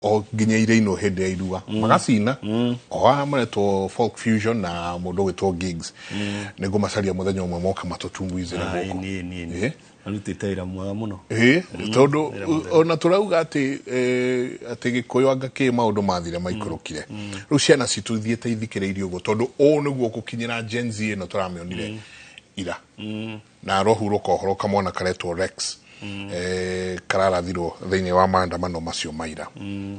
O nginya irainwo hĩndĩ ya irua magacina o haha maretwo folk fusion na mũndũ ũgwĩtwo gigs nĩ ngũmacaria mũthenya ũmwe moka matũtumbuizĩre gũkũ. Ĩni ĩni ĩni. Marutĩte wĩra mwega mũno. Ĩĩ, tondũ ona tũrauga atĩ atĩ gĩkũyũ anga kĩ maũndũ mathire maikũrũkire. Rĩu ciana citũ ithiĩte ithikĩrĩirie ũguo, tondũ ũũ nĩguo gũkinyĩra Gen Z ĩno tũramĩonire ira na arohurũka ũhoro kamwana karetwo Rex kararathirwo thĩinĩ wa maandamano macio maira.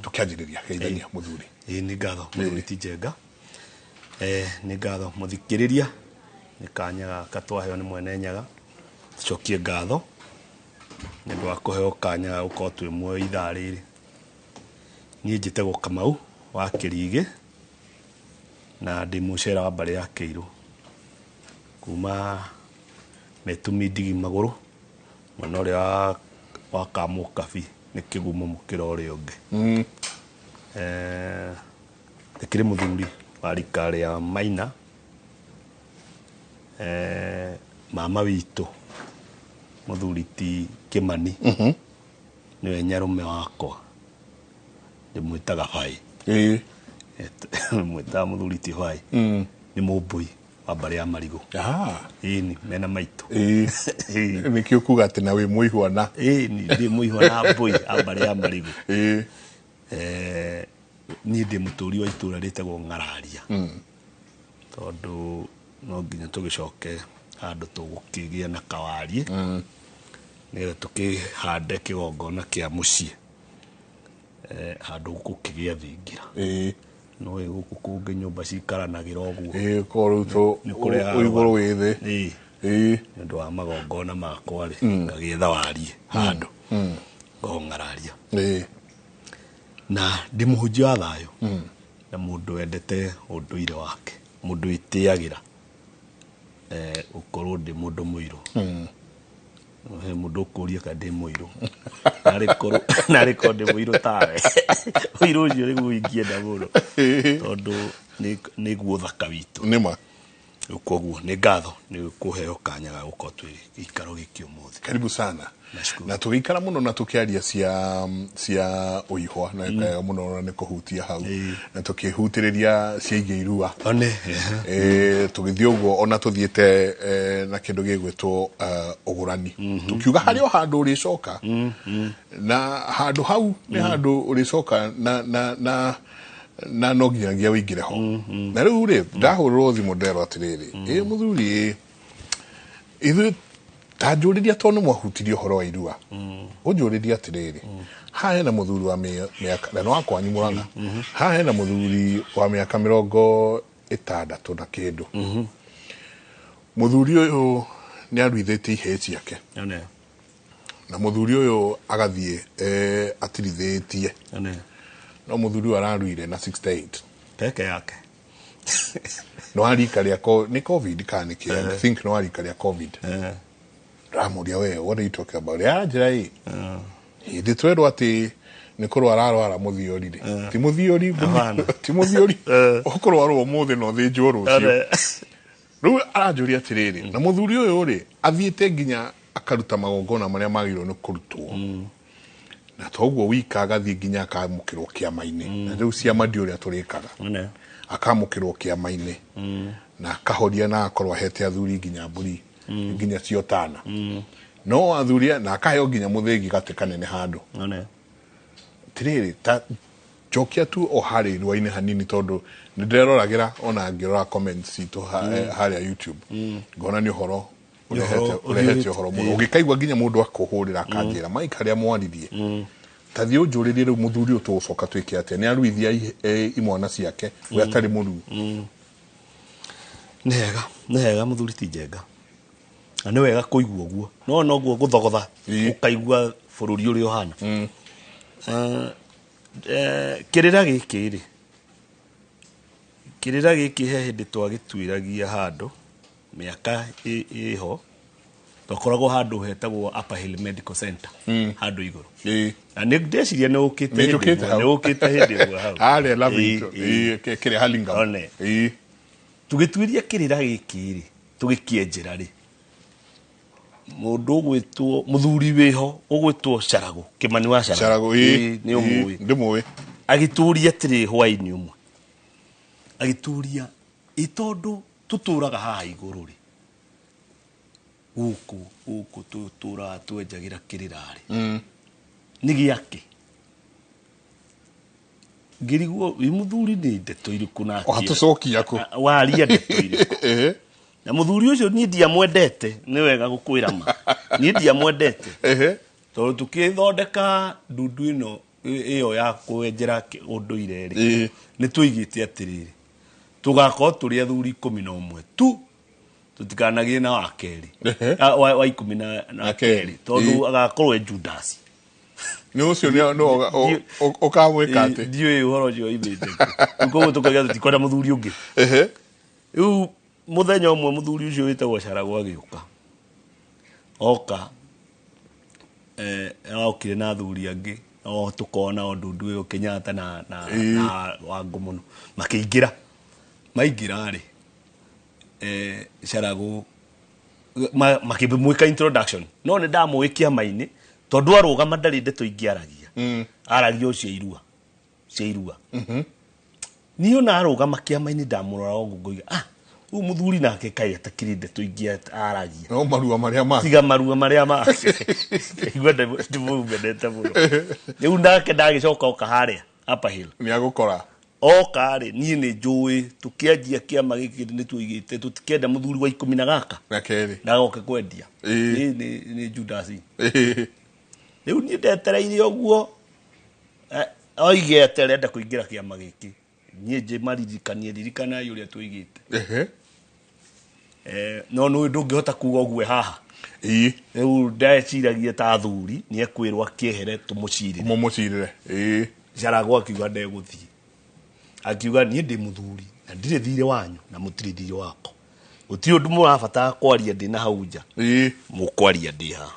Tũkĩanjĩrĩria, geithania mũthuri. Ĩĩ, nĩ ngatho mũthuri ti Njenga. Nĩ ngatho mũthikĩrĩria, nĩ kanya gaka twaheo nĩ Mwene Nyaga. Tũcokie ngatho nĩ ũndũ wa kũheo kanya ga gũkorwo twĩ muoyo ithaa rĩrĩ. Niĩ njĩtagwo Kamau wa Kĩrigĩ na ndĩ mũcera wa mbarĩ ya Kĩirũ kuma Metumi Ndigi Magũrũ, mwena ũrĩa wa Kamũkabi nĩ kĩgumo mũkĩra ũrĩa ũngĩ. Ndĩkĩrĩ mũthuri wa rika rĩa Maina, mama witũ mũthuri ti Kĩmani nĩwe nyarũme wakwa, ndĩmwĩtaga Bai. Mwĩtaga mũthuri ti Bai. Nĩ mũmbũi wa mbarĩ ya Marigũ. Ĩni mena maitũ. Nĩkĩo kuga atĩ na wĩ mũihwana. Ĩni ndĩ mũihwa na mbũi a mbarĩ ya Marigũ. Niĩ ndĩ mũtũri wa itũra rĩtagwo Ng'araria, tondũ no nginya tũgĩcoke handũ tũgũkĩgĩa na kawarie nĩgetha tũkĩhande kĩgongona kĩa mũciĩ, handũ gũkĩgĩa thingira. No ĩ gũkũ kũngĩ nyũmba cikaranagĩra ũguo. Ĩĩ, korwo rĩu Nĩ kũrehaga wĩ igũrũ wĩ thĩ. Ĩĩ. Nĩ ũndũ wa magongona makwa rĩ, ngagĩetha warie handũ ngo Ng'araria. Na ndĩ mũhunjia wa thayũ na mũndũ wendete ũndũire wake, mũndũ wĩtĩagĩra gũkorwo ndĩ mũndũ mũirũ. He mũndũ ũkũria kana ndĩ mũirũ, narĩ korwo ndĩ mũirũ tawe, ũirũ ũcio nĩguo ingĩenda mũno, tondũ nĩguo ũthaka witũ. Nĩma. Rĩu koguo nĩ ngatho nĩ kũheo kanya ga gũkorwo twĩ gĩikaro gĩkĩ ũmũthĩ. Karibu sana. Nashukuru. Na tũgĩikara mũno na tũkĩaria cia ũihwa na wega mũno na nĩ kũhutia hau na tũkĩhutĩrĩria ciĩgiĩ irua. One. Tũgĩthiĩ ũguo ona tũthiĩte na kĩndũ gĩgwĩtwo ũgũrani, tũkiuga harĩ o handũ ũrĩcoka na handũ hau nĩ handũ ũrĩcoka na no nginyagia ũingĩre ho. Na rĩu rĩ, ndahũrĩrwo thimũ nderwo atĩrĩrĩ, ĩ mũthuri, ĩ ithuĩ ta njũrĩria, tondũ nĩ mwahutirie ũhoro wa irua, ũnjũrĩrie atĩrĩrĩ, haha hena mũthuri wa mĩaka, na nĩ wa kwanyu Mũrang'a, haha hena mũthuri wa mĩaka 60 na kĩndũ. Mũthuri ũyũ nĩ aruithĩtie ihĩĩ ciake. One. Na mũthuri ũyũ agathiĩ atirithĩtie. One. No mũthuri ũyũ araruire na 68. Peke yake. No arika rĩa nĩ COVID kana nĩ kĩ? I think no arika rĩa COVID. Ndamũria, we, what are you talking about? Ya njĩra ĩ hĩndĩ twerwo atĩ nĩ kũrwara arwara mũthiori rĩ, ti mũthiori. Hapana. Ti mũthiori ũkũrwarwo ũmũthĩ na ũthĩnjwo rũciũ. One. Rĩu aranjũria atĩrĩrĩ, na mũthuri ũyũ rĩ, athiĩte nginya akaruta magongona marĩa magĩrĩirwo nĩ kũrutwo, na toguo wika, agathiĩ nginya akamũkĩrwo kĩama-inĩ, na rĩu ciama ndi ũrĩa tũrĩkaga. One. Akamũkĩrwo kĩama-inĩ na akahoria na agakorwo ahete athuri nginya mbũri nginya ciotana, no athuri na akaheo nginya mũthĩgi gatĩ kanene handũ. One. Tirĩrĩ, ta njokia tu o harĩa irua-inĩ hanini, tondũ nĩ ndĩreroragĩra ona ngĩrora comments citũ harĩa YouTube, ngona nĩ ũhoro ũrehete ũhoro ũrehete ũhoro mũno, ũgĩkaigua nginya mũndũ akũhũrĩra akanjĩra, Mike, harĩa mwaririe, ta thiĩ ũnjũrĩrie rĩu mũthuri ũyũ tũgũcoka twĩke atĩa, nĩ aruithia imwana ciake, we atarĩ mũruu. Nĩ hega, nĩ hega mũthuri ti Njenga, na nĩ wega kũigua ũguo, no noguo gũthogotha ũkaigua bũrũri ũrĩa ũhana. Kĩrĩra gĩkĩ rĩ, kĩrĩra gĩkĩ he hĩndĩ twagĩtuĩragia handũ mĩaka ĩho, twakoragwo handũ hetagwo Upper Hill Medical Center, handũ igũrũ. Na nĩ ndeciria nĩ ũkĩte Nĩ hĩndĩ njũkĩte ĩmwe, hau. nĩ ũkĩte hĩndĩ ĩmwe hau. Harĩa Lavington. Ĩĩ. Ĩĩ, kĩrĩa Hurlingham. One. Tũgĩtuĩria kĩrĩra gĩkĩ rĩ, tũgĩkĩenjera rĩ, mũndũ ũgwĩtwo mũthuri wĩho ũgwĩtwo Caragũ, Kĩmani wa Caragũ. Caragũ, ĩĩ. Ĩĩ, nĩ ũmũĩ. Ndĩmũĩ. Agĩtũria atĩrĩ hwaĩ-inĩ ũmwe, agĩtũria ĩ tondũ tũtũraga haha igũrũ rĩ, gũkũ gũkũ tũtũraga twenjagĩra kĩrĩra rĩ, nĩ gĩakĩ? Ngĩrigwo wĩ mũthuri nĩ ndeto irĩkũ nake Watũcokia kũ? Waria ndeto irĩkũ? Na mũthuri ũcio niĩ ndiamwendete, nĩ wega gũkwĩra ma, niĩ ndiamwendete tondũ tũkĩthondeka ndundu ĩno ĩyo ya kwenjera ũndũire rĩ, nĩ tũigĩte atĩrĩrĩ, tũgakorwo tũrĩ athuri 11 tu, tũtikanagĩe na wa kerĩ, wa 12 tondũ agakorwo e Judas. Nĩ ũcio nĩ ũkamwĩka atĩ ndiũĩ ũhoro ũcio oimĩte kũ. Koguo tũkauga tũtikwenda mũthuri ũngĩ. Rĩu mũthenya ũmwe mũthuri ũcio wĩtagwo Caragũ agĩũka, oka okire na athuri angĩ o tũkona o ndundu ĩyo Kenyatta na Wangũ mũno, makĩingĩra. Maingĩra rĩ, Caragũ makĩmwĩka introduction, no nĩ ndamũĩ kĩama-inĩ tondũ arũgama ndarĩ ndeto ingĩaragia, aragia o cia irua cia irua. Niĩ ona arũgama kĩama-inĩ ndamũrora ũguo ngoiga, ah, ũyũ mũthuri nake kaĩ atakĩrĩ ndeto ingĩ aragia, no marua marĩa make, tiga marua marĩa make. Igua ndĩmũmenete mũno. Rĩu nake ndagĩcoka oka harĩa Upper Hill, nĩ agũkora oka rĩ, niĩ nĩ njũĩ tũkĩanjia kĩama gĩkĩ nĩ tuigĩte tũtikenda mũthuri wa 12 na kerĩ ndagoke kwendia nĩ Judas. Rĩu niĩ ndetereire ũguo oige atĩ arenda kũingĩra kĩama gĩkĩ, niĩ njĩmaririkanie ririkanai ũrĩa tuigĩte. No nĩ ndũngĩhota kuga ũguo haha. Rĩu ndeciragia ta athuri nĩ ekwĩrwo akĩehere tũmũcirĩre, mũmũcirĩre. Caragũ akiuga ndegũthiĩ, akiuga niĩ ndĩ mũthuri na ndirĩ thirĩ wanyu na mũtirĩ thirĩ wakwa, gũtirĩ ũndũ mũrabatara kwaria ndĩ na hau nja, mũkwaria ndĩ haha.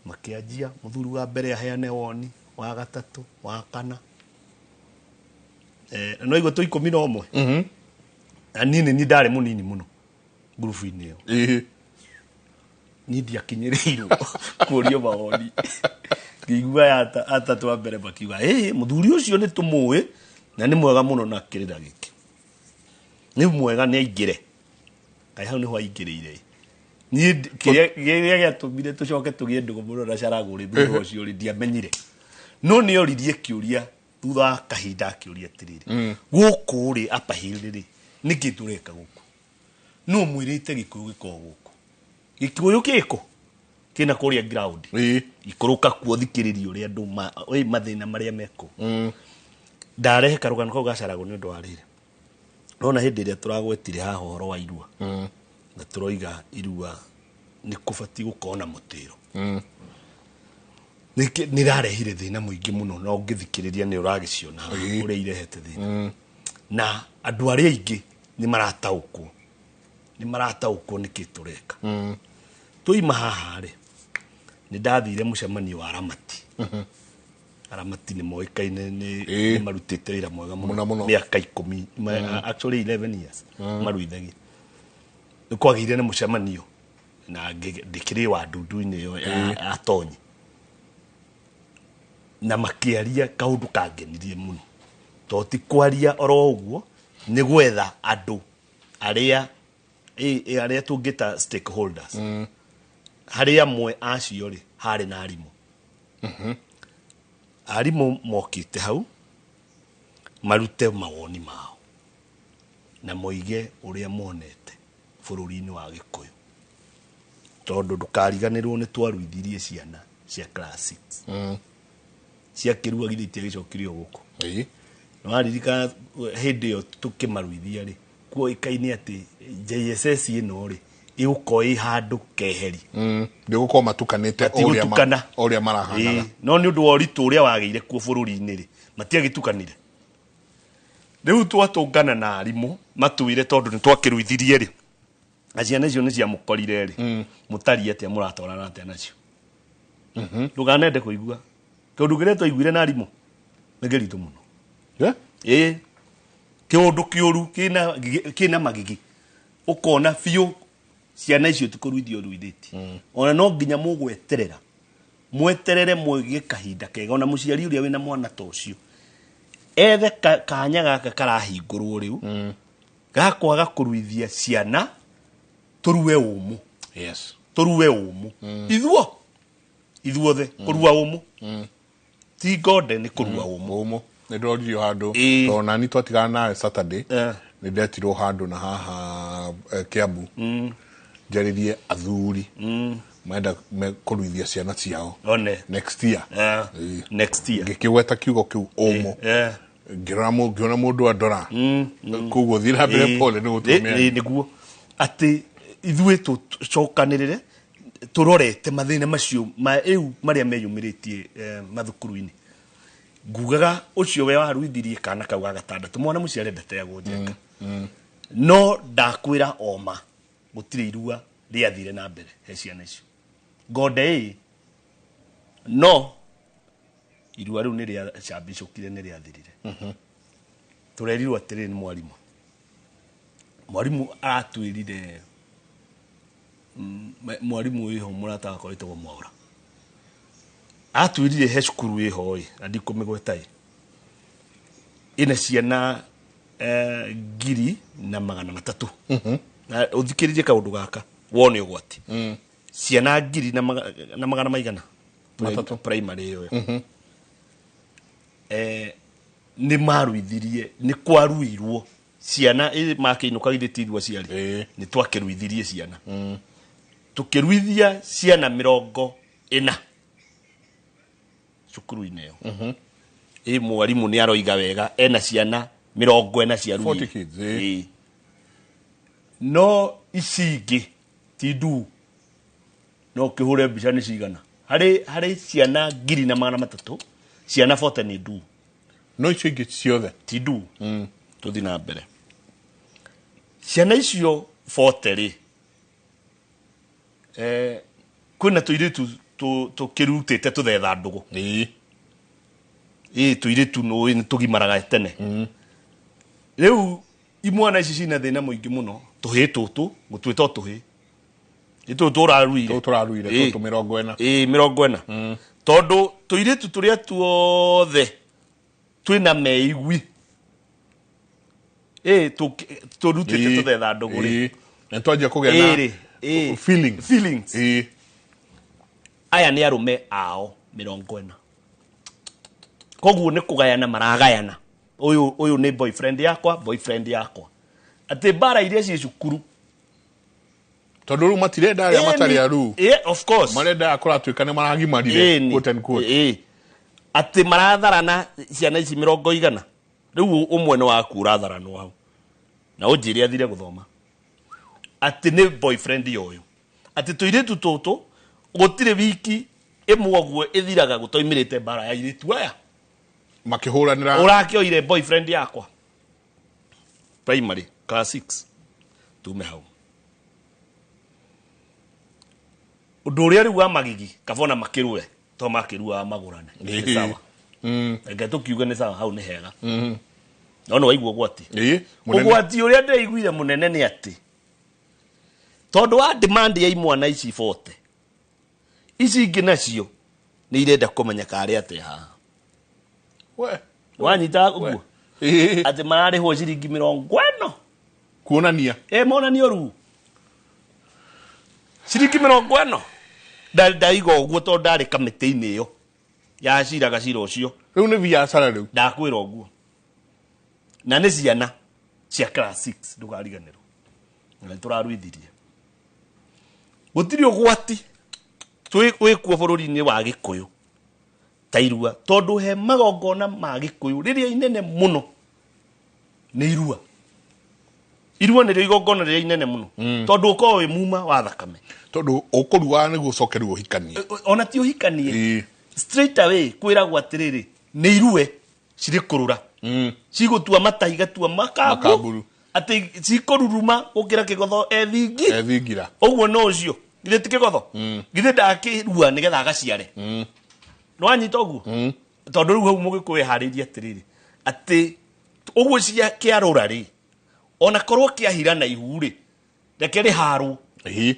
Makĩanjia mũthuri wa mbere aheane woni, wa gatatũ, wa kana, no igua tũ 11. Na niĩ nĩ niĩ ndarĩ mũnini mũno ngurubu-inĩ ĩyo, niĩ ndiakinyĩrĩirwo kũrio mawoni. Ngĩigua aya atatũ a mbere makiuga ĩ mũthuri ũcio nĩ tũmũĩ na nĩ mwega mũno na kĩrĩra gĩkĩ, nĩ mwega nĩ aingĩre. Kaĩ hau nĩho aingĩrĩire. Niĩ kĩrĩa gĩatũmire tũcoke tũgĩe ndũgũ mũno na Caragũ rĩ, thutha ũcio rĩ, ndiamenyire, no nĩ oririe kĩũria thutha wa kahinda, akĩũria atĩrĩrĩ, gũkũ rĩ Upper Hill rĩ, nĩkĩ tũreka gũkũ? No mwĩrĩte Gĩkũyũ gĩkorwo gũkũ, Gĩkũyũ gĩkũ kĩna kũrĩa ground, ikũrũka kuo thikĩrĩria ũrĩa andũ mathĩna marĩa meko. Ndarehe karũgano kau ga Caragũ nĩ ũndũ wa rĩrĩ, nona hĩndĩ ĩrĩa tũragwetire haha ũhoro wa irua, na tũroiga irua nĩ kũbatiĩ gũkorwo na mũtĩro, nĩ rarehire thĩna mũingĩ mũno, na ũngĩthikĩrĩria nĩ ũragĩciona ũrĩa irehete thĩna, na andũ arĩa aingĩ nĩ marataũkwo, nĩ marataũkwo nĩkĩ tũreka. Tũima haha rĩ, nĩ ndathire mũcemanio wa Aramati. Aramati nĩ moĩkaine nĩ marutĩte wĩra mwega mũno mĩaka 10, actually 11 years maruithagia. Nĩ kwagĩire na mũcemanio na ndĩkĩrĩ wa ndundu-inĩ ĩyo ya Atonyi, na makĩaria kaũndũ kangenirie mũno, tondũ ti kwaria oro ũguo, nĩ gwetha andũ arĩa arĩa tũngĩta stakeholders. Harĩ amwe acio rĩ, harĩ na arimũ. Arimũ mokĩte hau marute mawoni mao na moige ũrĩa monete bũrũri-inĩ wa Gĩkũyũ, tondũ ndũkariganĩrwo nĩ twaruithirie ciana cia class 6 cia kĩrua githĩ itiagĩcokirio gũkũ. Nĩwaririkana hĩndĩ ĩyo tũkĩmaruithia rĩ, kuoĩkaine atĩ JSS ĩno rĩ ĩgũkorwo ĩ handũ keheri, Ndĩgũkorwo matukanĩte ũrĩa marahanaga. No nĩ ũndũ wa ũritũ ũrĩa wagĩire kuo bũrũri-inĩ rĩ, matiagĩtukanire. Rĩu twatũngana na arimũ matwĩre tondũ nĩ twakĩruithirie rĩ, na ciana icio nĩ ciamũkorire rĩ, mũtariĩ atĩa, mũratwarana atĩa nacio? Ndũkanende kũigua kĩũndũ kĩrĩa twaiguire na arimũ nĩ kĩritũ mũno. Kĩũndũ kĩũru kĩna magigi, ũkona biũ ciana icio ti kũruithio ruithĩtie, ona no nginya mũgweterera Mweterere mwige kahinda kega ona muciari uria wina mwana ta ucio ethe kanya gaka karahingũrwo riu gakwaga kũruithia ciana tũrue ũmũ. Yes. Tũrue ũmũ ithuo ithuothe kũrua ũmũ ti ngonde nĩ kũrua ũmũ. Ũmũ nĩ ndoririo handũ Ĩĩ. tondũ nani twatigana nawe Saturday Eh. nĩ ndetirwo handũ na haha Kiambu njarĩrie athuri marenda kũruithia ciana ciao One. next year. Eh, Ĩĩ. next year. Ngĩkĩgweta kiugo kĩu ũmũ. Eh. Ngĩrora ngĩona mũndũ andora koguo thiĩ na mbere pole nĩ gũtũmĩa. Nĩguo atĩ ithuĩ tũcokanĩrĩre tũrorete mathĩna macio ma rĩu marĩa meyumĩrĩtie mathukuru-inĩ. Ngugaga ũcio we waruithirie kana kau ga gatandatũ mwana mũciare ndateagwo njenga no ndakwĩra oma gũtirĩ irua rĩathire na mbere he ciana icio ngonde ĩ no irua rĩu nĩ rĩacambicũkire nĩ rĩathirire. Tũrerirwo atĩrĩrĩ nĩ mwarimũ mwarimũ aratwĩrire mwarimũ wĩho mũrata wakwa wĩtagwo Mwaũra atwĩrire he cukuru ĩho ĩ na ndikũmĩgweta ĩ ĩna ciana 1,300. Na ũthikĩrĩrie kaũndũ gaka wone ũgwati. Ciana ngiri na magana maigana Matatũ. Primary ĩyo nĩ maruithirie nĩ kwaruirwo ciana makĩinũka githĩ ti ithuĩ aciari. Ĩĩ. Nĩ twakĩruithirie ciana tũkĩruithia ciana 40 cukuru-inĩ ĩyo. Ĩ mwarimũ nĩ aroiga wega ena ciana 40 cia 40 kids, ĩĩ. Ĩĩ. No ici ingĩ ti nduu no ũkĩhũre mbica nĩ cigana harĩ ciana 1,300 ciana 40 nĩ nduu. No icio ingĩ ciothe ti nduu. Tũthiĩ na mbere ciana icio 40 rĩ kwĩna tũirĩtu tũkĩrutĩte tũthetha ndũgũ. Ĩĩ. Ĩ tũirĩtu nũĩ nĩ tũgimaraga tene rĩu imwana ici cina thĩna mũingĩ mũno tũhĩ tũtũ gũtuĩta o tũhĩ ĩ tũtũ ũraruire Tũtũ tũraruire, Ĩ. tũtũ 40. Ĩ 40 tondũ tũirĩtu tũrĩa tuothe twĩna meigwi ĩ tũrutĩte tũthetha ndũgũ rĩ. Ĩĩ. Na twanjia kũgĩa Ĩ na rĩ, ĩ. feelings. Feelings. Ĩĩ. Aya nĩ arũme ao 40 koguo nĩ kũgayana maragayana ũyũ nĩ boyfriend yakwa boyfriend yakwa atĩ mbara iria ciĩ cukuru Tondũ rĩu matirenda arĩa matarĩ aru Ĩ, of course marenda arĩa kũratuĩka nĩ maragimarire Ĩni. quote and quote. Ĩ. Atĩ maratharana ciana ici 100 rĩu ũmwe nĩ waku ũratharanwo hau na ũnjĩre athire gũthoma atĩ nĩ boyfriend ya ũyũ atĩ tũirĩtu tũtũ gũtirĩ wiki ĩmwe ũguo ĩthiraga gũtoimĩrĩte mbara ya airĩtu aya Makĩhũranĩra ũrakĩoire boyfriend yakwa primary class 6 tume hau ũndũ ũrĩa rĩu wa magigi kabona makĩrue to makĩruaga magũrane nĩ Ĩĩ. sawa reke tũkiuge nĩ sawa hau nĩ hega no nĩ waigua ũgwati. Ĩĩ, mũnene. Ũgwati ũrĩa ndĩraiguire mũnene nĩ atĩ tondũ wa demand ya imwana ici 40 ici ingĩ nacio nĩ irenda kũmenya karĩ atĩa haha. We. Wanyita ũguo Ĩĩ. atĩ mararĩhwo ciringi 40 Kuonania ĩ monanio ruu ciringi 40 ndaiga ũguo tondũ ndarĩ kamĩtĩ-inĩ ĩyo yaciraga cira ũcio. Rĩu nĩ biacara rĩu. Ndakwĩra ũguo na nĩ ciana cia class 6 ndũkariganĩrwo na nĩ tũraruithirie gũtirĩ ũgwati wĩkuo bũrũri-inĩ wa Gĩkũyũ ta irua tondũ he magongona ma Gĩkũyũ rĩrĩa inene mũno nĩ irua. Irua nĩrĩo igongona rĩrĩa inene mũno tondũ ũkoragwo wĩ muma wa thakame Tondũ ũkũruaga nĩguo ũcoke rĩu ũhikanie. Ona ti ũhikanie Ĩĩ. Straight away kwĩragwo atĩrĩrĩ nĩ irue cirĩ kũrũra cigũtua mata igatua Makamburu. atĩ cikũruruma gũkĩra kĩgotho ethingi Ethingira. Ũguo no ũcio githĩ ti kĩgotho githĩ ndakĩrua nĩgetha agaciare nĩwanyita ũguo tondũ rĩu hau mũgĩkũyũ eharĩirie atĩrĩrĩ atĩ ũguo cia kĩarũra rĩ ona korwo kĩahira na ihu rĩ reke rĩharwo. Ĩĩ.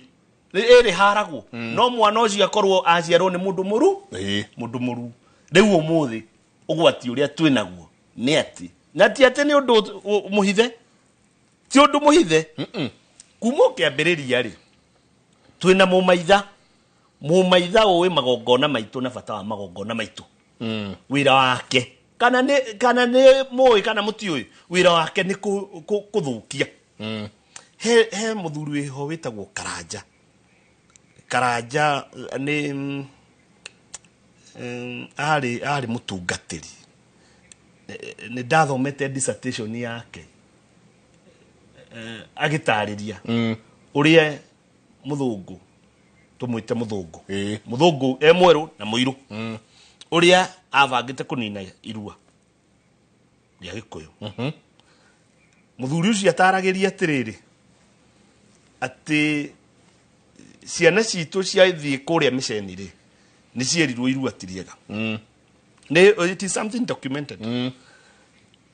Ĩrĩ haragwo no mwana ũcio akorwo aciarwo nĩ mũndũ mũru. Mũndũ mũru. Rĩu ũmũthĩ ũgwati ũrĩa twĩ naguo nĩ atĩ, na ti atĩ nĩ ũndũ mũhithe, ti ũndũ mũhithe. Kuma ũkĩambĩrĩria rĩ, twĩna mũmaitha, mũmaitha ũĩ magongona maitũ na bata wa magongona maitũ. Wĩra wake, kana nĩ mũĩ kana mũtiũĩ, wĩra wake nĩ kũthũkia. He mũthuri wĩho wĩtagwo Karanja. Karanja nĩ arĩ mũtungatĩri. Nĩ ndathomete dissertation yake, agĩtarĩria ũrĩa mũthũngũ, tũmwĩte mũthũngũ, mũthũngũ e mwerũ na mũirũ, ũrĩa abangĩte kũnina irua rĩa Gĩkũyũ. Mũthuri ũcio ataragĩria atĩrĩrĩ, atĩ ciana citũ ciathiĩ kũrĩa mĩceni rĩ, nĩ cierirwo irua ti rĩega. Nĩ it is something documented.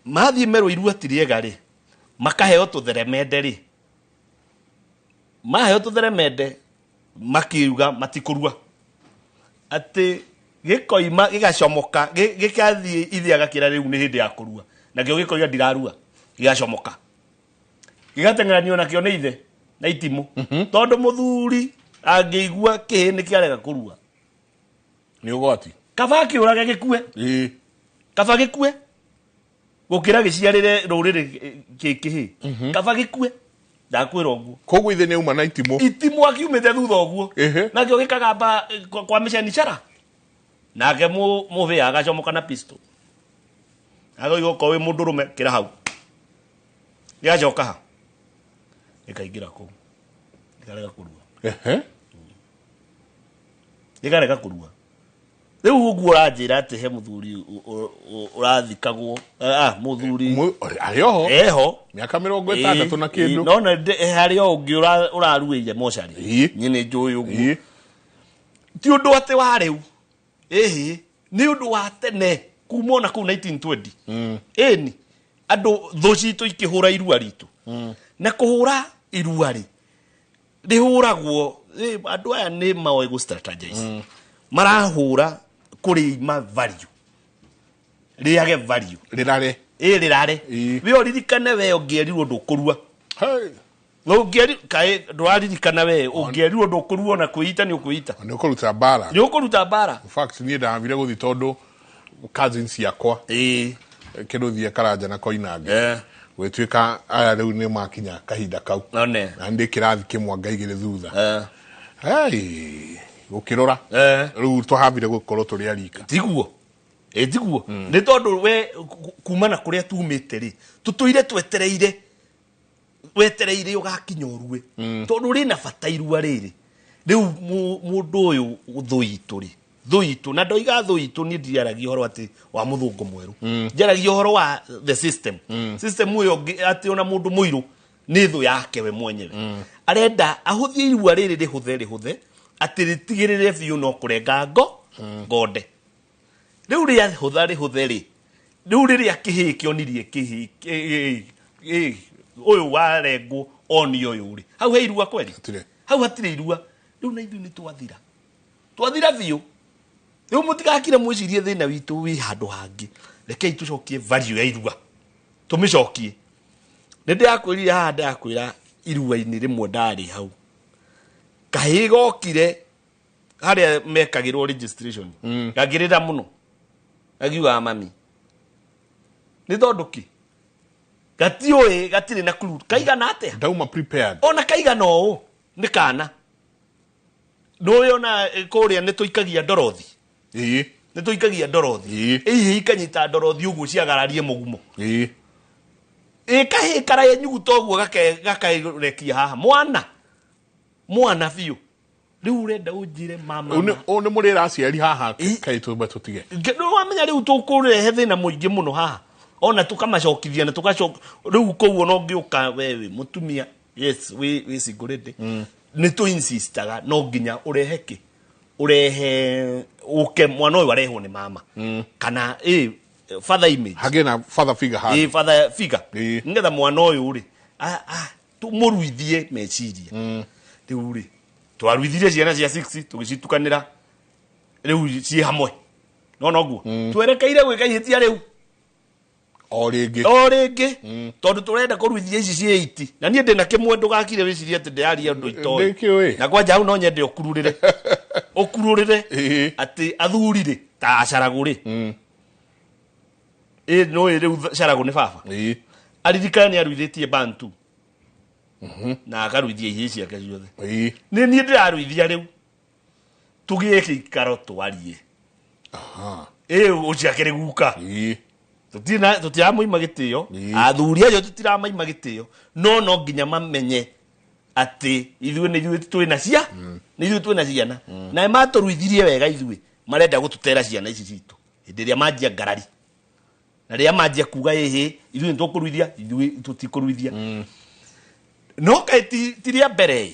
Mathiĩ merwo irua ti rĩega rĩ, makaheo tũtheremende rĩ, maheo tũtheremende makiuga matikũrua, atĩ gĩkoima gĩgacomoka, gĩkathiĩ ithe agakĩra rĩu nĩ hĩndĩ ya kũrua, nakĩo gĩkoiga ndirarua, gĩgacomoka, gĩgateng'eranio nakĩo nĩ ithe na itimũ, tondũ mũthuri angĩigua kĩhĩ nĩ kĩarega kũrua, Nĩ ũgwati. Kaba akĩũrage gĩkue. Kaba gĩkue gũkĩra gĩciarĩre rũrĩrĩ kĩhĩ, kaba gĩkue, ndakwĩra ũguo. Koguo ithe nĩ auma na itimũ. Itimũ akiumĩte thutha ũguo. Nakĩo gĩkagamba kwa mĩceni cara, nake mũbĩa agacomoka na pistol, agoiga okorwo wĩ mũndũrũme kĩra hau, gĩgacoka ha gĩkaingĩra kũu, gĩkarega kũrua. Gĩkarega kũrua. Rĩu ũguo ũranjĩra atĩ he mũthuri ũrathikagwo, mũthuri Arĩ oho. Eho. Mĩaka 60 na kĩndũ. No na harĩ o ũngĩ ũraruĩire mocarĩ. Niĩ nĩ njũĩ ũguo. Ti ũndũ atĩ wa rĩu, ĩhĩ, nĩ ũndũ wa tene kuma ona kũu 1920. Ĩni andũ thũ citũ ikĩhũra irua ritũ, na kũhũra irua rĩ, rĩhũragwo andũ aya nĩ maoĩ gũ strategize, marahũra kũrĩima value, rĩage value. Rĩrare. Ĩ rĩrare. We ũririkane, we ũngĩerirwo ndũkũrua. Hey. Ũngĩeri kaĩ ndũraririkana, we ũngĩerirwo ndũkũrua, ona kwĩita nĩ ũkwĩita. Nĩ ũkũruta mbara. Nĩ ũkũruta mbara. In fact, niĩ ndambire gũthiĩ tondũ cousins ciakwa kĩndũ thiĩ Karanja na Koinange, gwĩtuĩka aya rĩu nĩ makinya kahinda kau. One. Na ndĩ kĩrathi kĩmwe anga igĩrĩ thutha. Hey, gũkĩrora rĩu twahambire gũkorwo tũrĩ arika. Tiguo, ĩ tiguo, nĩ tondũ we kuma na kũrĩa tumĩte rĩ, tũtũire twetereire, wetereire ũgakinya ũrue, tondũ rĩna bata irua rĩrĩ. Rĩu mũndũ ũyũ thũ itũ rĩ, thũ itũ, na ndoiga thũ itũ, niĩ ndiaragia ũhoro atĩ wa mũthũngũ mwerũ, njaragia ũhoro wa the system, system ũyũ ũngĩ, atĩ ona mũndũ mũirũ nĩ thũ yake we mwenyewe. Arenda ahũthie irua rĩrĩ, rĩhũthe, rĩhũthe atĩ rĩtigĩrĩre biũ no kũrenga ngonde. Rĩu rĩahũtha, rĩhũthe rĩ, rĩu rĩrĩa kĩhĩ kĩonirie kĩhĩ ũyũ warengwo oni ũyũ rĩ, hau he irua kweli? Hatirĩ. Hau hatirĩ irua. Rĩu na ithuĩ nĩ twathira, twathira biũ. Rĩu mũtigakire mwĩcirie thĩna witũ wĩ handũ hangĩ. Rekei tũcokie value ya irua, tũmĩcokie. Nĩ ndĩrakwĩrire haha, ndĩrakwĩra irua-inĩ rĩmwe ndarĩ hau, kahĩ gokire harĩa mekagĩrwo registration, gakĩrĩra mũno, gakiugaga mami nĩ tondũ kĩ gatiũĩ, gatirĩ na clue kaigana atĩa. Ndauma prepared. Ona kaigana ũũ nĩ kana nũĩ ona kũrĩa nĩ tũikagia ndorothi. Nĩ tũikagia ndorothi. Ĩhĩ ikanyita ndorothi ũguo ciagararie mũgumo. Ĩ kahĩ karae nyuguto ũguo gakarekia haha, mwana mwana biũ. Rĩu ũrenda ũnjĩre mama Ũyũ nĩ mũrĩra aciari haha. Kaĩ tũmbe tũtige. Nĩ wamenya rĩu tũkũrehe thĩna mũingĩ mũno haha, ona tũkamacokithia na tũgacoka rĩu kũu, ona ũngĩũka we wĩ mũtumia, yes, wĩ single lady, nĩ tũ insistaga no nginya ũrehe kĩ, ũrehe ũke mwana ũyũ arehwo nĩ mama kana father image. Hagĩe na father figure handũ. Ĩ father figure. Nĩgetha mwana ũyũ rĩ tũmũruithie meciria. Rĩu rĩ Twaruithirie ciana cia 6 tũgĩcitukanĩra rĩu ciĩ hamwe. No noguo twerekeire gwĩka ihĩtia rĩu o rĩngĩ. O rĩngĩ, tondũ tũrenda kũruithia ici ciĩ 8. Na niĩ ndĩna kĩmwe, ndũgakire wĩcirie atĩ ndĩraria ũndũ itoĩ. Ndĩkĩũĩ. Na kwanja hau no nyende ũkururĩre ũkururĩre atĩ athuri rĩ, ta Caragũ rĩ, ĩ nũĩ rĩu Caragũ nĩ baba. Aririkane nĩ aruithĩtie Bantu na akaruithia ihĩĩ ciake ciothe. Nĩ niĩ ndĩraruithia rĩu, tũgĩe gĩikaro twarie. Ĩ ũcio akĩrĩ guka. Tũtiramũima gĩtĩo. Athuri acio tũtiramaima gĩtĩo, no no nginya mamenye atĩ ithuĩ nĩ ithuĩ twĩna cia nĩ ithuĩ twĩna ciana, na matũruithirie wega. Ithuĩ marenda gũtũtera ciana ici citũ hĩndĩ ĩrĩa manjia ngarari na rĩrĩa manjia kuga ĩhĩ ithuĩ nĩ tũkũruithia, ithuĩ tũtikũruithia. No kaĩ ti rĩa mbere ĩ,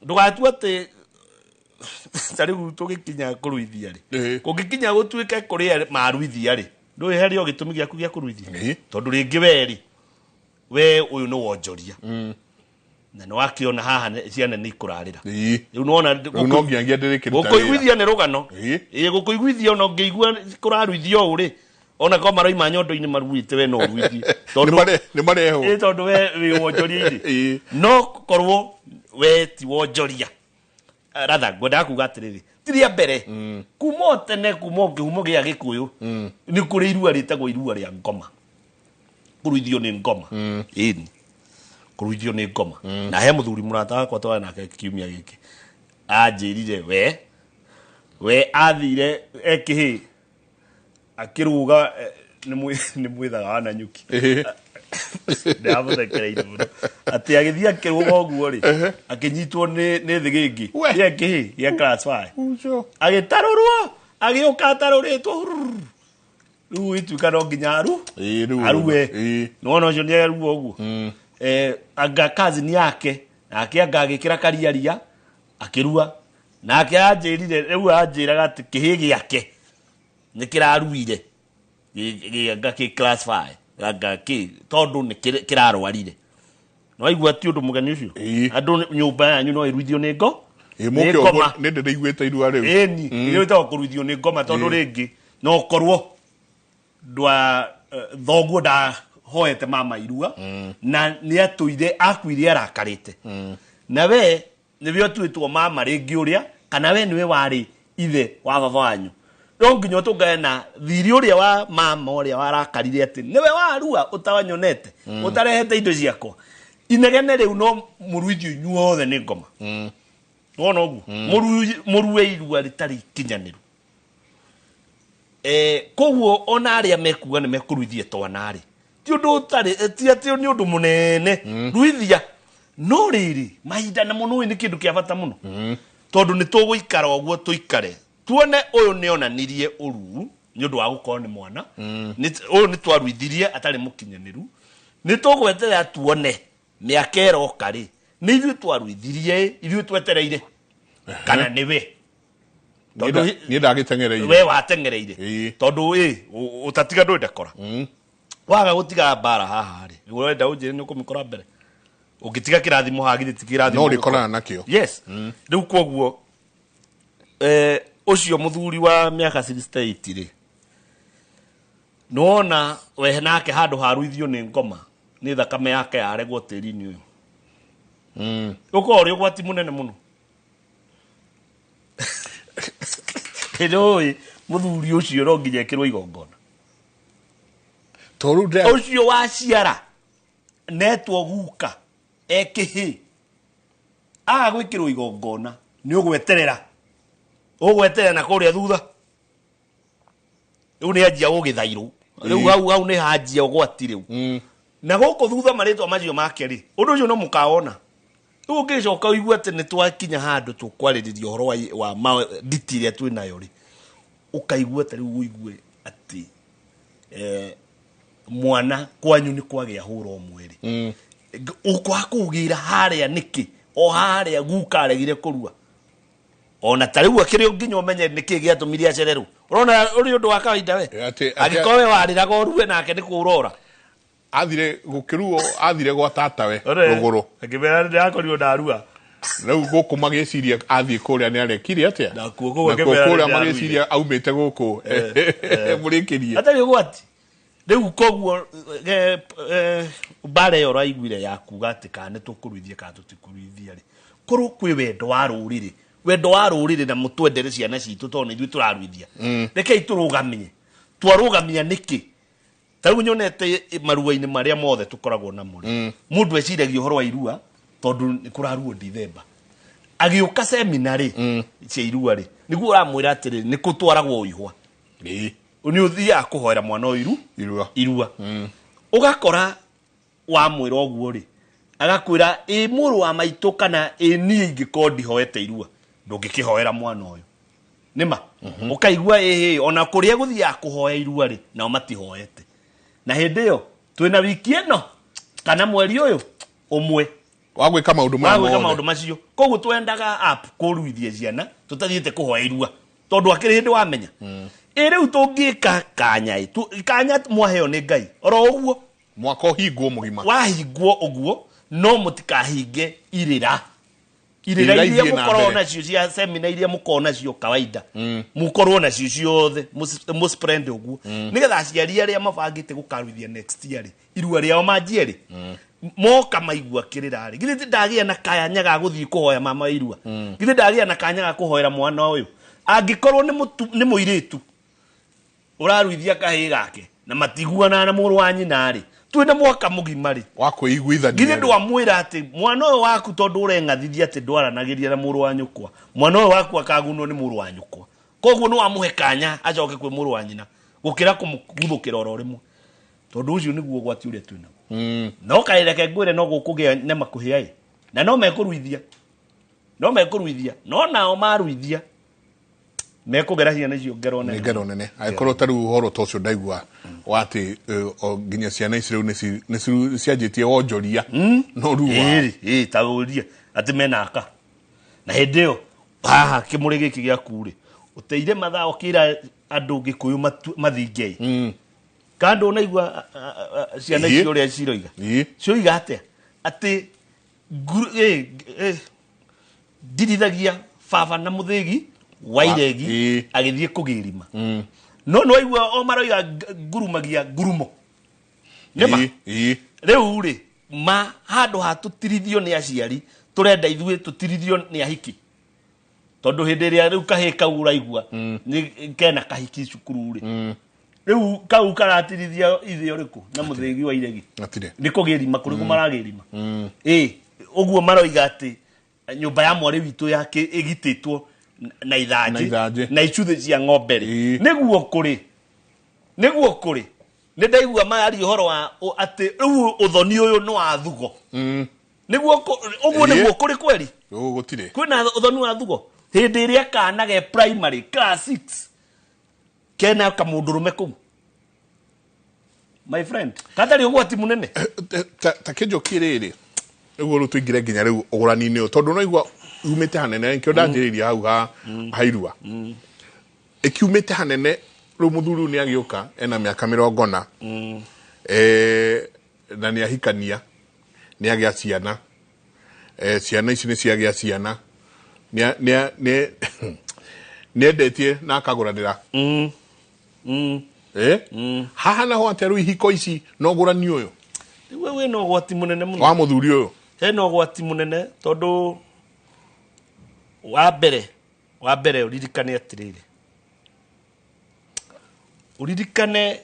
ndũgatue atĩ ta rĩu tũgĩkinya kũruithia rĩ, kũngĩkinya gũtuĩke kũrĩa maruithia rĩ, ndũĩ harĩ o gĩtũmi gĩaku gĩa kũruithia. Tondũ rĩngĩ we rĩ, we ũyũ nĩ wonjoria na nĩ wakĩona haha ciana nĩ ikũrarĩra. Rĩu nĩwona Rĩu no nginyagia ndĩrĩkĩruta wĩra. Gũkũiguithia nĩ rũgano. Ĩĩ, gũkũiguithia ona ũngĩigua kũraruithio ũũ rĩ, ona korwo maroima nyondo-inĩ maruĩte, we no ũruithie. Nĩ marehwo. Ĩĩ, tondũ we wĩ wonjoria-inĩ. No korwo we ti wonjoria ratha, ngwendaga kuga atĩrĩrĩ, ti rĩa mbere kuma o tene, kuma o kĩhumo gĩa Gĩkũyũ nĩ kũrĩ irua rĩtagwo irua rĩa ngoma, kũruithio nĩ ngoma. Ĩni, kũruithio nĩ ngoma. Na he mũthuri mũrata wakwa twarĩ nake kiumia gĩkĩ anjĩrire we athire ekĩhĩ akĩruga, nĩ mwĩthaga wa Nanyuki. Ndĩramũthekereire mũno atĩ agĩthiĩ akĩrũga ũguo rĩ, akĩnyitwo nĩ thĩgĩngĩ. We. Gĩa kĩhĩ gĩa class 5. Ucio. Agĩtarũrwo, agĩũka atarũrĩtwo hururu. Rĩu ituĩka no nginya aru Rĩu arue. Nĩwona ũcio nĩ arua ũguo. Anga cousin yake nake anga agĩkĩra kariaria akĩrua nake. Anjĩrire rĩu anjĩraga atĩ kĩhĩ gĩake nĩ kĩraruire anga kĩ class 5, anga kĩ, tondũ nĩ kĩrarwarire. Nĩwaigua ti ũndũ mũgeni ũcio. Andũ nyũmba yanyu no ĩruithio nĩ ngo Ĩĩ, nĩ mũke ũguo ngoma. nĩ ndĩraiguĩte irua rĩu. Ĩni ĩrĩa ĩtagwo kũruithio nĩ ngoma, tondũ rĩngĩ no korwo ndwa thoguo ndahoete mama irua na nĩ atũire akuire arakarĩte, na we nĩwe ũtuĩtwo mama rĩngĩ ũrĩa, kana we nĩwe warĩ ithe wa baba wanyu, no nginya ũtũngane na thiri ũrĩa wa mama ũrĩa warakarire atĩ nĩwe warua ũtawanyonete ũtarehete indo ciakwa. Inegene rĩu no mũruithio inyuothe nĩ ngoma. Wona ũguo mũrue irua rĩtarĩ ikinyanĩru. Koguo ona arĩa mekuga nĩ mekũruithia twana rĩ, ti ũndũ ũtarĩ, ti atĩ nĩ ũndũ mũnene ruithia, no rĩrĩ mahinda namo nĩũĩ nĩ kĩndũ kĩa bata mũno, tondũ nĩ tũgũikara ũguo tũikare tuone ũyũ nĩ onanirie ũruu nĩ ũndũ wa gũkorwo nĩ mwana. Ũyũ nĩ twaruithirie atarĩ mũkinyanĩru. Nĩ tũgweterera tuone mĩaka ĩroka rĩ, nĩ ithuĩ twaruithirie, ithuĩ twetereire kana nĩwe. Tondũ Niĩ ndagĩteng'ereire. We wateng'ereire. Tondũ ĩ ũtatiga ndũĩ ndakora waga gũtiga mbara haha rĩ, ũrenda ũnjĩre nĩ ũkũmĩkora mbere ũngĩtiga kĩrathimo haha, githĩ ti kĩrathimo? No ũrĩkorana nakĩo. Yes. Rĩu koguo ũcio mũthuri wa mĩaka 68 rĩ, nĩwona we nake handũ haruithio nĩ ngoma nĩ thakame yake yaregwo tĩri-inĩ ũyũ, ũkorwo ũrĩ ũgwati mũnene mũno. Nĩũĩ mũthuri ũcio no nginya ekĩrwo igongona. To rĩu Ũcio waciara netwo guka ekĩhĩ aga gwĩkĩrwo igongona, nĩ ũgweterera, ũgweterera na kũrĩa thutha. Rĩu nĩ anjia gũgĩthairwo rĩu. Hau nĩ hanjia ũgwati rĩu. Na gũkũ thutha marĩtwa macio make rĩ, ũndũ ũcio no mũkawona. Rĩu ũngĩcoka ũigue atĩ nĩ twakinya handũ tũkwarĩrĩria ũhoro wa nditi ĩrĩa twĩ nayo rĩ, ũkaigua ta rĩu ũigue atĩ mwana kwanyu nĩ kwagĩa hũra ũmwe rĩ, ũkwaga kũgĩra harĩa nĩkĩ o harĩa guka aregire kũrua, ona ta rĩu akĩrĩ nginya ũmenye nĩkĩ gĩatũmire acererwo. Ũrona ũrĩ ũndũ wa kawaida we angĩkorwo we warĩraga ũrue nake nĩ kũrora. Athire gũkĩruo, athire gwa tatawe rũgũrũ. Akĩmera ndĩrakorirwo ndarua. Rĩu gũkũ magĩciria athiĩ kũrĩa nĩ arekire atĩa? Nakuo kũu Nakuo akĩmera kũrĩa nĩ magĩciria aumĩte gũkũ mũrĩkĩrie. Hatarĩ ũgwati. Rĩu koguo mbara ĩyo ũraiguire ya kuga atĩ kana nĩ tũkũruithia kana tũtikũruithia rĩ, korwo kwĩ wendo wa rũrĩrĩ, wendo wa rũrĩrĩ na mũtwendere ciana citũ tondũ nĩ ithuĩ tũraruithia, rekei tũrũgamie. Twarũgamia nĩkĩ? Ta rĩu nyonete marua-inĩ marĩa mothe tũkoragwo namo rĩ, mũndũ eciragia ũhoro wa irua tondũ nĩ kũraruo Dithemba. Agĩũka semina rĩ cia irua rĩ, nĩguo ũramwĩra atĩrĩ nĩ kũtwaragwo ihwa, Ĩĩ. nĩ ũthiaga kũhoera mwana ũyũ iru Irua. Irua. Ũgakora wamwĩra ũguo rĩ, agakwĩra ĩ mũrũ wa maitũ kana ĩ niĩ ingĩkorwo ndihoete irua ndũngĩkĩhoera mwana ũyũ. Nĩma ũkaigua ĩhĩ ona kũrĩa gũthiaga kũhoya irua rĩ, nao matihoete. Na hĩndĩ ĩyo twĩna wiki ĩno kana mweri ũyũ ũmwe Wa gwĩka maũndũ maya wa gwĩka mothe. Maũndũ macio. Koguo twendaga app kũruithia ciana tũtathiĩte kũhoya irua tondũ akĩrĩ hĩndĩ wamenya ĩ rĩu tũngĩka kanya ĩ kanya mwaheo nĩ Ngai oro ũguo. Mwaka ũhingwo mũgima. Wahingwo ũguo, no mũtikahinge irĩra Irĩra irĩra iria ithiĩ na mũkoragwo mbere. Nacio cia semina iria mũkoragwo nacio kawaida, mũkorwo nacio ciothe mũspread ũguo nĩgetha aciari arĩa mabangĩte gũkaruithia next year rĩ, irua rĩao manjie rĩ moka maigua kĩrĩra rĩ, githĩ ndagĩa na kanya ga gũthiĩ kũhoya mama wa irua, githĩ ndagĩa na kanya ga kũhoera mwana ũyũ angĩkorwo nĩ mũirĩtu ũraruithia kahĩĩ gake na matiguanaga na mũrũ wa nyina rĩ, twĩna mwaka mũgima rĩ Wa kwĩiguithania. Githĩ ndwamwĩra atĩ mwana ũyũ waku tondũ ũreng'athithia atĩ ndwaranagĩria na mũrũ wa nyũkwa, mwana ũyũ waku akagunwo nĩ mũrũ wa nyũkwa, koguo nĩ wamũhe kanya acoke kwĩ mũrũ wa nyina gũkĩra kũmũguthũkĩra oro rĩmwe, tondũ ũcio nĩguo ũgwati ũrĩa twĩnaguo. No kaĩreke ngwĩre no gũkũgĩa nyama kũhĩa ĩ, na no mekũruithia, no mekũruithia, no nao maruithia mekũgera ciana icio ngero Nĩ nene. Ngero nene angĩkorwo ta rĩu ũhoro ta ũcio ndaigua wa atĩ o nginya ciana ici rĩu nĩ cianjĩtie wonjoria no rĩu Ĩĩ, ĩĩ, ta ũrie atĩ mena aka na hĩndĩ ĩyo haha kĩmũrĩ gĩkĩ gĩaku rĩ, ũteire mathaa ũkĩra andũ Gĩkũyũ mathinge ĩ kando ũnaigua ciana Ĩĩ. icio ũrĩa ciroiga. Ĩĩ. Cioiga atĩa? Atĩ ndirithagia baba na mũthĩgi wa iregi Ĩĩ. agĩthiĩ kũgĩrima, no nĩ waigua o maroiga ngurumagia ngurumo nĩma. Ĩĩ, ĩĩ. Rĩu rĩ, ma handũ ha tũtirithio nĩ aciari, tũrenda ithuĩ tũtirithio nĩ ahiki, tondũ hĩndĩ ĩrĩa rĩu kahĩĩ kau ũraigua nĩ kena kahiki cukuru rĩ, rĩu kau karatirithia ithe ũrĩkũ na mũthĩgi wa iregi? Gatirĩ. Nĩ kũgĩrima kũrĩkũ maragĩrima? Ĩ ũguo maroiga atĩ nyũmba ya mwarĩ witũ yake ĩgitĩtwo na Na ithanjĩ ithanjĩ. Na icuthĩ cia ng'ombe rĩ. Ĩĩ. Nĩguo kũrĩ, nĩguo kũrĩ nĩ ndaigua mayaria ũhoro wa atĩ rĩu ũthoni ũyũ nĩ wa thugo. Nĩguo ũguo Ĩĩ. nĩguo kũrĩ kweri. Ũguo gũtirĩ. Kwĩna ũthoni wa thugo hĩndĩ ĩrĩa kana ge primary class 6 kena kamũndũrũme kũu, my friend, katarĩ ũgwati mũnene. Ta kĩnjokie rĩrĩ nĩguo rĩu tũingĩre nginya rĩu ũgũrani-inĩ ũyũ tondũ no igua umĩte hanene, nĩkĩo ndanjĩrĩirie hau ha hairua ĩkiumĩte hanene. Rĩu mũthuri ũyũ nĩ agĩũka ena mĩaka 40 na nĩ ahikania, nĩ agĩa ciana, ciana ici nĩ ciagĩa ciana, nĩ endetie na akagũranĩra. Haha naho atĩa rĩu ihiko ici na ũgũrani ũyũ? Rĩu wĩna ũgwati mũnene mũno. Wa mũthuri ũyũ. Hena ũgwati mũnene tondũ wa mbere ũririkane atĩrĩrĩ, ũririkane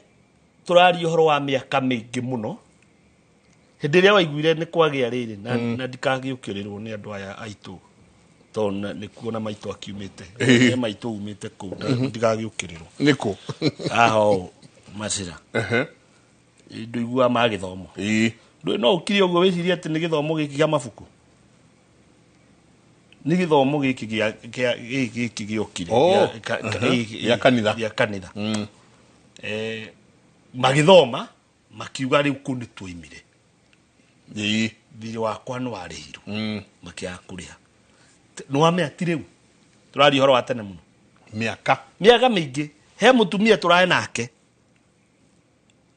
tũraria ũhoro wa mĩaka mĩingĩ mũno hĩndĩ ĩrĩa waiguire nĩ kwagĩa rĩrĩ na ndikagĩũkĩrĩrwo nĩ andũ aya aitũ tondũ nĩ kuona maitũ akiumĩte. Ĩĩ. Nĩ maitũ umĩte kũu, ndigagĩũkĩrĩrwo. Nĩkũ? Haha ũũ macĩra. Ndũiguaga ma gĩthomo. Ndũĩ no ũkire ũguo wĩcirie atĩ nĩ gĩthomo gĩkĩ kĩa mabuku, nĩ gĩthomo gĩkĩ gĩkĩ gĩkĩ gĩokire Oh, gĩkĩ- Gĩa kanitha. Gĩa kanitha. Magĩthoma makiuga rĩu kũ nĩ tuoimire. Thirĩ wakwa nĩ warĩhirwo. Makĩaga kũrĩha. Nĩ wamenya ti rĩu tũraria ũhoro wa tene mũno. Mĩaka. Mĩaka mĩingĩ. He mũtumia tũrae nake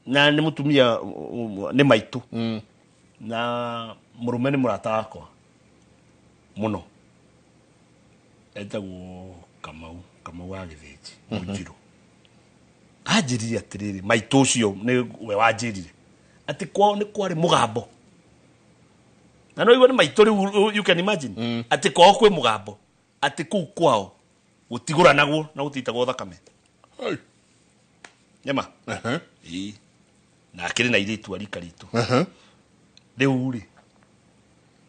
na nĩ mũtumia nĩ maitũ na mũrũme nĩ mũrata wakwa. Mũno. Etagwo Kamau, Kamau wa Gĩthĩnji, Mũnjirũ. Anjĩrire atĩrĩrĩ, maitũ ũcio nĩ we wanjĩrire atĩ kwao nĩ kwarĩ mũgambo. Na no igua nĩ maitũ rĩu, you can imagine. Atĩ kwao kwĩ mũgambo, atĩ kũu kwao gũtigũranagwo na gũtitagwo thakame. Hey. Nĩma? Ehe. Ĩĩ. Na akĩrĩ na airĩtu a rika ritũ. Ehe. Rĩu rĩ,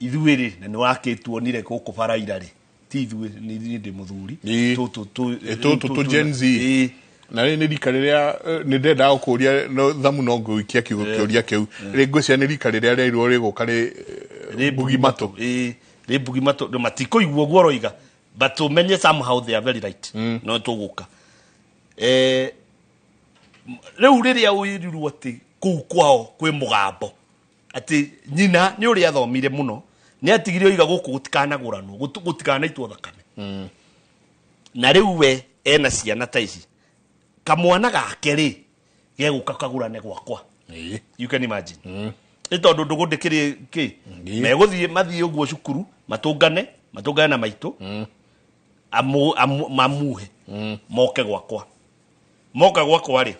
ithuĩ rĩ, na nĩ wakĩtuonire gũkũ baraira rĩ, ti ithuĩ, nĩ niĩ ndĩ mũthuri. Ĩĩ. Tũtũ tũ- Ĩ, tũtũ tũ Gen Z. Ĩĩ. Na rĩ nĩ rika rĩrĩa nĩ ndendaga gũkũria no thamu no ngũikia kiugo kĩũria kĩu rĩ ngwĩciria nĩ rika rĩrĩa rĩerirwo rĩgũka rĩ Rĩ mbugi matũ. Ĩĩ, rĩ mbugi matũ no matikũigua ũguo ũroiga, but ũmenye somehow they are very right. No tũgũka. Rĩu rĩrĩa wĩrirwo atĩ kũu kwao kwĩ mũgambo, atĩ nyina nĩ ũrĩa athomire mũno, nĩ atigire oiga gũkũ gũtikanagũranwo, gũtikanaitwo thakame. Na rĩu we ena ciana ta ici, kamwana gake rĩ gegũka kagũrane gwakwa. Ĩĩ. You can imagine. Nĩ tondũ ndũgũ ndĩkĩrĩ kĩ Ĩĩ. megũthiĩ mathiĩ ũguo cukuru matũngane matũngane na maitũ mamuhe moke gwakwa. Moka gwakwa rĩ,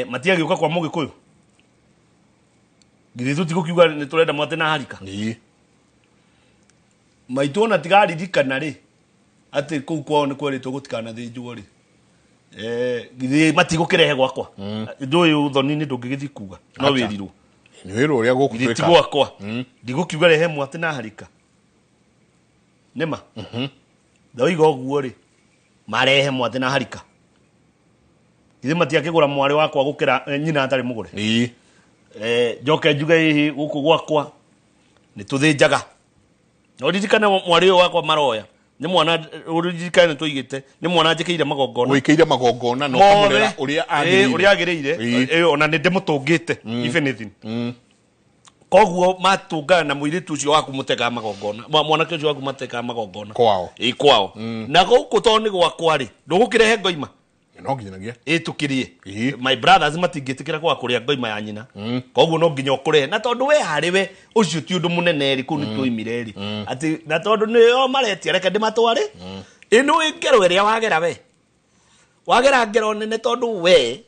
matiagĩũka kwa mũgĩkũyũ, githĩ tũtigũkiuga nĩ tũrenda mwate na harika. Ĩĩ. Maitũ ona tigaririkana rĩ atĩ kũu kwao nĩ kwerĩtwo gũtikanathĩnjwo rĩ, githĩ matigũkĩrehe gwakwa. Ndũĩ ũthoni-inĩ ndũngĩgĩthiĩ kuga no Acha. wĩrirwo. Nĩ wĩrwo ũrĩa gũkũ Githĩ ti twĩkaga. gwakwa ndigũkiuga rehe mwate na harika nĩma ndoiga ũguo rĩ, marehe mwate na harika, githĩ matiakĩgũra mwarĩ wakwa gũkĩra nyina atarĩ mũgũre. Ĩĩ. Njoke njuge hihi gũkũ gwakwa nĩ tũthĩnjaga. No ririkane mwarĩ ũyũ wakwa maroya nĩ mwana, ũririkane nĩ tũigĩte nĩ mwana njĩkĩire magongona. Wĩkĩire magongona na ũkamũrera ũrĩa agĩrĩire. Ũrĩa agĩrĩire. Ĩĩ. Ona nĩ ndĩmũtũngĩte if anything. Koguo matũngana na mũirĩtu ũcio waku mũtekaga magongona, mwanake ũcio waku matekaga magongona Kwao. Ĩĩ, kwao. Na gũkũ tondũ nĩ gwakwa rĩ, ndũgũkĩrehe ngoima. No nginyagia. Ĩĩ, tũkĩrĩe. Ĩĩ. My brothers matingĩtĩkĩra kwaga kũrĩa ngoima ya nyina. Koguo no nginya ũkũrehe, na tondũ we harĩ we ũcio ti ũndũ mũnene rĩ, kũu nĩ twoimire rĩ, atĩ na tondũ nĩo maretia reke ndĩmatware. Ĩ nĩ ngero ĩrĩa wagera, we wagera ngero nene, tondũ we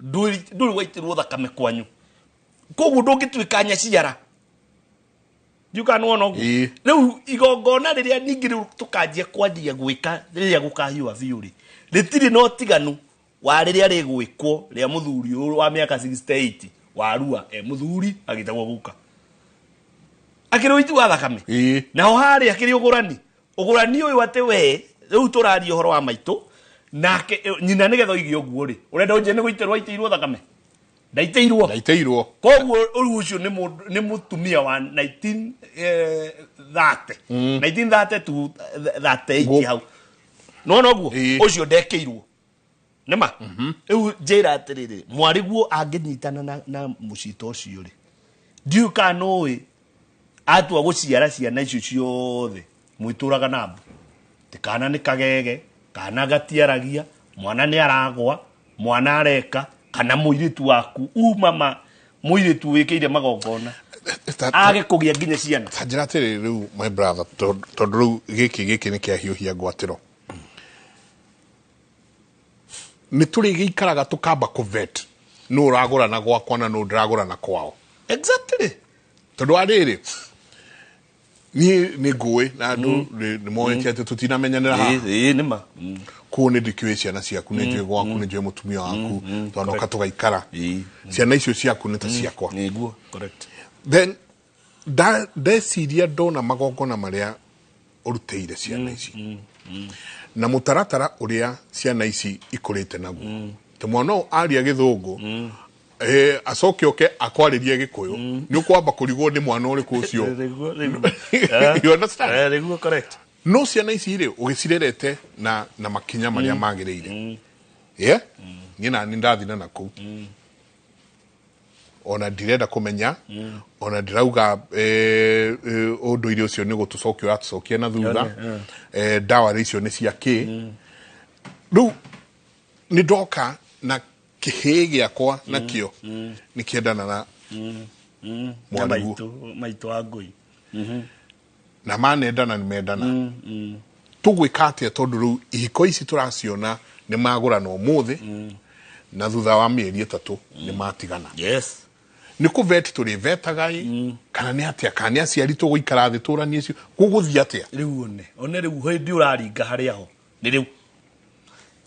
ndũrĩ waitĩrwo thakame kwanyu, koguo ndũngĩtuĩka nyaciara ndiũka nĩwona ũguo. Ĩĩ. Rĩu igongona rĩrĩa ningĩ rĩu tũkanjia kwanjia gwĩka rĩrĩa gũkahiũha biũ rĩ, rĩtirĩ na ũtiganu wa rĩrĩa rĩgwĩkwo rĩa mũthuri ũyũ wa mĩaka 68 wa rua e mũthuri agĩtagwo guka akĩrĩ ũiti wa thakame. Ĩĩ. Naho harĩa akĩrĩ ũgũrani, ũgũrani ũyũ atĩ we rĩu tũraria ũhoro wa maitũ nake nyina, nĩgetha oige ũguo rĩ, ũrenda ũnjĩre nĩ gũitĩrwo aitĩirwo thakame? Ndaitĩirwo. Ndaitĩirwo. Koguo rĩu ũcio nĩ mũndũ, nĩ mũtumia wa 1930, 1930 to 38 hau nona ũguo. Ĩĩ. Ũcio ndekĩirwo nĩma. Rĩu njĩra atĩrĩrĩ, mwarĩguo angĩnyitana na mũcito ũcio rĩ, ndiũĩ kana nũĩ atua gũciara ciana icio ciothe mwĩtũraga na mbu ti kana nĩ kagege, kana gatiaragia, mwana nĩ aragwa, mwana areka, kana mũirĩtu waku umama mũirĩtu wĩkĩire magongona age kũgĩa nginya ciana. Ta njĩra atĩrĩrĩ rĩu, my brother, tondũ rĩu gĩkĩ nĩ kĩahiũhia ngwatĩro, nĩ tũrĩgĩikaraga tũkamba kũvet nũ ũragũrana gwakwa na nũ ndĩragũrana kwao. Exactly. Tondũ wa rĩrĩ, niĩ nĩ ngũĩ na andũ nĩ moĩte atĩ tũtinamenyanĩra haha. Ĩĩ, nĩma. Kuo nĩ ndĩkĩũĩ ciana ciaku, nĩ njũĩ gwaku, nĩ njũĩ mũtumia waku, twanoka tũgaikara. Ĩĩ. Ciana icio ciaku nĩ ta ciakwa. Nĩguo, correct. Then ndeciria ndona magongona marĩa ũrutĩire ciana ici na mũtaratara ũrĩa ciana ici ikũrĩte naguo, tĩ mwana ũyũ aria gĩthũngũ, acoke oke akwarĩrie gĩkũyũ, nĩ ũkwamba kũrigwo nĩ mwana ũrĩkũ ũcio. Nĩguo, nĩguo. You understand? Nĩguo, correct. No ciana ici rĩ, ũgĩcirerete na makinya marĩa magĩrĩire, yeah? Niĩ nani ndathina na kũu, ona ndirenda kũmenya, ona ndirauga ũndũire ũcio nĩ gũtũcokia ũratũcokia na thutha, ndawa icio nĩ cia kĩ. Rĩu nĩ ndoka na kĩhĩĩ gĩakwa nakĩo nĩ kĩendana na Na mwarĩguo. maitũ, maitũ wa ngũi. Na manendana nĩ mendana. Tũgwĩka atĩa tondũ rĩu ihiko ici tũraciona nĩ magũrana ũmũthĩ na thutha wa mĩeri 3 nĩ matigana. Yes. Nĩ kũveti tũrĩvetaga ĩ kana nĩ atĩa, kana nĩ aciari tũgũikara thĩ tũranie icio, gũgũthiĩ atĩa? Rĩu one rĩu hĩndĩ ũraringa harĩa ho nĩ rĩu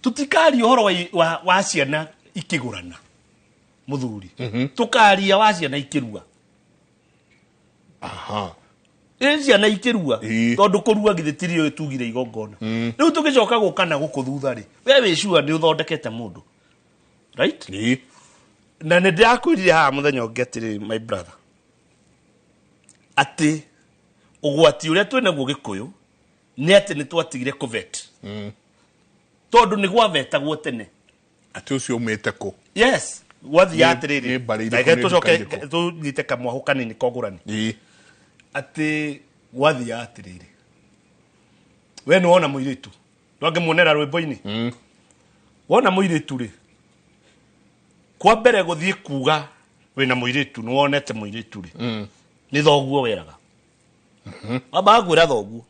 tũtikaria ũhoro wa ciana ikĩgũrana mũthuri, tũkaria wa ciana ikĩrua. Aha. Ĩ ciana ikĩrua tondũ kũrua githĩ tirio tugire igongona. Rĩu tũgĩcoka gũka na gũkũ thutha rĩ, we wĩ sure nĩ ũthondekete mũndũ, right? Na nĩ ndĩrakwĩrire haha mũthenya ũngĩ atĩrĩrĩ, my brother, atĩ ũgwati ũrĩa twĩnaguo Gĩkũyũ nĩ atĩ nĩ twatigire kũvet. Tondũ nĩ gwavetagwo tene. Atĩ ũcio umĩte kũ? Yes. Gwathiaga atĩrĩrĩ, Nĩ mbarĩ irĩkũ, reke nĩ tũcoke nduka irĩkũ? tũnyite kamwahũ kanini kogũrani. Atĩ gwathiaga atĩrĩrĩ, we nĩ wona mũirĩtu, ndwangĩmuonera rwĩmbo-inĩ. Wona mũirĩtu rĩ, kwa mbere gũthiĩ kuga wĩna mũirĩtu, nĩ wonete mũirĩtu rĩ, nĩ thoguo weraga. Wambaga kwĩra thoguo,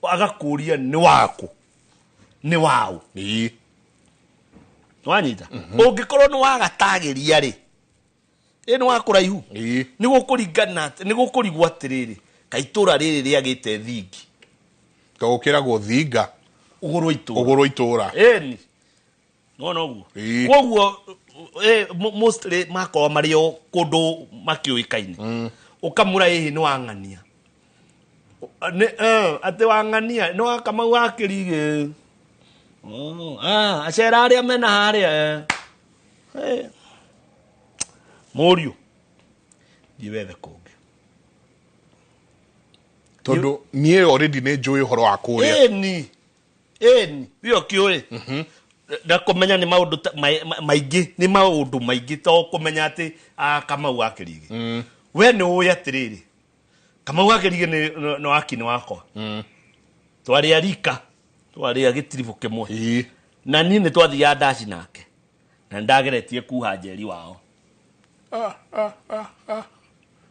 agakũria nĩ waku, nĩ waũ. Wanyita? Ũngĩkorwo nĩ wagatagĩria rĩ, ĩ nĩ wa kũraihu. Nĩ gũkũringana, nĩ gũkũrigwo atĩrĩrĩ, kaĩ itũra rĩrĩ rĩagĩte thingi. To gũkĩragwo thinga. Ũgũrwo itũra. Ũgũrwo itũra. Ĩni. Nona ũguo. Koguo, mostly makorwo marĩ o kũndũ makĩũĩkaine. Ũkamũra ĩhĩ nĩ wang'ania. Nĩ, atĩ wang'ania, nĩ wa Kamau wa Kĩrigĩ. Oh, acera arĩa mena harĩa, Mũriũ, thiĩ wethe kũngĩ. Tondũ niĩ already nĩ njũĩ ũhoro wa kũrĩa. Ĩni, ĩni, we ũkĩũĩ. Na kũmenya nĩ maũndũ maingĩ, nĩ maũndũ maingĩ to kũmenya atĩ, Kamau wa Kĩrigĩ. We nĩ ũĩ atĩrĩrĩ, Kamau wa Kĩrigĩ nĩ wakini wakwa. Twarĩ a rika, twarĩ a gĩtiribũ kĩmwe. Na niĩ nĩ twathiaga ndaci nake. Na nĩndageretie kuha njeri wao.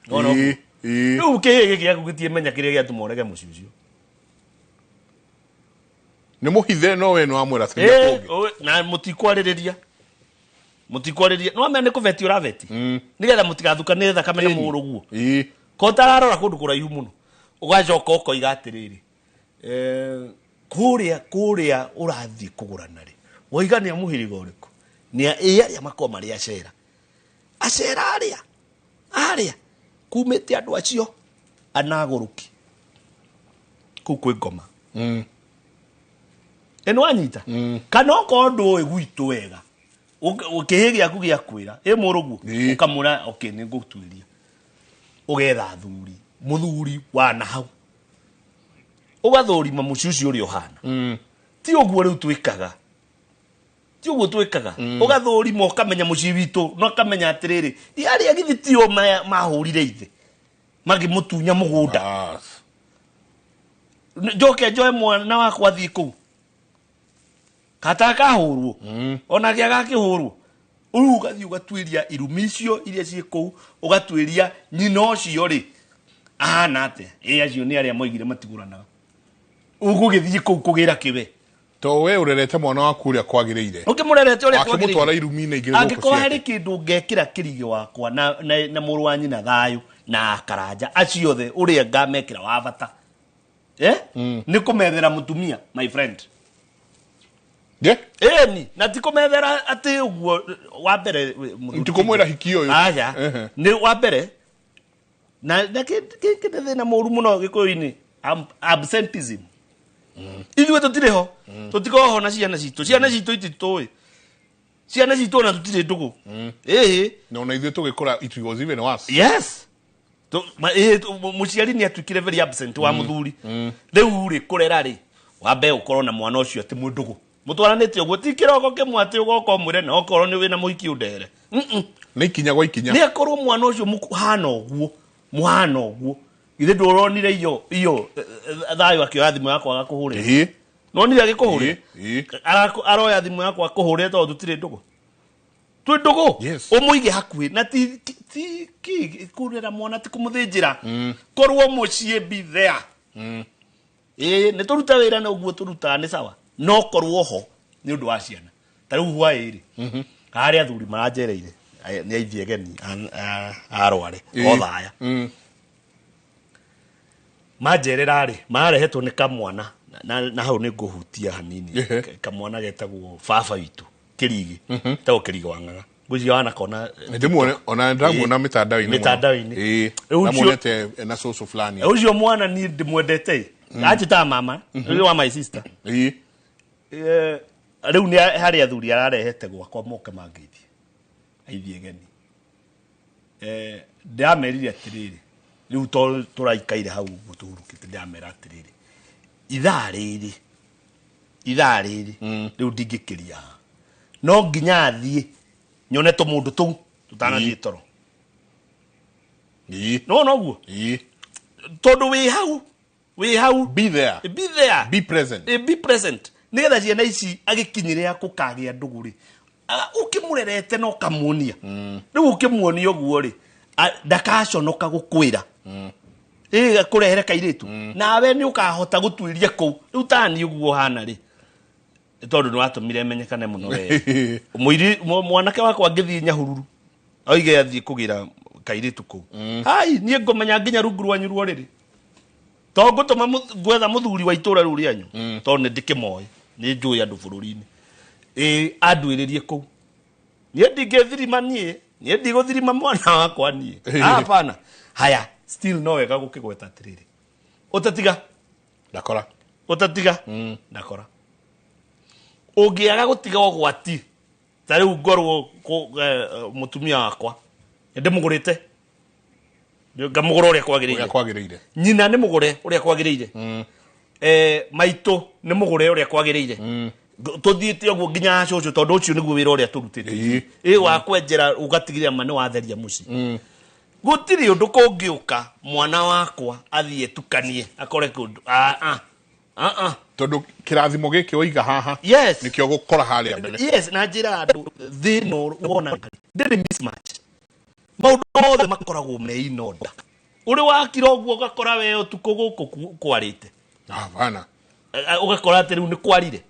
Nona ũguo? Rĩu kĩhĩ gĩkĩ gĩaku gĩtiĩmenya kĩrĩa gĩatũma ũrege mũciĩ ũcio. Nĩ mũhithe no we nĩ wamwĩra caria kũngĩ. Na mũtikwarĩrĩria. Mũtikwarĩrĩria. No amenya nĩ kũbeti ũrabeti. Nĩgetha mũtigathukane thakame na mũrũguo. Ko ũtararora kũndũ kũraihu mũno. Ũgacoka ũkoiga atĩrĩrĩ, kũrĩa ũrathiĩ kũgũrana rĩ, woiga nĩ a mũhĩrĩga ũrĩkũ? Nĩ a ĩ arĩa makoragwo marĩ acera. Acera arĩa? Arĩa? Kumĩte andũ acio anagũrũki. Kũu kwĩ ngoma. Ĩ nĩ wanyita? Kana okorwo ndũĩ gwitũ wega, kĩhĩ gĩaku gĩakwĩra, ĩ mũrũguo, ũkamwĩra, okay, nĩ ngũtuĩria. Ũgetha athuri, mũthuri wa na hau. Ũgathũrima mũciĩ ũcio ũrĩa ũhana. Ti ũguo rĩu twĩkaga. Ti ũguo twĩkaga. Ũgathũrima ũkamenya mũciĩ witũ, na ũkamenya atĩrĩrĩ, arĩa githĩ tio mahũrire ithe. Magĩmũtunya mũgũnda. Njoke njoe mwana wakwa athiĩ kũu. Kata kahũrwo. Onake agakĩhũrwo. Rĩu ũgathiĩ ũgatuĩria irumi icio iria ciĩ kũu, ũgatuĩria nyina ũcio rĩ, ahana atĩa? Ĩ acio nĩ arĩa moigire matigũranaga. Ũgũgĩthiĩ kũu kũgĩra kĩwe. To we ũrerete mwana waku ũrĩa kwagĩrĩire. Ũkĩmũrerete ũrĩa kwagĩrĩire. Wakĩmũtwara irumi-inĩ igĩrĩ gũkũ Angĩkorwo ciake. harĩ kĩndũ ngekĩra kĩrigĩ wakwa na mũrũ wa nyina thayũ na akaranja acio othe ũrĩa ngamekĩra wa bata. Nĩ kũmethera mũtumia, my friend. Ĩni, na ti kũmethera atĩ ũguo wa mbere, mũthuri Ti kũmwĩra hiki ũyũ. Aca. Nĩ wa mbere. Na kĩ nĩ thĩna mũru mũno Gĩkũyũ-inĩ. Absenteeism. Ithuĩ tũtirĩ ho. Tũtikoragwo ho na ciana citũ. Ciana citũ ititũĩ. Ciana citũ ona tũtirĩ ndũgũ. Ĩhĩ. Na ona ithuĩ tũgĩkũra, it was even worse. Yes. Mũciari nĩ atuĩkire very absent wa mũthuri. Rĩu rĩ, kũrera rĩ, wambe ũkorwo na mwana ũcio atĩ mwĩ ndũgũ. Mũtwaranĩte ũguo, ti kĩroko kĩmwe atĩ ũgoka ũmwĩre na okorwo nĩ wĩna mũhiki ũndehere. Nĩ ikinya gwa ikinya. Nĩ akorwo mwana ũcio mũhana ũguo, mũhana ũguo. Githĩ ndũronire iyo, thayũ akĩoya thimũ yakwa agakũhũrĩra? Nonire agĩkũhũrĩra? Aroya thimũ yakwa akũhũrĩra tondũ tũtirĩ ndũgũ. Twĩ ndũgũ? Ũmũige hakuhĩ na ti kũrera mwana ti kũmũthĩnjĩra. Korwo mũciĩ be there. Ĩĩ nĩ tũrute wĩra na ũguo tũrutaga nĩ sawa no korwo ho nĩ ũndũ wa ciana ta rĩu hwaĩ rĩ harĩa athuri maranjereire nĩ aithi ageni arware othaya manjerera rĩ mararehetwo nĩ kamwana na hau nĩ ngũhutia hanini kamwana getagwo baba witũ Kĩrigi getagwo Kĩrigi wa Ng'ang'a ngwĩciria wanakona ndĩmuone ona ndĩramuona mĩtandao-inĩ mĩtandao-inĩ ndamuonete na cũcũ fulani ũcio mwana niĩ ndĩmwendete anjĩtaga mama ũyũ wa my sister rĩu nĩ harĩ athuri ararehete gwakwa moke mangeithie aithie geni ndĩramerire atĩrĩrĩ rĩu to tũraikaire hau ũguo tũhurũkĩte ndĩramera atĩrĩrĩ ithaa rĩrĩ rĩu ndingĩkĩria haha no nginya athiĩ nyone tũmũndũ tũu tũtanathiĩ toro no noguo tondũ wĩ hau be there be there be present be present nĩgetha ciana ici agĩkinyĩrĩa kũkagĩa ndũgũ rĩ ũkĩmũrerete na ũkamuonia rĩu ũkĩmuonia ũguo rĩ ndakaconoka gũkwĩra ĩ kũrehere kairĩtu nawe nĩ ũkahota gũtuĩria kũu rĩu tani ũguo hana rĩ tondũ nĩ watũmire menyekane mũno we mũiri mwanake wakwa angĩthiĩ Nyahururu oige athiĩ kũgĩra kairĩtu kũu hai niĩ ngũmenya nginya rungu rwanyu rworĩrĩ to ngũtũma gwetha mũthuri wa itũra rĩu rĩanyu tondũ nĩ ndĩkĩmoĩ nĩ njũĩ andũ bũrũri-inĩ ĩ anduĩrĩrie kũu niĩ ndingĩthirima niĩ ndigũthirima mwana wakwa niĩ hapana haya still no wega gũkĩgweta atĩrĩrĩ ũtatiga ndakora ũtatiga ndakora ũngĩaga gũtiga ũgwati ta rĩu ngorwo mũtumia wakwa ndĩmũgũrĩte ngamũgũra ũrĩa kwagĩrĩire nyina nĩ mũgũre ũrĩa kwagĩrĩire maitũ nĩ mũgũre ũrĩa kwagĩrĩire tũthiĩte ũguo nginya cũcũ tondũ ũcio nĩguo wĩra ũrĩa tũrutĩte ĩ wa kwenjera ũgatigĩrĩra ma nĩ watheria mũciĩ gũtirĩ ũndũ kũngĩũka mwana wakwa athiĩ tukanie akore kũndũ tondũ kĩrathimo gĩkĩ waiga haha yes nĩkĩo gũkora harĩa mbere yes na njĩra andũ thĩna wona ndĩrĩ mismatch maũndũ mothe makoragwo me in order ũrĩ wakira ũguo ũgakora we ũtukũ gũkũ kwarĩte hapana ũgakora atĩ rĩu nĩ kwarire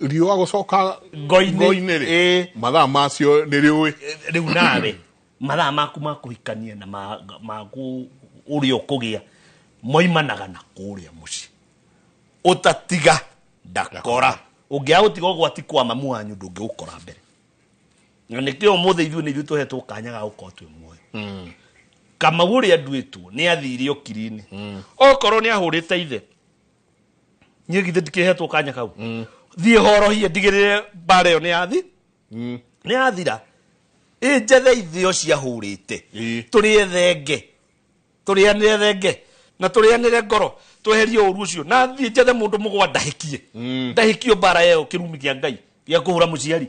riũa gũcoka ngoi-inĩ rĩ mathaa macio nĩ rĩũĩ rĩu nawe mathaa maku ma kũhikania na ma ũrĩa ũkũgĩa moimanaga na kũrĩa mũciĩ ũtatiga ndakora ũngĩaga gũtiga ũgwati kwa mamu wanyu ndũngĩũkora mbere na nĩkĩo ũmũthĩ ithuĩ nĩ ithuĩ tũhetwo kanya ga gũkorwo twĩ muoyo Kamau ũrĩa nduĩtwo nĩ athire ũkiri-inĩ okorwo nĩ ahũrĩte ithe niĩ githĩ ndikĩhetwo kanya kau thiĩ horohie ndigĩrĩre mbara ĩyo nĩ yathira ĩ njethe ithĩo ciahũrĩte tũrĩe thenge tũrĩanĩre thenge na tũrĩanĩre ngoro tweherie ũru ũcio na thiĩ njethe mũndũ mũgwa ndahĩkie ndahĩkio mbara ĩyo kĩrumi kĩa Ngai gĩa kũhũra mũciari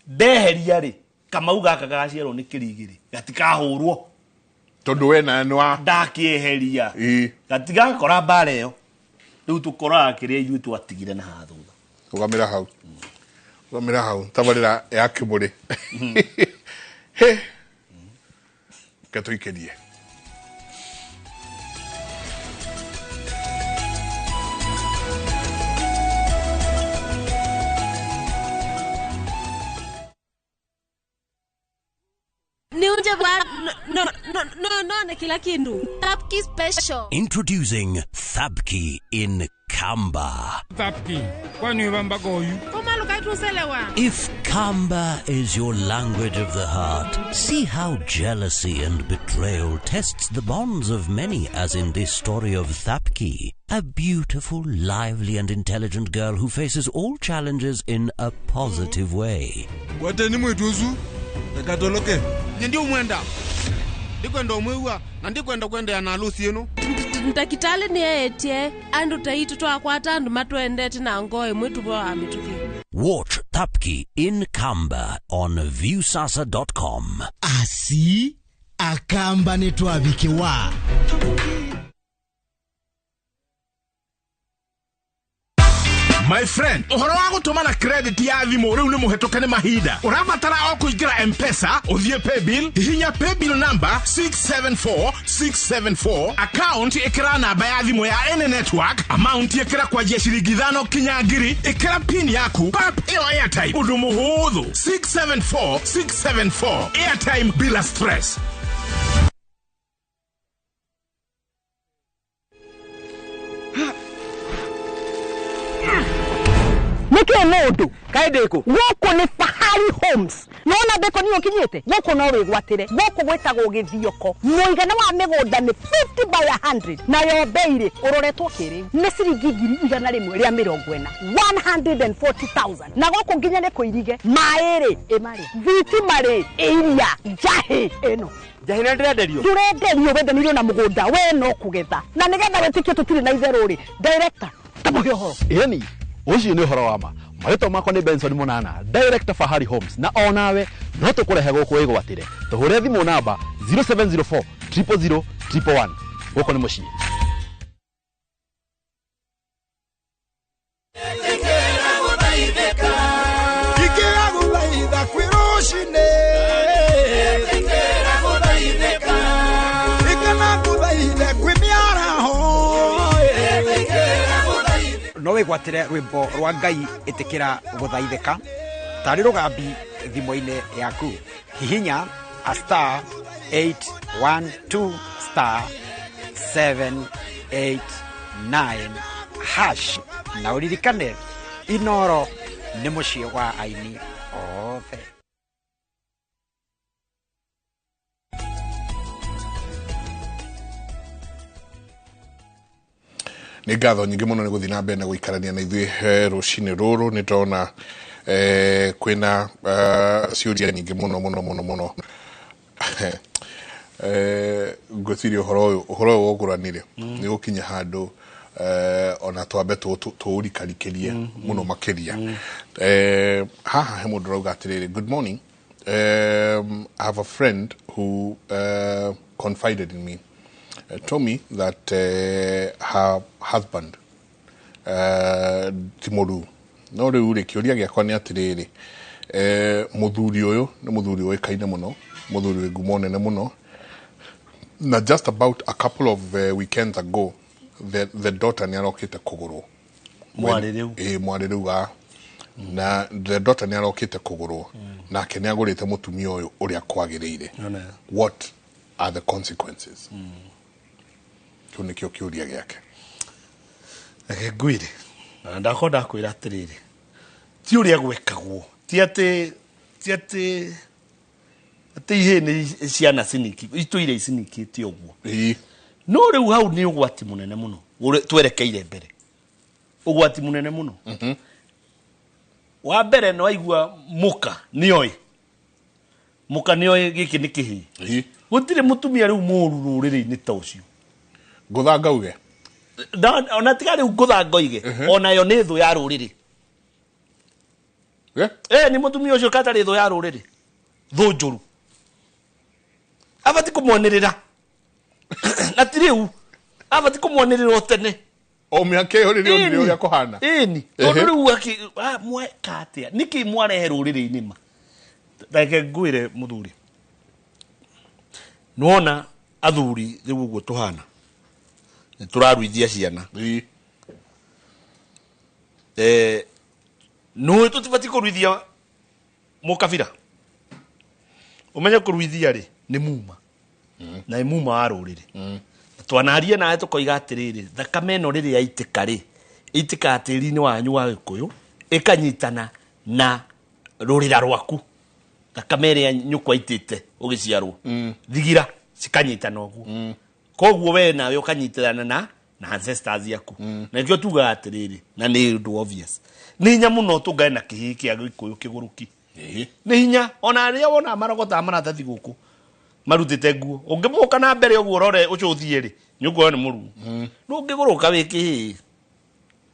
ndeheria rĩ Kamau gaka gagaciarwo nĩ Kĩrigĩrĩ gatikahũrwo tondũ we na nĩ wa ndakĩeheria gatigakora mbara ĩyo rĩu tũkoraga kĩrĩa ithuĩ twatigire na haha thutha rũgamĩra hau tabarĩra ya Kĩmũrĩ he ke tũikĩrie No, kila kindu. Thapki special. Introducing Thapki in Kamba. Thapki, kwani wamba goyu? If Kamba is your language of the heart, see how jealousy and betrayal tests the bonds of many, as in this story of Thapki, a beautiful, lively and intelligent girl who faces all challenges in a positive way. Ndakitali ni etie andu taitu twakwata andu matwendete na ngoi mwitu bo amituki. Watch Thapki in Kamba on viewsasa.com. Asi akamba netwabikiwa. My friend, ũhoro wa gũtũmana credit ya thimũ rĩu nĩ mũhetũke nĩ mahinda. Ũrabatara o kũingĩra M-Pesa, ũthiĩ paybill, hihinya paybill number 674674, account ĩkĩra namba ya thimũ ya any network, amount ĩkĩra kwanjia ciringi 5 kinya 1000, ĩkĩra pin yaku, pap ĩyo airtime. Ũndũ mũhũthũ. 674674. Airtime bila stress. Nĩkĩ mũndũ kaĩ ndĩkũ gũkũ nĩ Fahari Homes nona ndĩkũ niĩ ũkinyĩte gũkũ no wĩgwatĩre gũkũ gwĩtagwo Gĩthioko mũigana wa mĩgũnda nĩ 50 by 100 nayo bei rĩ ũroretwo kĩrĩu nĩ ciringi 140,000 140,000 na gũkũ nginya nĩ kũirige maĩ rĩ ĩmarĩ thitima rĩ ĩiria njahĩ ĩno njahĩ nĩ ndĩrenderio ndũrenderio wendanĩirio na mũgũnda we no kũgetha na nĩgetha wĩtĩkie tũtirĩ na itherũ rĩ director tamũhe ũhoro. Ĩni ucio nĩ ũhoro wa ma. Marĩtwa makwa nĩ Benson Munana, director Fahari Homes, na onawe no tũkũrehe gũkũ wĩgwatĩre. Tũhũre thimũ namba 0704 000 111. Gũkũ nĩ mũciĩ. No wĩgwatĩre rwĩmbo rwa Ngai ĩtĩkĩra gũthaithĩka tarĩ rũgambi thimũ-inĩ yaku. Hihinya a star 812 star 789 hash na ũririkane Inoro nĩ mũciĩ wa aini othe. Nĩ ngatho nyingĩ mũno nĩ gũthiĩ na mbere na gũikarania na ithuĩ rũcinĩ rũrũ. Nĩ ndona kwĩna ciũria nyingĩ mũno mũno mũno mũno. Ngwĩciria ũhoro ũyũ wogũranire nĩ gũkinya handũ ona twambe tũũrikarikĩrie mũno makĩria. Haha he mũndũ ũrauga atĩrĩrĩ, good morning, I have a friend who confided in me. Told me that her husband ti mũruu. No rĩu rĩ, kĩũria gĩakwa nĩ atĩrĩrĩ, mũthuri ũyũ nĩ mũthuri ũĩkaine mũno, mũthuri wĩ ngumo nene mũno, na just about a couple of weekends ago the daughter nĩ arokĩte kũgũrwo. Mwarĩ rĩu. Ĩĩ, mwarĩ rĩu a na the daughter nĩ arokĩte kũgũrwo, nake nĩ agũrĩte mũtumia ũyũ ũrĩa kwagĩrĩire. What are the consequences? Kĩu nĩkĩo kĩũria gĩake. Reke ngwĩre, na ndakorwo ndakwĩra atĩrĩrĩ, ti ũrĩa gwĩkagwo, ti atĩ atĩ ihĩĩ nĩ ciana ciniki, itũire icinikĩte ũguo. No rĩu hau nĩ ũgwati mũnene mũno twerekeire mbere. Ũgwati mũnene mũno. Wa mbere nĩ waigua mũka nĩoĩ. Mũka nĩoĩ gĩkĩ nĩ kĩhĩĩ. Gũtirĩ mũtumia rĩu mũũru rũrĩrĩ-inĩ ta ũcio. Ngũthanga uge. Ona tiga rĩu ngũthanga oige, onayo nĩ thũ ya rũrĩrĩ. Nĩ mũtumia ũcio katarĩ thũ ya rũrĩrĩ. Thũ njũru. Abati kũmwanĩrĩra. Na ti rĩu, abati kũmwanĩrĩra o tene. O mĩaka ĩyo rĩrĩa onire ũrĩa kũhana. Ĩni. Tondũ rĩu mweka atĩa? Nĩkĩ mwarehe rũrĩrĩ-inĩ ma? Reke ngwĩre mũthuri. Nĩwona athuri rĩu ũguo tũhana. Nĩ tũraruithia ciana. Nũĩ tũtibatiĩ kũruithia mũkabira. Ũmenye kũruithia rĩ nĩ muma. Na nĩ muma wa rũrĩrĩ. Twanaria nawe tũkoiga atĩrĩrĩ, thakame ĩno rĩrĩa yaitĩka rĩ, ĩitĩkaga tĩri-inĩ wanyu wa Gĩkũyũ, ĩkanyitana na rũrĩra rwaku. Thakame ĩrĩa nyũkwa aitĩte ũgĩciarwo. Thigira cikanyitana ũguo. Koguo we nawe ũkanyitana na ancestors yaku. Na nĩkĩo tugaga atĩrĩrĩ, na nĩ ũndũ obvious. Nĩ hinya mũno tũngane na kĩhĩĩ kĩa Gĩkũyũ kĩgũrũki. Nĩ hinya ona arĩa wona marogotaga maratathi gũkũ marutĩte nguo. Ũngĩmũka na mbere ũguo ũrore ũcũthie rĩ, nĩ ũkuona nĩ mũruu. Ndũngĩgũrũka wĩ kĩhĩĩ.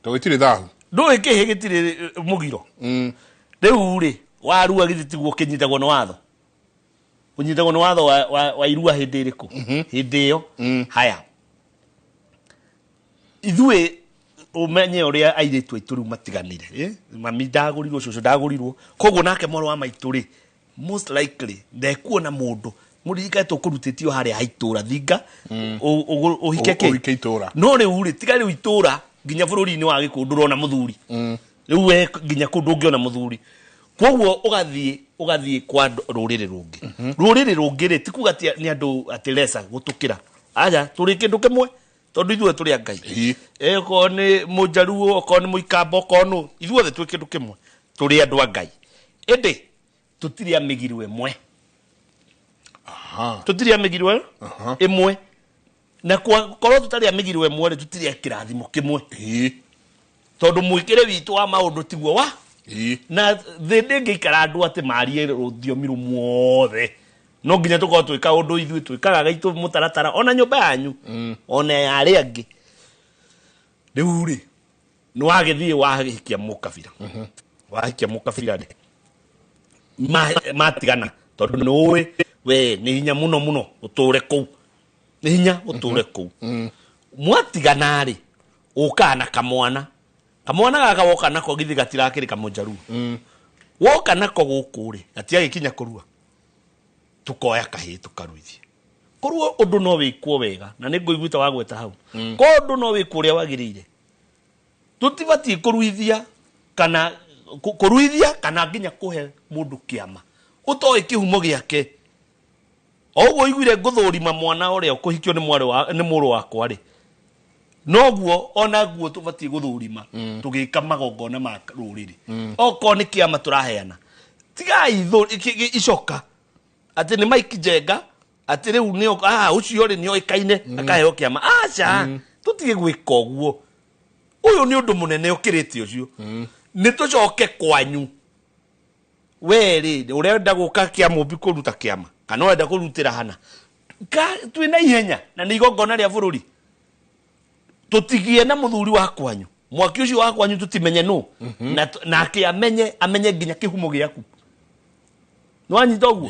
Tondũ gĩtirĩ thahu. Ndũĩ kĩhĩĩ gĩtirĩ mũgiro. Rĩu rĩ, warua githĩ tiguo kĩnyitagwo nĩ watho. Ũnyitagwo nĩ watho wa irua hĩndĩ ĩrĩkũ? Hĩndĩ ĩyo. Haya. Ithuĩ Ũmenye ũrĩa airĩtu aitũ rĩu matiganire, mami ndagũrirwo, cũcũ ndagũrirwo, koguo nake mwarĩ wa maitũ rĩ, most likely ndekuona mũndũ mũririkane tũkũrutĩtio harĩa ha itũra thinga ũhike kĩ Ũhike itũra. No rĩu rĩ, tiga rĩu itũra, nginya bũrũri-inĩ wa gĩkũyũ ndũrona mũthuri rĩu, we nginya kũu ndũngĩona mũthuri, koguo ũgathiĩ kwa rũrĩrĩ rũngĩ. Rũrĩrĩ rũngĩ rĩ, ti kuga atĩ nĩ andũ atĩ resa gũtũkĩra, aja, tũrĩ kĩndũ kĩmwe tondũ ithuothe tũrĩ a Ngai. Okorwo nĩ Mũjaruo, okorwo nĩ Mũikamba, okorwo nũ, ithuothe twĩ kĩndũ kĩmwe, tũrĩ andũ a Ngai, ĩndĩ tũtirĩ a mĩgiro ĩmwe. Tũtirĩ a mĩgiro ĩmwe, na korwo tũtarĩ a mĩgiro ĩmwe rĩ, tũtirĩ a kĩrathimo kĩmwe, tondũ mwĩkĩre witũ wa maũndũ tiguo wa na thĩ ndĩngĩikara andũ atĩ marie rũthiomi rũmwe. No nginya tũkorwo twĩka ũndũ ithuĩ twĩkaga gaitũ mũtaratara, ona nyũmba yanyu, ona ya arĩa angĩ. Rĩu rĩ, nĩ wagĩthiĩ wahikia mũkabira, wahikia mũkabira rĩ, matigana, tondũ nĩ ũĩ we nĩ hinya mũno mũno ũtũre kũu, nĩ hinya ũtũre kũu. Mwatigana rĩ, ũkaga na kamwana, kamwana gaka woka nako githĩ gatirakĩrĩ kamũjaruo, woka nako gũkũ rĩ, gatiagĩkinya kũrua, tukoya kahĩĩ tũkaruithie. Korwo ũndũ no wĩkwo wega, na nĩ ngũiguĩte wagweta hau, korwo ũndũ no wĩkwo ũrĩa wagĩrĩire, tũtibatiĩ kũruithia kana kũruithia kana nginya kũhe mũndũ kĩama ũtoĩ kĩhumo gĩake. O ũguo ũiguire ngũthũrima mwana ũrĩa ũkũhikio nĩ mwarĩ wa nĩ mũrũ wakwa rĩ, noguo onaguo tũbatiĩ gũthũrima tũgĩka magongona ma rũrĩrĩ. Okorwo nĩ kĩama tũraheana, tigai icoka atĩ nĩ Mike Njenga, atĩ rĩu nĩ ũcio rĩ nĩoĩkaine akaheo kĩama. Aca, tũtige gwĩka ũguo. Ũyũ nĩ ũndũ mũnene ũkĩrĩte ũcio. Nĩ tũcoke kwanyu, we rĩ, ũrenda gũka kĩamũmbi kũruta kĩama kana ũrenda kũrutĩra hana, twĩna ihenya na nĩ igongona rĩa bũrũri, tũtigie na mũthuri wa kwanyu, mwaki ũcio wa kwanyu tũtimenye nũ, nake amenye nginya kĩhumo gĩaku. Nĩwanyita ũguo?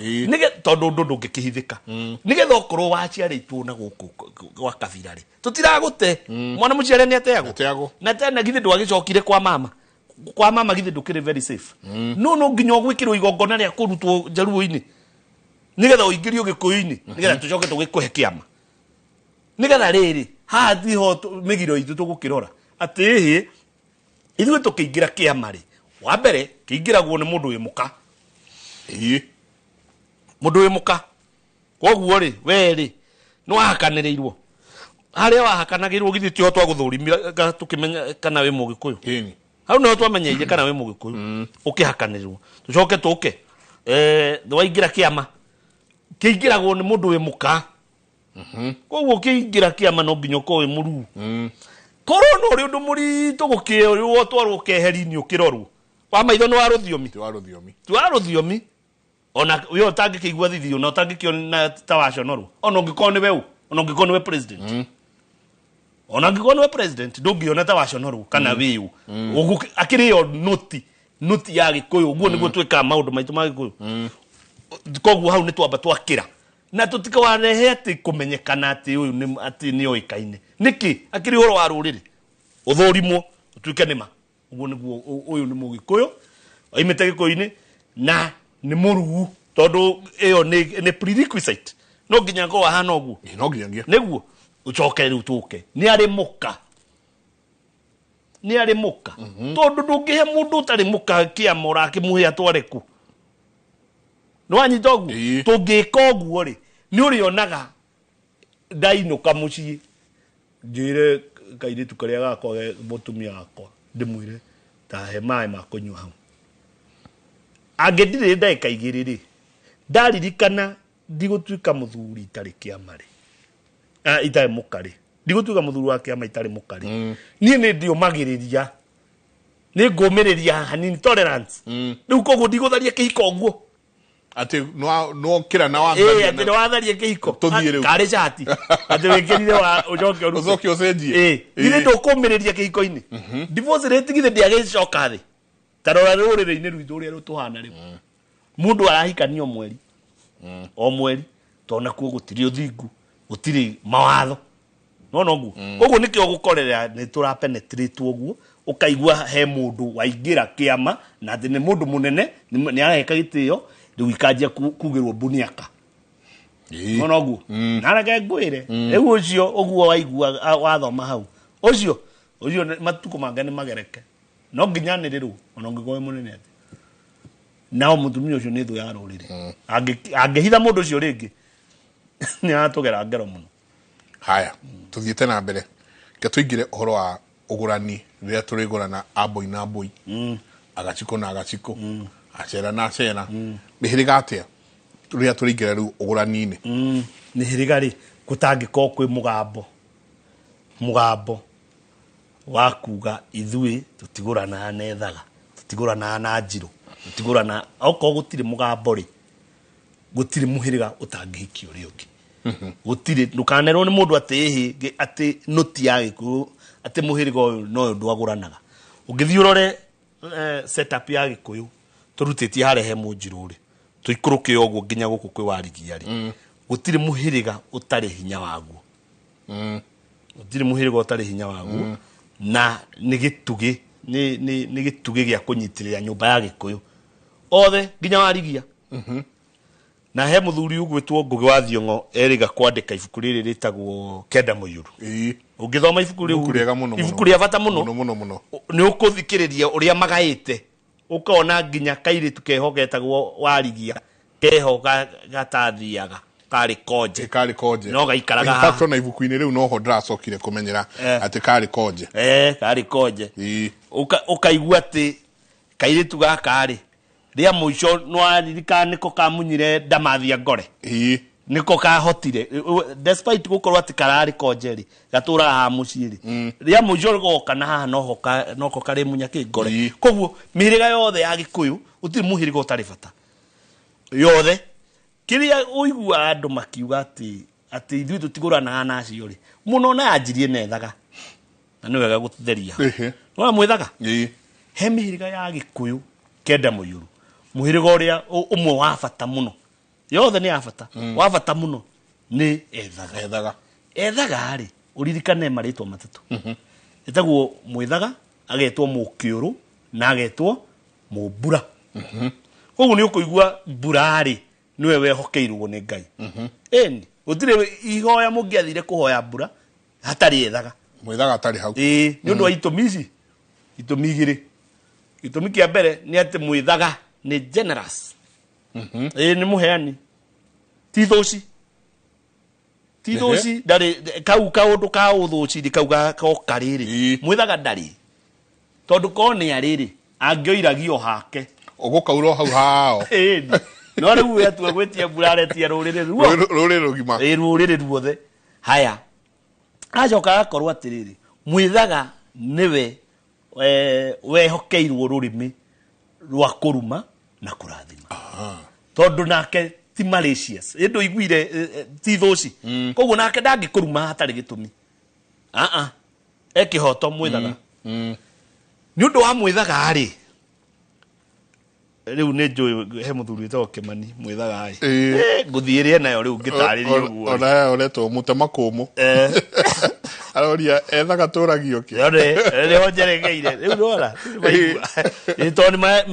Tondũ ũndũ ndũngĩkĩhithĩka, nĩgetha okorwo waciarĩtwo na gũkũ gwa kabira rĩ, tũtiragũte. Mwana mũciare nĩ ateagwo, na tena githĩ ndwagĩcokire kwa mama, kwa mama githĩ ndũkĩrĩ very safe. No nginya ũgwĩkĩrwo igongona rĩa kũrutwo njaruo-inĩ nĩgetha ũingĩrio gĩkũyũ-inĩ, nĩgetha tũcoke tũgĩkũhe kĩama, nĩgetha rĩrĩ haha tiho mĩgiro itũ tũgũkĩrora atĩ ĩhĩ ithuĩ tũkĩingĩra kĩama rĩ, wa mbere kĩingĩragwo nĩ mũndũ wĩ mũka. Mũndũ wĩ mũka, koguo rĩ, we rĩ, nĩ wahakanĩrĩirwo harĩa wahakanagĩrwo, githĩ tiho twagũthũrimira tũkĩmenya kana wĩ Mũgĩkũyũ? Hau nĩho twamenyeire kana wĩ Mũgĩkũyũ, ũkĩhakanĩrĩrwo. Tũcoke tũke waingĩra kĩama, kĩingĩragwo nĩ mũndũ wĩ mũka, koguo ũkĩingĩra kĩama no nginya ũkorwo wĩ mũruu. Korwo no ũrĩ ũndũ mũritũ gũkĩoywo twarwo keheri-inĩ ũkĩrorwo wa maitho nĩ wa rũthiomi, ti wa rũthiomi, ti wa rũthiomi, ona we ũtangĩkĩigua thithi, ona ũtangĩkĩona ta waconorwo, ona ũngĩkorwo nĩwe ũ, ona ũngĩkorwo nĩwe president, ona ũngĩkorwo nĩwe president ndũngĩona ta waconorwo kana wĩ ũ, akĩrĩ yo noti ya Gĩkũyũ. Ũguo nĩguo twĩkaga maũndũ maitũ ma Gĩkũyũ. Koguo hau nĩ twamba twakĩra na tũtikawarehe atĩ kũmenyekana atĩ ũyũ nĩ atĩ nĩ oĩkaine nĩkĩ, akĩrĩ ũhoro wa rũrĩrĩ ũthũrimwo ũtuĩke nĩma. Ũguo nĩguo ũyũ nĩ Mũgĩkũyũ oimĩte Gĩkũyũ-inĩ na nĩ mũruu, tondũ ĩyo nĩ prerequisite, no nginya ngorwo ahana ũguo, no nginyagia nĩguo ũcoke rĩu tũke nĩ arĩ mũka, nĩ arĩ mũka, tondũ ndũngĩhe mũndũ ũtarĩ mũka kĩama ũrakĩmũhe atware kũ. Nĩwanyita ũguo? Tũngĩka ũguo rĩ, nĩ ũrĩonaga ndainũka mũciĩ njĩre kairĩtu karĩa gakwa mũtumia wakwa, ndĩmwĩre tahe maĩ ma kũnyua hau, angĩndirĩ ndagĩka igĩrĩ rĩ, ndaririkana ndigũtuĩka mũthuri itarĩ kĩama rĩ, itarĩ mũka rĩ, ndigũtuĩka mũthuri wa kĩama itarĩ mũka rĩ, niĩ nĩ ndĩũmagĩrĩria, nĩ ngũmĩrĩria hanini, tolerance. Rĩu koguo ndigũtharia kĩhiko ũguo atĩ no kĩra na watharia, atĩ nĩ watharia kĩhiko karĩ cati atĩ wĩkĩrire wa ũcoke ũrute, ũcoke ũcenjie. Githĩ ndũkũmĩrĩria kĩhiko-inĩ? Divorce rate githĩ ndĩagĩcoka thĩ? Ta rora rũrĩrĩ-inĩ rwitũ ũrĩa rũtũhana rĩu, mũndũ arahikania o mweri o mweri, tondũ nakuo gũtirĩ ũthingu, gũtirĩ mawatho. Nona ũguo ũguo nĩkĩo gũkorera nĩ tũrapenetrate ũguo ũkaigua he mũndũ waingĩra kĩama na atĩ nĩ mũndũ mũnene nĩ araheka gĩtĩo rĩu ikanjia kugĩrwo mbuniaka. Nona ũguo na reke ngwĩre rĩu ũcio ũguo waigua wathoma hau ũcio matukũ mangĩ nĩ magereke no nginya anĩrĩrwo ona ũngĩkorwo wĩ mũnene atĩ nao mũtumia ũcio nĩ thũ ya rũrĩrĩ. Angĩhitha mũndũ ũcio rĩngĩ nĩ aratũgera ngero mũno. Haya, tuthiĩte na mbere ke tũingĩre ũhoro wa ũgũrani rĩrĩa tũrĩgũrana ambũi na mbũi, agacikũ na agacikũ, acera na acera, mĩhĩrĩga atĩa rĩrĩa tũrĩingĩra rĩu ũgũrani-inĩ? Mĩhĩrĩga rĩ gũtangĩkorwo kwĩ mũgambo wa kuga ithuĩ tũtigũranaga na ethaga, tũtigũranaga na njirũ, tũtigũranaga. Okorwo gũtirĩ mũgambo rĩ gũtirĩ mũhĩrĩga ũtangĩhikia ũrĩa ũngĩ. Gũtirĩ, ndũkanerwo nĩ mũndũ atĩ ĩhĩ atĩ nũti ya Gĩkũyũ atĩ mũhĩrĩga ũyũ no ũyũ ndwagũranaga. Ũngĩthiĩ ũrore setup ya Gĩkũyũ tũrutĩtie harĩa he mũnjirũ rĩ tũikũrũke ũguo nginya gũkũ kwĩ Warigia rĩ gũtirĩ mũhĩrĩga ũtarĩ hinya waguo. Gũtirĩ mũhĩrĩga ũtarĩ hinya waguo na nĩ gĩtugĩ nĩ gĩtugĩ gĩa kũnyitĩrĩra nyũmba ya Gĩkũyũ othe nginya Warigia. Na he mũthuri ũgwĩtwo Ngũgĩ wa Thiong'o erĩga kwandĩka ibuku rĩrĩ rĩtagwo Kenda Mũiyũru. Ũngĩthoma ibuku rĩu ibuku rĩa bata mũno mũno nĩ ũkũthikĩrĩria ũrĩa magaĩte ũkona nginya kairĩtu keho getagwo Warigia keho gatathiaga karĩ konje. Karĩ konje. No gaikaraga haha. In fact ona ibuku-inĩ rĩu noho ndĩracokire kũmenyera atĩ karĩ konje. Karĩ konje. Ũkaigua atĩ kairĩtu gaka rĩ rĩa mũico nĩwaririkana nĩko kamunyire ndamathia ngore. Nĩko kahotire despite gũkorwo atĩ kararĩ konje rĩ gatũraga haha mũciĩ rĩ rĩa mũico goka na haha noho karĩmunya kĩ ngore. Koguo mĩhĩrĩga yothe ya Gĩkũyũ gũtirĩ mũhĩrĩga ũtarĩ bata yothe. Kĩrĩa ũiguaga andũ makiuga atĩ ithuĩ tũtigũranaga na acio rĩ mũno na yanjirie na ethaga na nĩ wega gũtheria. Nĩwona mwĩthaga he mĩhĩrĩga ya Gĩkũyũ Kenda Mũiyũru mũhĩrĩga ũrĩa ũmwe wa bata mũno yothe nĩ ya bata wa bata mũno nĩ ethaga. Ethaga rĩ ũririkane marĩtwa matatũ. Ĩtagwo mwĩthaga, agetwo mũkĩũrũ na agetwo mũmbura. Koguo nĩ ũkũigua mbura rĩ nĩwe wehokeirwo nĩ Ngai. Ĩni gũtirĩ ihoya mũngĩathire kũhoya mbura hatarĩ ethaga. Mwĩthaga atarĩ hau. Ĩĩ nĩ ũndũ wa itũmi ici itũmi igĩrĩ. Gĩtũmi kĩa mbere nĩ atĩ mwĩthaga nĩ generous. Ĩĩ nĩ mũheani. Ti thũci. Ti thũci ndarĩ kau kaũndũ ka ũthũci rĩ kau goka rĩrĩ. Mwĩthaga ndarĩ. Tondũ korwo nĩ arĩ rĩ angĩoiragio hake. Ũgũkaura hau hao. Ĩĩ. No rĩu we atua gwĩtia mbura aretia rũrĩrĩ ruo. Rũrĩrĩ rũgima. Ĩĩ rũrĩrĩ ruothe. Haya. Acoka agakorwo atĩrĩrĩ mwĩthaga nĩwe wehokeirwo rũrĩmĩ rwa kũruma na kũrathima. Tondũ nake ti malicious. Ĩ ndũiguire ti thũci. Koguo nake ndangĩkũruma hatarĩ gĩtũmi. E kĩhoto mwĩthaga. Nĩ ũndũ wa mwĩthaga rĩ rĩu nĩ njũĩ he mũthuri wĩtagwo Kĩmani mwĩthaga rĩ ngũthiĩ rĩe nayo rĩu ngĩtarĩria ũguo. Ona he ũretwo mũtema kũmũ. Aroria ethaga tũragio kĩ. Yone nĩho njeregeire rĩu nĩwona nĩ tondũ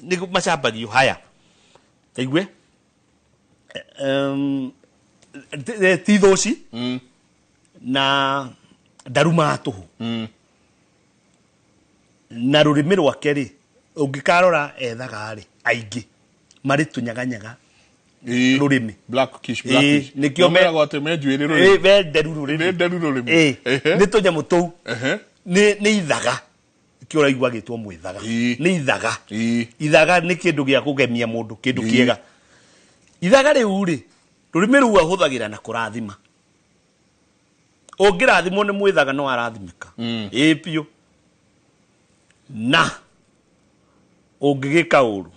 nĩ macambagio haya. Taigue ti thũci na ndarumaga tũhũ. Na rũrĩmĩ rwake rĩ ũngĩkarora ethaga rĩ aingĩ marĩ tũnyaganyaga rũrĩmĩ. Blackish blackish. Nĩkĩo meragwo atĩ me njuĩrĩ rũrĩmĩ. Me nderu rũrĩmĩ. Nĩ nderu rũrĩmĩ. Nĩ tũnyamũ tũu. Nĩ ithaga. Nĩkĩo ũraigua agĩtwo mwĩthaga. Nĩ ithaga. Ithaga nĩ kĩndũ gĩa kũgemia mũndũ, kĩndũ kĩega. Ithaga rĩu rĩ rũrĩmĩ rũu ahũthagĩra na kũrathima. Ũngĩrathimwo nĩ mwĩthaga no arathimĩka. Ĩĩ biũ. Na ũngĩgĩka ũru.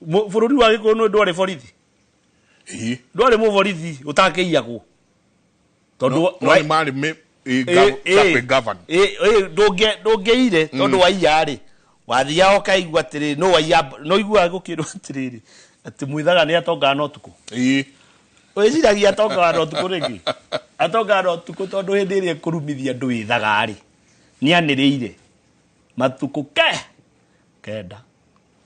Bũrũri wa Gĩkũyũ nĩ ndwarĩ borithi. Ndwarĩ mũborithi ũtakĩiyagwo. Tondũ no nĩ marĩ govern. Ndũngĩire tondũ waiya rĩ wathiaga ũkaigua atĩrĩrĩ no waiya no iguaga gũkĩrwo atĩrĩrĩ atĩ mwĩthaga nĩ atongaga na ũtukũ. Wĩciragia atongaga na ũtukũ rĩngĩ. Atonga na ũtukũ tondũ hĩndĩ ĩrĩa ĩkũrumithia andũ wĩthaga-rĩ, nĩanĩrĩire matukũ ke kenda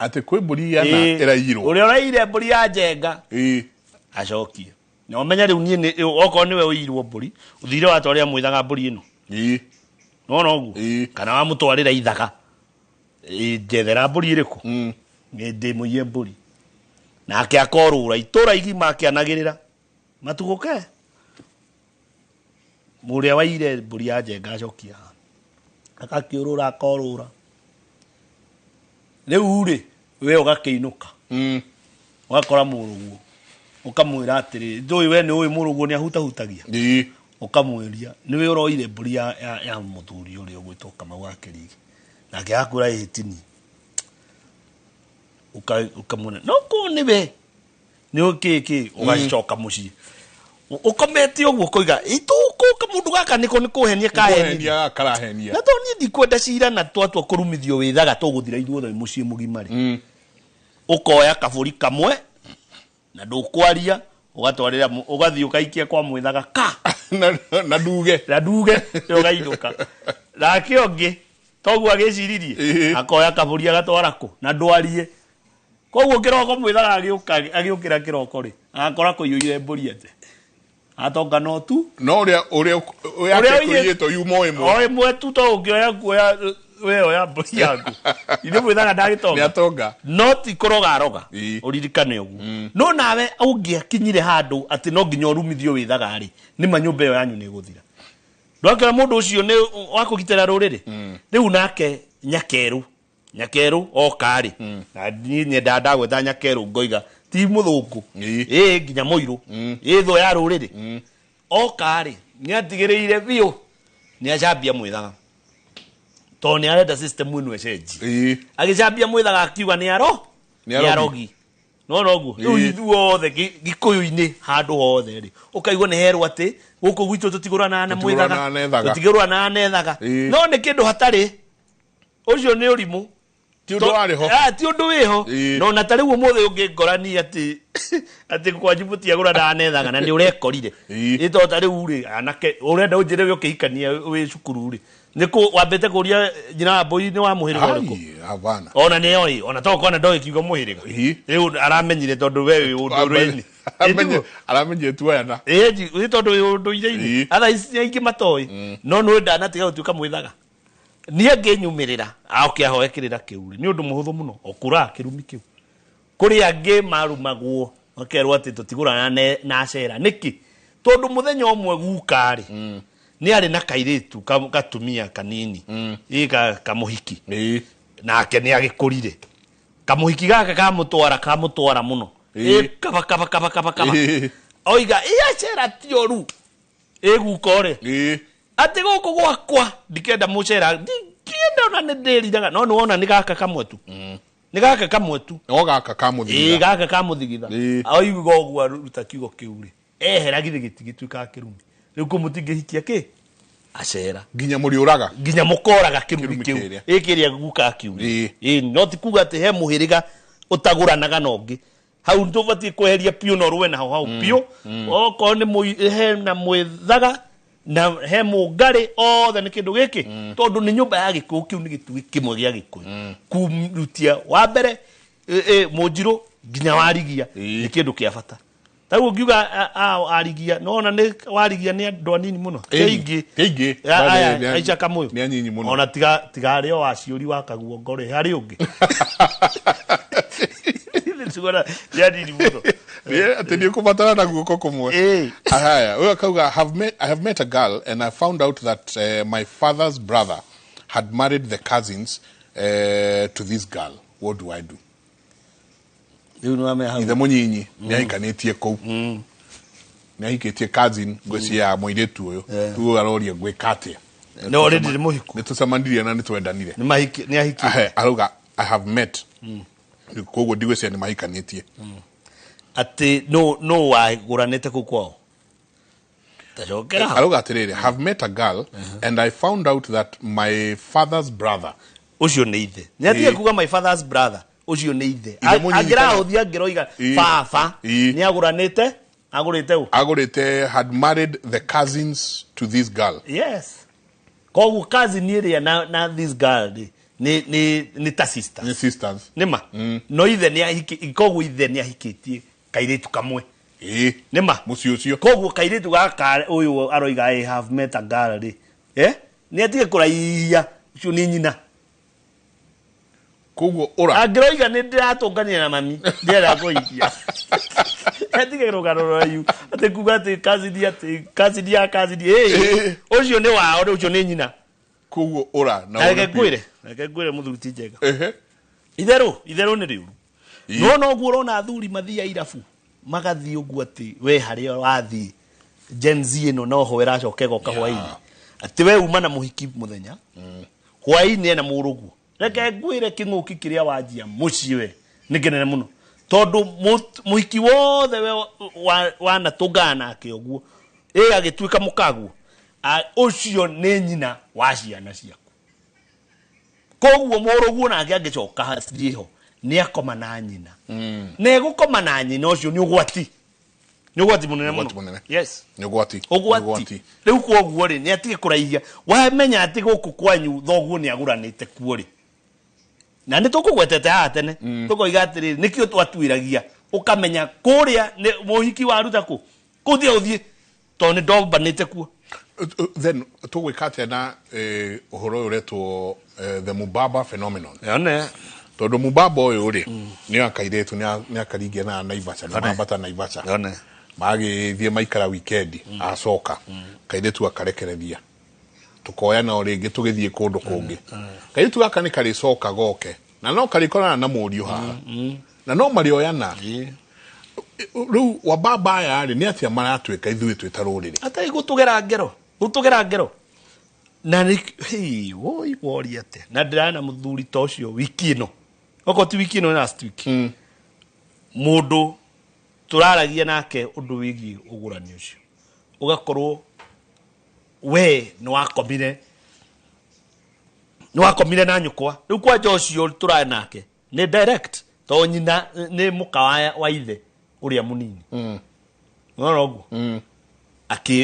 atĩ kwĩ mbũri yana ĩraiyirwo. Ũrĩa ũraiyire mbũri ya Njenga acokie. Na ũmenye rĩu niĩ okorwo nĩwe ũiyirwo mbũri, ũthire watwarĩra mwĩthaga mbũri ĩno. Nĩwona ũguo? Kana wamũtwarĩra ithaga. Njethera mbũri ĩrĩkũ? Ndĩmũiye mbũri. Nake akorũra itũra igima akĩanagĩrĩra matukũ ke mũrĩa waire mbũri ya Njenga acokia haha. Agakĩũrũra akorũra. Rĩu rĩ we ũgakĩinũka ũgakora mũrũguo ũkamwĩra atĩrĩ ndũĩ we nĩ ũĩ mũrũguo nĩ ahutahutagia ũkamwĩria nĩwe ũroire mbũri ya mũthuri ũrĩa ũgwĩtwo Kamau wa Kĩrigi nake akwĩra ĩĩ tini ũkamwĩra no kũu nĩwe nĩ ũkĩkĩ ũgacoka mũciĩ ũkomete ũguo ũkoiga itũkũ kamũndũ gaka nĩko nĩ kũhenia kahenia karahenia na tondũ niĩ ndikwenda cira na twatua kũrumithio wĩthaga tũgũthira ithuothe mũciĩ mũgima rĩ ũkoya kabũri kamwe na ndũkwaria ũgatwarĩra ũgathiĩ ũgaikia kwa mwĩthaga ka na nduge na nduge ũgainũka nake ũngĩ toguo agĩciririe akoya kabũri agatwara kũ na ndwarie koguo kĩroko mwĩthaga agĩũkĩra kĩroko rĩ agakora kũiyũire mbũri atĩ atonga no tu no ũrĩa ũrĩa yuma o ĩmwe o ĩmwe tu to ũngĩoya kuoya weoya mbũri yaku ithe mwĩthaga ndagĩtonga nĩatonga no ti kũrogaroga ũririkane ũguo no nawe ũngĩakinyire handũ atĩ no nginya ũrumithio wĩthaga rĩ nĩma nyũmba ĩyo yanyu nĩĩgũthira ndwakĩra mũndũ ũcio nĩ wa kũgitĩra rũrĩrĩ rĩu nake nyakerũ oka rĩ na niĩ nyendaga ndagweta nyakerũ ngoiga ti mũthũngũ ĩĩ nginya mũirũ ĩĩ thũ ya rũrĩrĩ oka rĩ nĩatigĩrĩire biũ nĩacambia mwĩthaga tondũ nĩarenda system ĩno ĩcenjie agĩcambia mwĩthaga akiuga nĩ arogi nona ũguo rĩu ithuothe gĩkũyũ-inĩ handũ hothe rĩ ũkaigua nĩ herwo atĩ gũkũ gwitũ tũtigũranaga na mwĩthaga tũtigũranaga na ethaga no nĩ kĩndũ hatarĩ ũcio nĩ ũrimũ ti ũndũ warĩ ho ti ũndũ wĩho no na ta rĩu ũmũthĩ ũngĩngorania atĩ atĩ kwanyu mũtiagũranaga na ethaga na nĩ ũrekorire ĩ tondũ ta rĩu rĩ anake ũrenda ũnjĩre we ũkĩhikania wĩ cukuru rĩ nĩkũ wambĩte kũria nyina wa mbũi nĩ wa mũhĩrĩga ũrĩkũ ona nĩ oĩ ona to kona ndoĩ kiugo mũhĩrĩga rĩu aramenyire tondũ we wĩ ũndũire-inĩ aramenyire tuoyana ĩ tondũ wĩ ũndũire-inĩ atha ici aingĩ matoĩ no nĩ ndanatiga gũtuĩka mwĩthaga niĩ ngĩnyumĩrĩra aoke ahoe kĩrĩra kĩu rĩ nĩ ũndũ mũhũthũ mũno okũraga kĩrumi kĩu kũrĩ angĩ marumagwo makerwo atĩ tũtigũrana na acera nĩkĩ tondũ mũthenya ũmwe guka rĩ nĩ arĩ na kairĩtu gatumia kanini ĩ kamũhiki nake nĩ agĩkũrire kamũhiki gaka kamũtwara mũno ĩ kaba kaba kaba kaba kaba oiga ĩ acera ti ũru ĩ guka ũrĩ atĩ gũkũ gwakwa ndikenda mũcera ndikenda ona nĩ ndĩriraga no nĩ wona nĩ gaka kamwe tu nĩ gaka kamwe tu no gaka kamũthigitha ĩ gaka kamũthigitha oiga ũguo aruta kiugo kĩu rĩ ehera githĩ gĩtigĩtuĩkaga kĩrumi rĩu kũ mũtingĩhikia kĩ acera nginya mũrĩũraga nginya mũkoraga kĩrumi kĩu ĩ kĩrĩa guka akiuga ĩ no ti kuga atĩ he mũhĩrĩga ũtagũranaga na ũngĩ hau tũbatiĩ kweheria piũ na ũrũe naho hau piũ okorwo nĩ hena mwĩthaga na he mũngarĩ othe nĩ kĩndũ gĩkĩ tondũ nĩ nyũmba ya gĩkũyũ kĩu nĩ gĩtugĩ kĩmwe gĩa gĩkũyũ kũrutia wa mbere mũnjirũ nginya warigia nĩ kĩndũ kĩa bata ta rĩu ũngiuga arigia no ona nĩ warigia nĩ andũ anini mũno ti aingĩ aica kamũyũ nĩ anyinyi mũno ona tiga arĩ o waciũri wa kaguongo rĩ harĩ ũngĩ nĩ anini mũno atĩ nĩ ũkũbatara na guoko kũmwe haya ũyũ akauga I have met a girl and I found out that my father's brother had married the cousins to this girl. What do I do? Ithe mũnyinyi nĩ ahikanĩtie kũu nĩ ahikĩtie cousin ngwĩciria ya mũirĩtu ũyũ rĩu aroria ngwĩka atĩa nĩ already nĩ mũhiku nĩ tũcemanirie na nĩ twendanire nĩ ahikĩte arauga I have met koguo ndigwĩciria nĩ mahikanĩtie atĩ no wagũranĩte kũu kwao tacokera arauga atĩrĩrĩ have met a girl and I found out that my father's brother ũcio nĩ ithe nĩ atige kuga my father's brother ũcio nĩ ithe angĩrahũthia angĩroiga baba nĩ agũranĩte Agũrĩte ũ? Agũrĩte, had married the cousins to this girl. Yes, koguo cousin ĩrĩa na this girl rĩ, nĩ ta sisters. Nĩ sisters. Nĩma no ithe nĩ ahiki, koguo ithe nĩ ahikĩtie kairĩtu kamwe. Ĩĩ. Nĩma mũciĩ ũcio. Koguo kairĩtu gaka ũyũ aroiga "I have met a girl" rĩ, nĩ atige kũraihia, ũcio nĩ nyina. Koguo ũra Angĩroiga nĩ ndĩratũnganire na mami, ndĩrenda kũhikia, atige rũgano rũraihu atĩ kuga atĩ cousin, atĩ cousin ya cousin, ĩ ũcio nĩ wao, ũcio nĩ nyina. Koguo ũra na reke ngwĩre mũthuri ti Njenga, itherũ itherũ nĩ rĩũru. No noguo ũrona athuri mathiaga irabu, magathiĩ ũguo atĩ we harĩa wathiĩ Gen Z ĩno noho ĩracoka ĩgoka hwaĩ-inĩ, atĩ we uma na mũhiki mũthenya, hwaĩ-inĩ ena mũrũguo. Reke ngwĩre, kĩng'ũki kĩrĩa wanjia mũciĩ we nĩ kĩnene mũno, tondũ mũhiki wothe we wanatũngana nake ũguo ĩ agĩtuĩka mũkaguo, ũcio nĩ nyina wa ciana ciaku. Koguo mũrũguo nake angĩcoka hathiĩ ho nĩ akoma na nyina, na egũkoma na nyina, ũcio nĩ ũgwati, nĩ ũgwati mũnene Ũgwati mũno. Mũnene. Yes. Nĩ ũgwati. Ũgwati. Rĩu koguo rĩ, nĩ atige kũraihia. Wamenya atĩ gũkũ kwanyu thoguo nĩ agũranĩte kuo rĩ, na nĩ tũkũgwetete haha tene, tũkoiga atĩrĩrĩ, nĩkĩo twatuĩragia, ũkamenya kũrĩa nĩ mũhiki waruta kũ kũu tiga ũthiĩ tondũ nĩ ndombanĩte kuo. Then tũgwĩka atĩa na ũhoro ũyũ ũretwo the mubaba phenomenon? Yone. Tondũ mubaba ũyũ rĩ, nĩ akairĩtu nĩ akaringia na Naivasha, nĩ mambata Naivasha. Yone. Magĩthiĩ maikara weekend, acoka kairĩtu akarekereria, tukoya o rĩngĩ tũgĩthiĩ kũndũ kũngĩ. Kairĩtu gaka nĩ karĩcoka goke na no karĩkorana na mũriũ haha na no marĩoyana. Rĩu wababa aya rĩ, nĩ atĩa maratuĩka ithuĩ twĩ ta rũrĩrĩ? Atarĩ gũtũgera ngero, gũtũgera ngero na nĩ hei, woi woria atĩa, na ndĩrana mũthuri ta ũcio wiki ĩno, okorwo ti wiki ĩno, last week, mũndũ tũraragia nake ũndũ wĩgiĩ ũgũrani ũcio, ũgakorwo we nĩ wakomire na nyũkwa. Rĩu kwanja ũcio tũrarĩ nake nĩ direct, tondũ nyina nĩ mũka wa ithe ũrĩa mũnini. Nona ũguo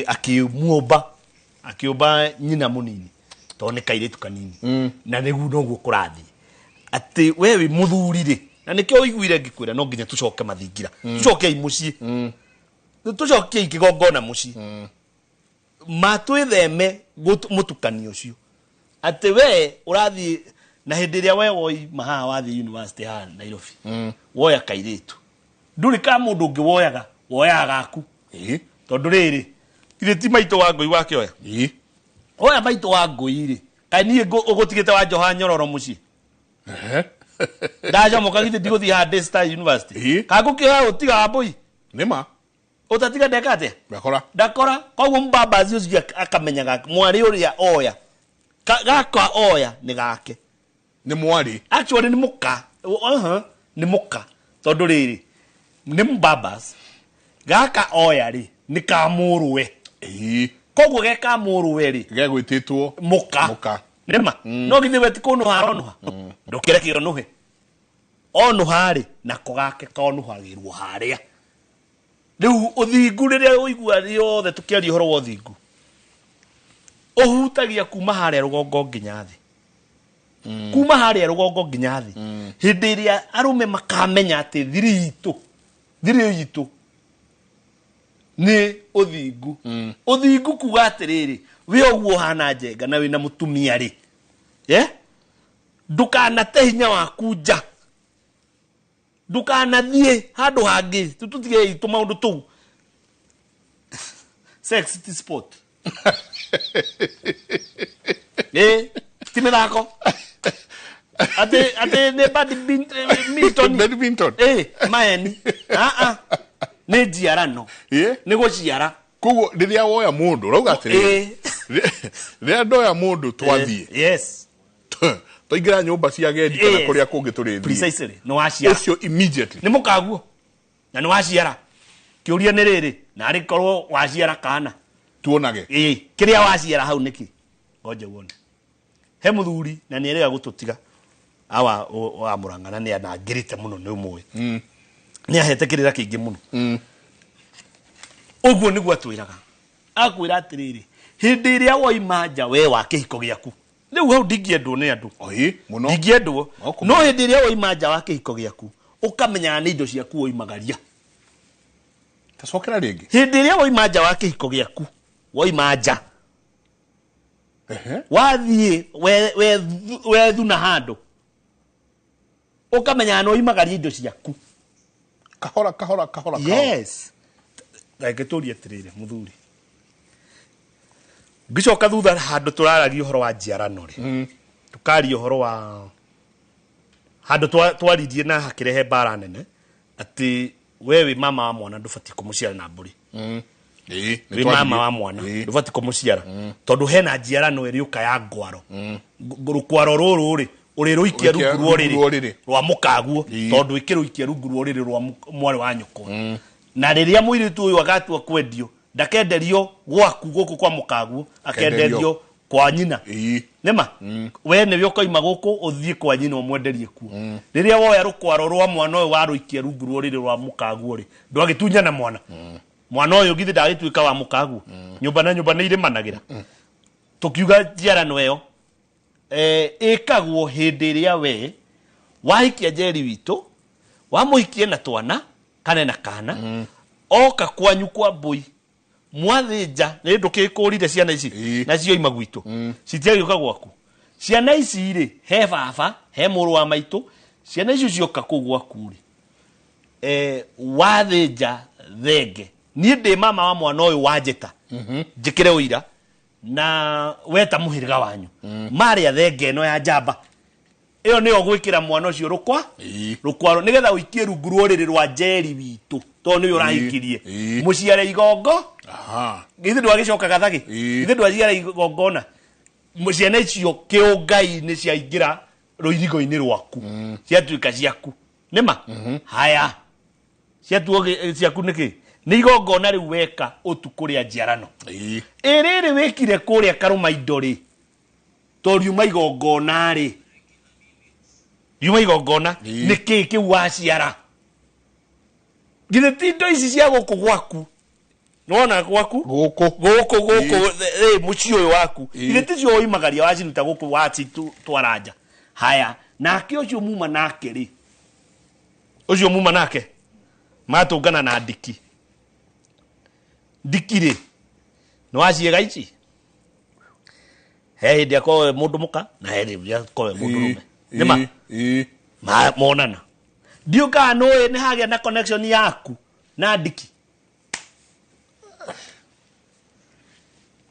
akĩmuũmba, akĩũmba nyina mũnini, tondũ nĩ kairĩtu kanini. Na nĩguo noguo kũrathiĩ, atĩ we wĩ mũthuri rĩ, na nĩkĩo ũiguire ngĩkwĩra no nginya tũcoke mathingira, tũcokei mũciĩ, tũcokei kĩgongona mũciĩ, matwĩtheme mũtukanio ũcio, atĩ we ũrathiĩ na hĩndĩ ĩrĩa we woima haha wathiĩ university haha Nairobi, woya kairĩtu, ndũrĩ ka mũndũ ũngĩ woyaga, woyaga gaku, tondũ rĩrĩ, githĩ ti maitũ wa ngũi wakĩoya? Oya maitũ wa ngũi rĩ, kaĩ niĩ ũgũtigĩte wa njoha nyororo mũciĩ, ndacomoka githĩ ndigũthiĩ haha Daystar University, kana ngũkĩoya ũtiga wa mbũi? Nĩma. Ũtatiga ndeka atĩa? Ndakora. Ndakora. Koguo mbambazi ũcio akamenyaga mwarĩ ũrĩa oya, gaka oya nĩ gake. Nĩ mwarĩ. Actually nĩ mũka. Nĩ mũka, tondũ rĩrĩ, nĩ mbambas gaka oya rĩ, nĩ ka mũrũwe. Koguo ge ka mũrũwe rĩ, Gegwĩtĩtwo mũka. Mũka. Nĩma no githĩ we ti kũnũha aronũha? Ndũkĩreke onũhe, onũha rĩ, nako gake konũhagĩrwo harĩa. Rĩu ũthingu rĩrĩa ũigua rĩothe tũkĩaria ũhoro wa ũthingu, ũhutagia kuma harĩa rũgongo nginya thĩ, kuma harĩa rũgongo nginya thĩ. Hĩndĩ ĩrĩa arũme makamenya atĩ thiri itũ nĩ ũthingu, ũthingu kuga atĩrĩrĩ, wĩ ũguo ũhana Njenga na wĩna mũtumia rĩ, ndũkanate hinya waku nja, ndũkanathiĩ handũ hangĩ. Tũtige tũmaũndũ tũu, sex ti sport, ti mĩthako atĩ nĩ badminton. Badminton. Maeni nĩ njiarano, nĩ gũciara. Koguo rĩrĩa woya mũndũ ũrauga atĩrĩrĩ, rĩrĩa ndoya mũndũ twathiĩ, twaingĩra nyũmba cia agendi kana kũrĩa kũngĩ tũrĩthiĩ, Precisely, nĩ waciara. Ũcio immediately nĩ mũkaguo na nĩ waciara. Kĩũria nĩ rĩrĩ, na arĩ korwo waciara kana tuonage. Ĩĩ, kĩrĩa waciara hau nĩkĩ? Ngoja wone he mũthuri na nĩ erĩga gũtũtiga awa wa Mũrang'a, na nĩ anangĩrĩte mũno, nĩ ũmũĩ, nĩ ahete kĩrĩra kĩingĩ mũno. Ũguo nĩguo atwĩraga. Akwĩra atĩrĩrĩ, hĩndĩ ĩrĩa woima nja we wa kĩhiko gĩaku, rĩu hau ndingĩendwo nĩ andũ. Oi, mũno. Ndingĩendwo. Okũmenya. No hĩndĩ ĩrĩa woima nja wa kĩhiko gĩaku, ũkamenyaga nĩ indo ciaku woimagaria. Tacokera rĩngĩ. Hĩndĩ ĩrĩa woima nja wa kĩhiko gĩaku, woima nja. Ehe. Wathiĩ wethuna handũ, ũkamenyaga nĩ woimagaria indo ciaku. Kahora kahora kahora kahora. Yes. Reke tũrie atĩrĩrĩ mũthuri, ngĩcoka thutha handũ tũraragia ũhoro wa njiarano rĩ, tũkaria ũhoro wa handũ twaririe na hakĩrehe mbara nene atĩ we wĩ mama wa mwana ndũbatiĩ kũmũciara na mbũri. Ĩĩ, nĩ Wĩ twaririe. mama wa mwana Ĩĩ. ndũbatiĩ kũmũciara tondũ hena njiarano ĩrĩũka ya ngwaro. Rũkwaro rũrũ rĩ ũrĩrũikia Rũikia rungu rwa rungu rwa ũrĩrĩ ũrĩrĩ. rwa mũkaguo, Ĩĩ. tondũ ĩkĩrũikia rungu rwa ũrĩrĩ rwa mwarĩ wa nyũkwa. Na rĩrĩa mũirĩtu ũyũ agatua kwendio, ndakenderio gwaku gũkũ kwa mũkaguo, akenderio kwa nyina. Ĩĩ. Nĩma we nĩwe ũkoima gũkũ ũthiĩ kwa nyina ũmwenderie kuo. Rĩrĩa woya rũkwaro rwa mwana ũyũ warũikia rungu rwa ũrĩrĩ rwa mũkaguo rĩ, ndwagĩtunyana mwana. Mwana ũyũ githĩ ndagĩtuĩka wa mũkaguo. Nyũmba na nyũmba nĩ irĩmanagĩra. Tũkiuga njiarano ĩyo ĩkagwo hĩndĩ ĩrĩa we wahikia Njeri witũ, wamũhikie na twana kana na kana, oka kwanyu kwa mbũi mwathĩnja nĩ ndũkĩkũrire ciana ici nacio ima gwitũ citiagĩũka gwaku. Ciana ici rĩ, he baba, he mũrũ wa maitũ, ciana icio cioka kũu gwaku rĩ, wathĩnja thenge. Niĩ ndĩ mama wa mwana ũyũ wanjĩta njĩkĩre ũira na weta mũhĩrĩga wanyu, marĩa thenge ĩno ya njamba ĩyo nĩyo gwĩkĩra mwana ũcio rũkwa rũkwaro nĩgetha ũikie rungu rwa ũrĩrĩ rwa Njeri witũ tondũ nĩwe ũrahikirie. Mũciare igongo. Aha. Githĩ ndwagĩcoka gathagĩ? Githĩ ndwaciara igongona? Ciana icio kĩũngai nĩ ciaingĩra rũirigo-inĩ rwaku, ciatuĩka ciaku. Nĩma haya ciatuo ciaku nĩkĩ? Nĩ igongona rĩu weka ũtukũ rĩa njiarano. Ĩrĩrĩ wĩkire kũrĩa karũma indo rĩ, to riuma igongona rĩ, riuma igongona nĩkĩ kĩu waciara? Githĩ ti indo ici cia gũkũ gwaku? Nĩwona gwaku gũkũ gũkũ gũkũ mũciĩ ũyũ waku, githĩ ticio woimagaria waciruta gũkũ wacitwara nja? Haya, nake ũcio muma nake rĩ, ũcio muma nake matũngana na ndiki. Ndiki rĩ, nĩ waciĩga ici? He hĩndĩ akorwo we mũndũ mũka na he hĩndĩ akorwo we mũndũ rũme. Nĩma? Monana. Ndiũ kana nũĩ nĩ hagĩa na connection yaku na ndiki.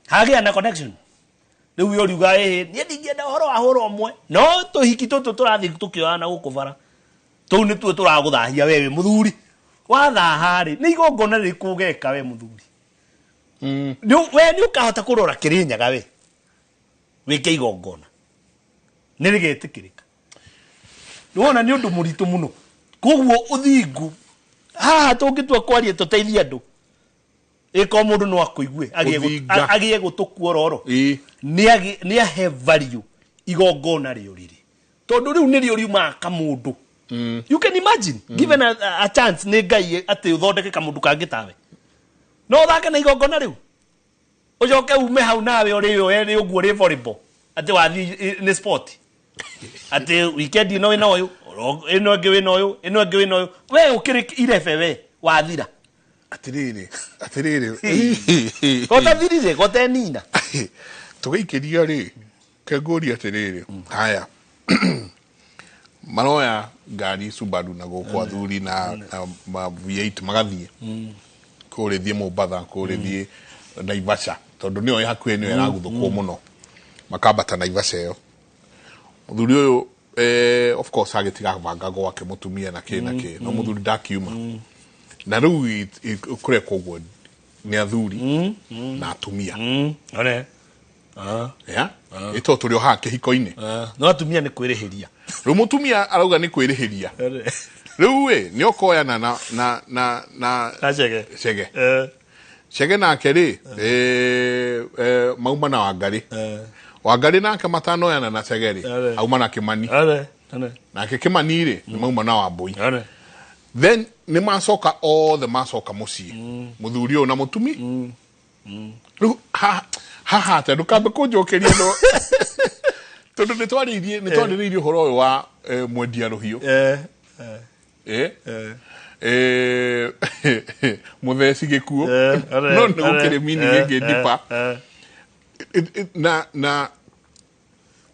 Hagĩa na connection. Rĩu we ũriuga ĩhĩ, niĩ ndingĩenda ũhoro wa hũra ũmwe. No tũhiki tũtũ tũrathiĩ tũkĩoyana gũkũ bara. Tũu nĩtuo tũragũthahia we wĩ mũthuri. Wathaha rĩ, nĩ igongona rĩrĩkũ ũgeka we mũthuri? We nĩ ũkahota kũrora Kĩrĩnyaga we. Wĩke igongona. Nĩ rĩgetĩkĩrĩka. Nĩwona nĩ ũndũ mũritũ mũno. Koguo ũthingu haha tũngĩtua kwaria tũteithie andũ, ĩkorwo mũndũ no akũigue, agĩe gũtũ kuororo. Nĩ ahe value igongona rĩo rĩrĩ. Tondũ rĩu nĩrĩo riumaga kamũndũ. You can imagine, given a chance nĩ Ngai atĩ ũthondeke kamũndũ kangĩ tawe. No ũthake na igongona rĩu. Ũcoke ume hau nawe ũrĩoe rĩ ũguo rĩ volleyball. Atĩ wathiĩ nĩ sport. Atĩ weekend ĩno wĩna ũyũ, ĩno ĩngĩ wĩna ũyũ, ĩno ĩngĩ wĩna ũyũ. We ũkĩrĩ irebe we, wathira. Atĩrĩrĩ, atĩrĩrĩ. Gotathirire, gotenina. Tũgĩikĩria rĩ, kengũria atĩrĩrĩ, haya. Maroya ngari Subaru na gũkũ athuri na V8 magathiĩ. Kũrĩ thiĩ Mombatha, kũrĩ thiĩ Naivasha, tondũ nĩyo ĩ hakuhĩ nĩyo ĩraguthũkwo mũno. Makambata Naivasha ĩyo. Mũthuri ũyũ of course agĩtiga banga gwake mũtumia na kĩ na kĩ, no mũthuri ndakiuma. Na rĩu kũrekwo ũguo nĩ athuri na atumia. One. Ya? Ĩto tũrĩ o haha kĩhiko-inĩ. No atumia nĩ kwĩrĩhĩria. Rĩu mũtumia arauga nĩ kwĩrĩhĩria. Rĩu ĩ nĩ ũkoyana na Chege. Chege. Chege nake rĩ, mauma na Wangarĩ. Wangarĩ nake matanoyana na Chege rĩ, auma na Kĩmani. Nake Kĩmani rĩ, nĩ mauma na Wambũi. Then nĩ macoka othe macoka mũciĩ, mũthuri ũyũ na mũtumi. Rĩu haha atĩa, ndũkambe kũnjokeria, no tondũ nĩ twarĩrĩirie ũhoro ũyũ wa mwendia rũhiũ, mũtheci gĩkuũ, no nĩ gũkĩrĩ mini gĩngĩ ndipa na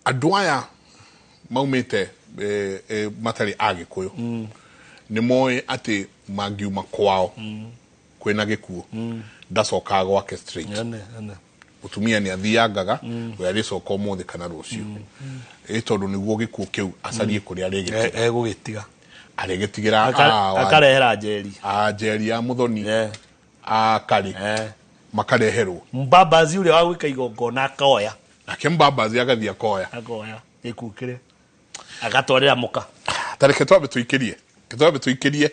andũ aya maumĩte matarĩ a Gĩkũyũ nĩ moĩ atĩ mangiuma kwao kwĩna gĩkuũ, ndacokaga gwake straight. Mũtumia nĩ athiangaga we arĩcoka ũmũthĩ kana rũciũ, ĩ tondũ nĩguo gĩkuũ kĩu acarie kũrĩa arĩgĩtiga. Egũgĩtiga. Arĩgĩtigĩra akarehera njeri, a njeri ya mũthoni, a karĩ makareherwo mbambazi ũrĩa wa gwĩka igongona akoya. Nake mbambazi agathiĩ akoya gĩkuũ kĩrĩa agatwarĩra mũka. Tareke twambe tuikirie.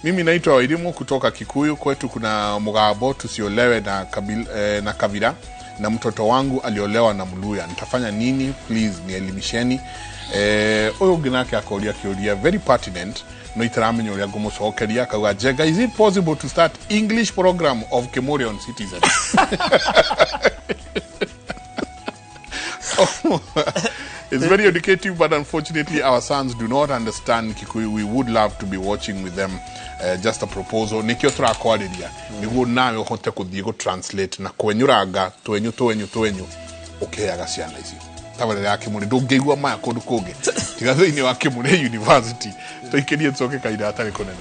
Mimi naitwa Wairimu kutoka Kikuyu. Kwetu kuna mugabo tusiolewe na na Kavira, na mtoto wangu aliolewa na Mluya. Nitafanya nini? Please nielimisheni. Uyu ũngĩ nake akoria kĩũria very pertinent, no itaramenya ũrĩa ngũmũcokeria. Akauga, Njenga, is it possible to start English program of Kimurian citizens? It's very educative, but unfortunately our sons do not understand Kikuyu. We would love to be watching with them. Just a proposal. Nikio tũrakwarĩria nĩguo nawe ũhote kũthiĩ gũ translate na kwenyũranga twenyu twenyu twenyu ũkĩheaga ciana icio tabarĩra ya Kĩmũrĩ. Ndũngĩigua maya kũndũ kũngĩ tiga thĩinĩ wa Kĩmũrĩ University. Tũikĩrie tũcoke kahinda gatarĩ kũnene.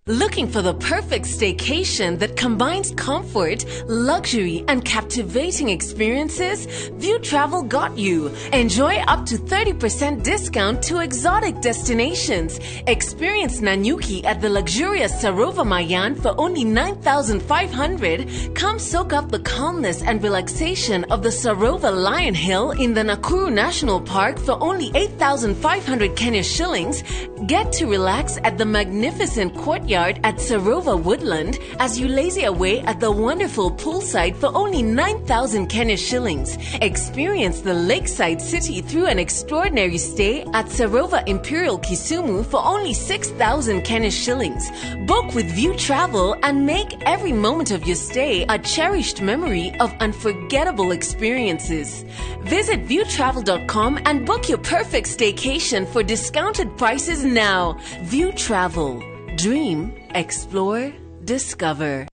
Looking for the perfect staycation that combines comfort, luxury, and captivating experiences? View Travel got you. Enjoy up to 30% discount to exotic destinations. Experience Nanyuki at the luxurious Sarova Mayan for only 9,500. Come soak up the calmness and relaxation of the Sarova Lion Hill in the Nakuru National Park for only 8,500 Kenya shillings. Get to relax at the magnificent courtyard at Sarova Woodland as you lazy away at the wonderful poolside for only 9,000 Kenya shillings. Experience the lakeside city through an extraordinary stay at Sarova Imperial Kisumu for only 6,000 Kenya shillings. Book with View Travel and make every moment of your stay a cherished memory of unforgettable experiences. Visit viewtravel.com and book your perfect staycation for discounted prices now. View Travel. Dream, explore, discover.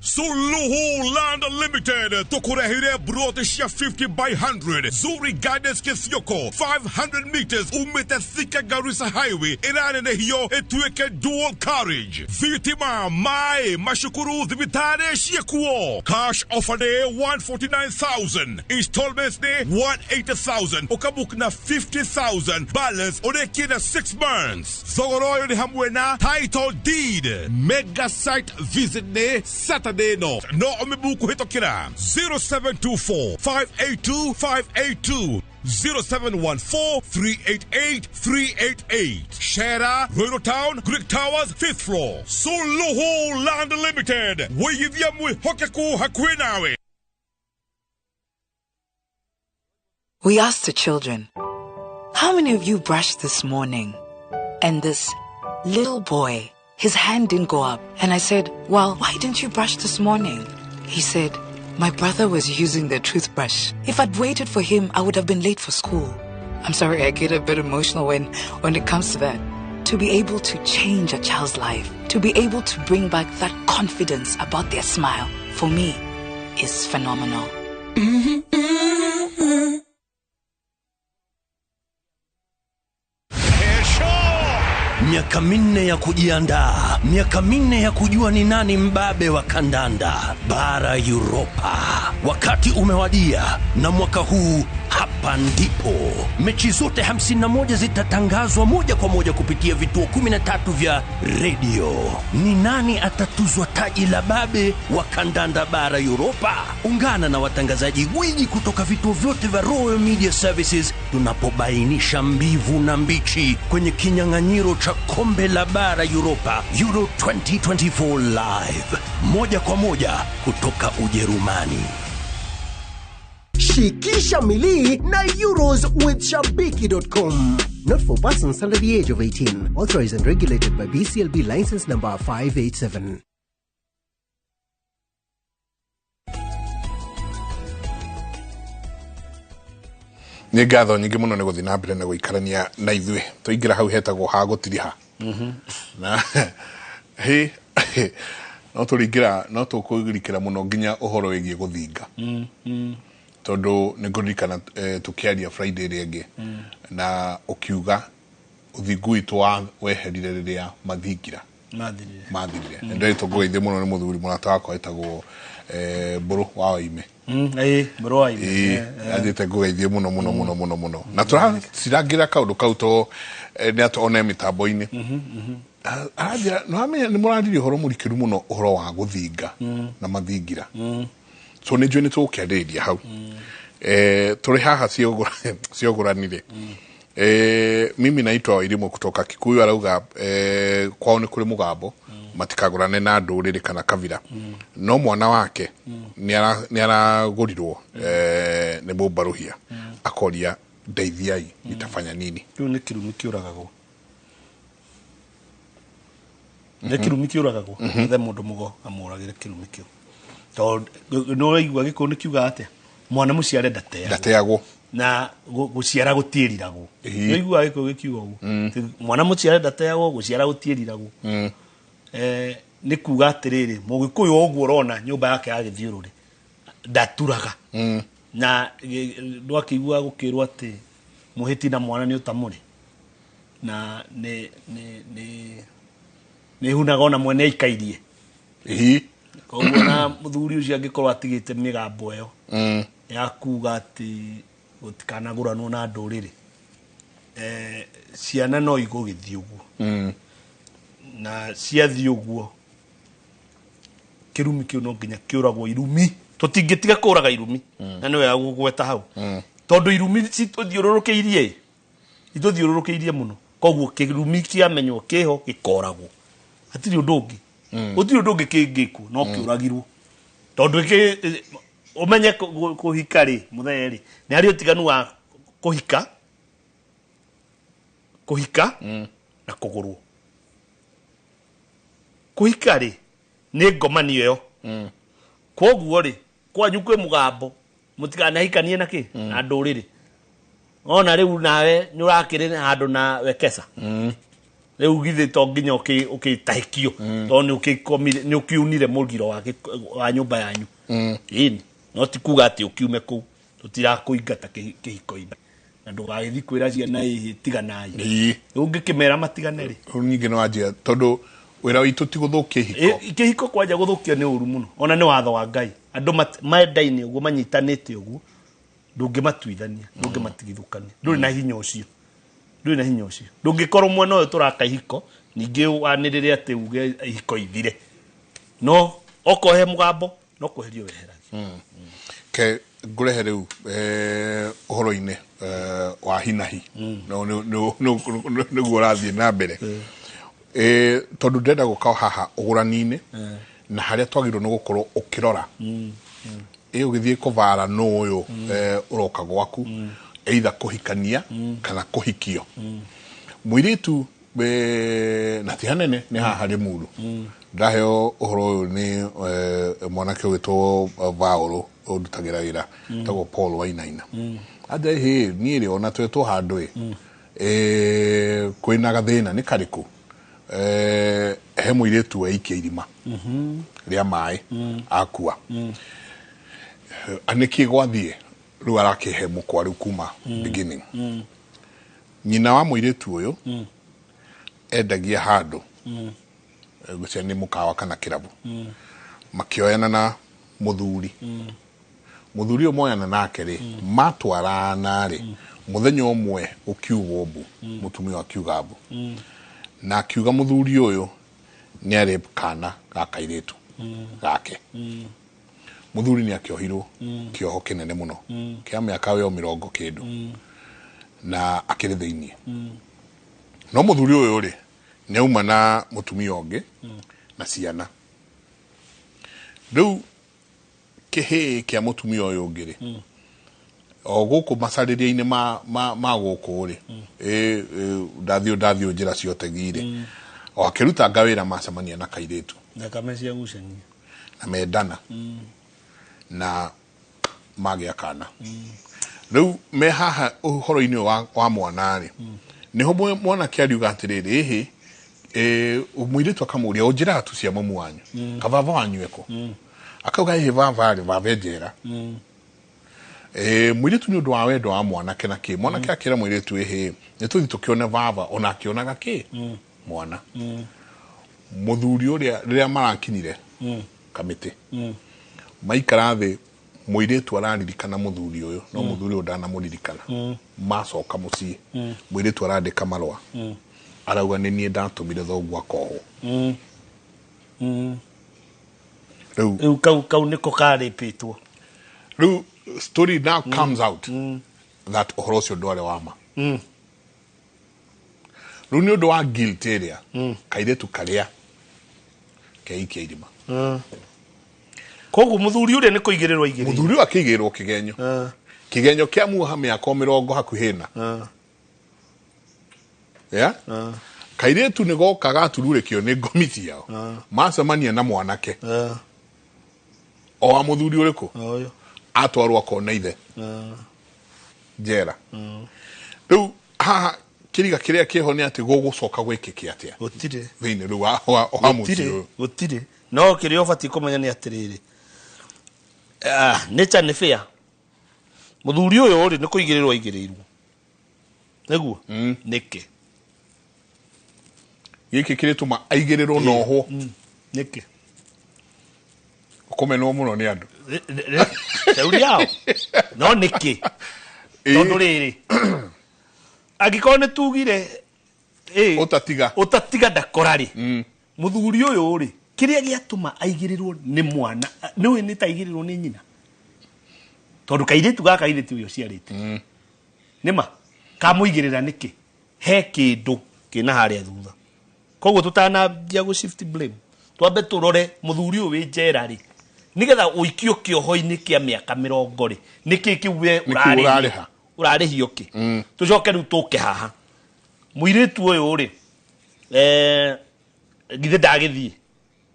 Suluhu Land Limited tukurehire broti cia 50 by 100 Zuri Gardens Kithioko 500 meters umite Thika Garissa Highway ĩranenehiyo ĩtuĩke dual carriage. Thitima, maĩ, mashukuru thibitari ciĩkuo. Cash offer day 149,000, installments day 180,000, ukabook na 50,000 balance ũrĩkie na 6 months. Thogora ũyũ nĩ hamwe na title deed. Mega site visit day Saturday no omibuku hitokira 0724 582 582 0714 388 388. Shera, Royal Town, Greek Towers, 5th floor. Suluhu Land Limited. Wiyithia mwihokeku hakuhi nawe. We asked the children, how many of you brushed this morning? And this little boy, his hand didn't go up. And I said, well, why didn't you brush this morning? He said, my brother was using the toothbrush. If I'd waited for him, I would have been late for school. I'm sorry, I get a bit emotional when it comes to that. To be able to change a child's life, to be able to bring back that confidence about their smile, for me, is phenomenal. Mm-hmm, mm-hmm. Miaka minne ya kujiandaa, miaka minne ya kujua ni nani mbabe wa kandanda bara Europa. Wakati umewadia, na mwaka huu hapa ndipo mechi zote 51 zitatangazwa moja kwa moja kupitia vituo 13 vya radio. Ni nani atatuzwa taji la babe wa kandanda bara Europa? Ungana na watangazaji gwiji kutoka vituo vyote vya Royal Media Services tunapobainisha mbivu na mbichi kwenye kinyang'anyiro cha kombe la bara Europa, Euro 2024 live moja kwa moja kutoka Ujerumani. Shikisha milii na Euros with Shabiki.com. Not for persons under the age of 18. Authorized and regulated by BCLB license number 587. Nĩ ngatho nyingĩ mũno nĩ gũthiĩ na mbere na gũikarania na ithuĩ. Twaingĩra hau hetagwo ha gũtiriha na hĩ no tũringĩra no tũkũrikĩra mũno nginya ũhoro wĩgiĩ gũthinga, tondũ nĩ ngũririkana tũkĩaria Friday ĩrĩa ĩngĩ na ũkiuga ũthingu witũ wa weherire rĩrĩa mathingira mathirire. Nĩ ndĩretwo ngũgeithie mũno nĩ mũthuri mũrata wakwa wĩtagwo Mbũrũ wa Waime. Mbũrũ wa Waime. Anjĩte ngũgeithie mũno mũno mũno mũno mũno, na tũracirangĩra kaũndũ kau to nĩ atone mĩtambo-inĩ. Aranjĩra nĩ wamenya nĩ mũraririe ũhoro mũrikĩru mũno, ũhoro wa gũthinga na mathingira. So nĩ njũĩ nĩ tũgũkĩarĩrĩria hau. Tũrĩ haha ciogũranire. Mimi naitwa Wairimu kutoka Kikuyu, arauga kwao nĩ kũrĩ mũgambo matikagũrane na ndũrĩrĩ kana kabira, no mwana wake nĩ aragũrirwo nĩ mũmbarũhia, akoria ndeithiai nitafanya nini. Kĩu nĩ kĩrumi kĩũragagwo, nĩ kĩrumi kĩũragagwo. Ethe mũndũ mũgo amũragĩre kĩrumi kĩu, tondũ nĩ ũraigua Gĩkũyũ nĩ kiuga atĩa, mwana mũciare ndateagwo na gũciara gũtiĩriragwo. Nĩ ũiguaga Gĩkũyũ gĩkiuga ũguo, mwana mũciare ndateagwo, gũciara gũtiĩriragwo. Nĩ kuga atĩrĩrĩ, Mũgĩkũyũ ũguo ũrona nyũmba yake ya gĩthiũrũrĩ ndaturaga, na ndwakĩigua gũkĩrwo atĩ mũhĩti na mwana nĩ ũtamũrĩ, na nĩ hunaga ona mwene aikairie. Koguo na mũthuri ũcio angĩkorwo atigĩte mĩgambo ĩyo ya kuga atĩ gũtikanagũranwo na ndũrĩrĩ, ciana no igũgĩthiĩ ũguo, na ciathiĩ ũguo kĩrumi kĩu no nginya kĩũragwo. Irumi tũtingĩtiga kũraga irumi, na nĩ wega gũgweta hau, tondũ irumi citũthiũrũrũkĩirie, itũthiũrũrũkĩirie mũno. Koguo kĩrumi kĩamenywo kĩho gĩkoragwo, hatirĩ ũndũ ũngĩ, gũtirĩ ũndũ ũngĩ kĩngĩkwo no kĩũragirwo. Tondũ ũmenye kũhika rĩ, mũthee rĩ, nĩ harĩ ũtiganu wa kũhika na kũgũrwo. Kũhika rĩ nĩ ngomanio ĩyo, kwoguo rĩ kwanyu kwĩ mũgambo mũtikanahikanie na kĩ na ndũrĩrĩ. Ona rĩu nawe nĩ ũrakĩrĩ handũ na wekesa, rĩu githĩ to nginya ũkĩtahĩkio, tondũ nĩ ũkiunire mũgiro wa nyũmba yanyu. Ĩni no ti kuga atĩ ũkiume kũu, tũtirakũingata kĩhiko-inĩ, na ndũgagĩthiĩ kwĩra ciana ĩhĩ tiganai. Ũngĩkĩmera matigane rĩ, ningĩ nĩ wanjia, tondũ wĩra witũ ti gũthũkia ihiko. Kĩhiko kwanja gũthũkio nĩ ũru mũno, ona nĩ watho wa Ngai. Andũ mendaine ũguo, manyitanĩte ũguo, ndũngĩmatuithania, ndũngĩmatigithũkania, ndũrĩ na hinya ũcio, ndũrĩ na hinya ũcio. Ndũngĩkorwo mwena ũyũ tũraka ihiko ningĩ wanĩrĩre atĩ uge ihiko ithire, no okorwo he mũgambo no kweherio weheragio. Ke ngũrehe rĩu ũhoro-inĩ wa hinahi nĩguo ũrathiĩ na mbere, tondũ ndĩrenda gũka haha ũgũrani-inĩ na harĩa twagĩrĩirwo nĩ gũkorwo ũkĩrora ĩ ũgĩthiĩ kũbara nũ ũyũ ũroka gwaku, either kũhikania kana kũhikio. Mũirĩtu na ti hanene nĩ haha Limuru, ndaheo ũhoro ũyũ nĩ mwanake ũgĩtwo Vaũrũ ũndutagĩra wĩra tagwo Paul Wainaina. Anja hĩ niĩ rĩ ona twetwo handũ ĩ kwĩna gathĩna nĩ karĩkũ, he mũirĩtu weikia irima rĩa maĩ akua, nĩkĩ gwathiĩ rĩu arakĩhe mũkwa rĩu kuma beginning. Nyina wa mũirĩtu ũyũ endagia handũ ngwĩciria nĩ mũkawa kana kĩrabu, makĩoyana na mũthuri. Mũthuri ũyũ moyana nake rĩ, matwarana rĩ, mũthenya ũmwe ũkiugwo mbu, mũtumia akiuga mbu, na akiuga mũthuri ũyũ nĩ arĩ kana ga kairĩtu gake. Mũthuri nĩ akĩohirwo kĩoho kĩnene mũno kĩa mĩaka yo 90 kĩndũ, na akĩrĩ thĩiniĩ. No mũthuri ũyũ rĩ Nĩ auma na mũtumia ũngĩ na ciana. Rĩu kĩhĩĩ kĩa mũtumia ũyũ ũngĩ rĩ, o gũkũ macarĩria-inĩ ma gũkũ rĩ, ndathiĩ njĩra cia ũtegi rĩ, o akĩrutanga wĩra macemania na kairĩtu. Thakame cia gucania. Na mendana. Na magĩa kana. Rĩu me haha ũhoro-inĩ wa mwana rĩ, nĩho mwanake ariuga atĩrĩrĩ, ĩhĩ, mũirĩtu akamũria, ũnjĩraga tu cia mamu wanyu, kababa wanyu eko. Akauga ĩhĩ baba rĩ, baba e njera. Mũirĩtu nĩ ũndũ wa wendo wa mwanake na kĩ, mwanake akĩra mũirĩtu ĩhĩ, nĩ tũthiĩ tũkĩone baba, ona akĩonaga kĩ, mwana. Mũthuri ũrĩa rĩrĩa marakinyire kamĩtĩ, maikara thĩ, mũirĩtu araririkana mũthuri ũyũ, no mũthuri ũyũ ndanamũririkana. Macoka mũciĩ, mũirĩtu arandĩka marũa, arauga nĩ niĩ ndatũmire thoguo akohwo. Rĩu kau nĩko karĩpĩtwo. Rĩu story now comes out that ũhoro ũcio ndwarĩ wa ma. Rĩu nĩ ũndũ wa guilt ĩrĩa, kairĩtu karĩa keikia irima. Koguo mũthuri ũrĩa nĩ kũigĩrĩrwo aigĩrĩirwo. Mũthuri ũyũ akĩigĩrĩrwo kĩgenyo. Kĩgenyo kĩa muoha mĩaka 20 hakuhĩ na. Yeah? Kairĩtu nĩ goka gatururĩkio nĩ ngomi ciao. Macemania na mwanake. O wa mũthuri ũrĩkũ? Atwarwo akona ithe. Njera. Rĩu haha kĩriga kĩrĩa kĩho nĩ atĩ gũgũcoka gwĩkĩke atĩa? Gũtirĩ. Thĩinĩ rĩu wa mũciĩ ũyũ. Gũtirĩ. No kĩrĩa ũbatiĩ kũmenya nĩ atĩrĩrĩ. Nature nĩ fair. Mũthuri ũyũ rĩ nĩ kũigĩrĩrwo aigĩrĩirwo. Nĩguo? Nĩkĩ? Gĩkĩ kĩrĩtũma aigĩrĩrwo na ohwo. Nĩkĩ? Kũmenwo mũno nĩ andũ. Shauri yao. No nĩkĩ? Tondũ rĩrĩ, angĩkorwo nĩ tugire ũtatiga ndakora rĩ, mũthuri ũyũ rĩ, kĩrĩa gĩatũma aigĩrĩrwo nĩ mwana, nĩũĩ nĩ ta aigĩrĩrwo nĩ nyina. Tondũ kairĩtu gaka githĩ ti ũyũ ũciarĩte. Nĩma kamũigĩrĩra nĩkĩ? He kĩndũ kĩna harĩa thutha. Koguo tũtanambia gũ shift blame, twambe tũrore mũthuri ũyũ wĩ njera rĩ, nĩgetha ũikio kĩoho-inĩ kĩa mĩaka 20 rĩ, nĩkĩ kĩu we ũrarĩha? Ũrarĩhio kĩ? Tũcoke rĩu tũke haha. Mũirĩtu ũyũ rĩ, githĩ ndagĩthiĩ?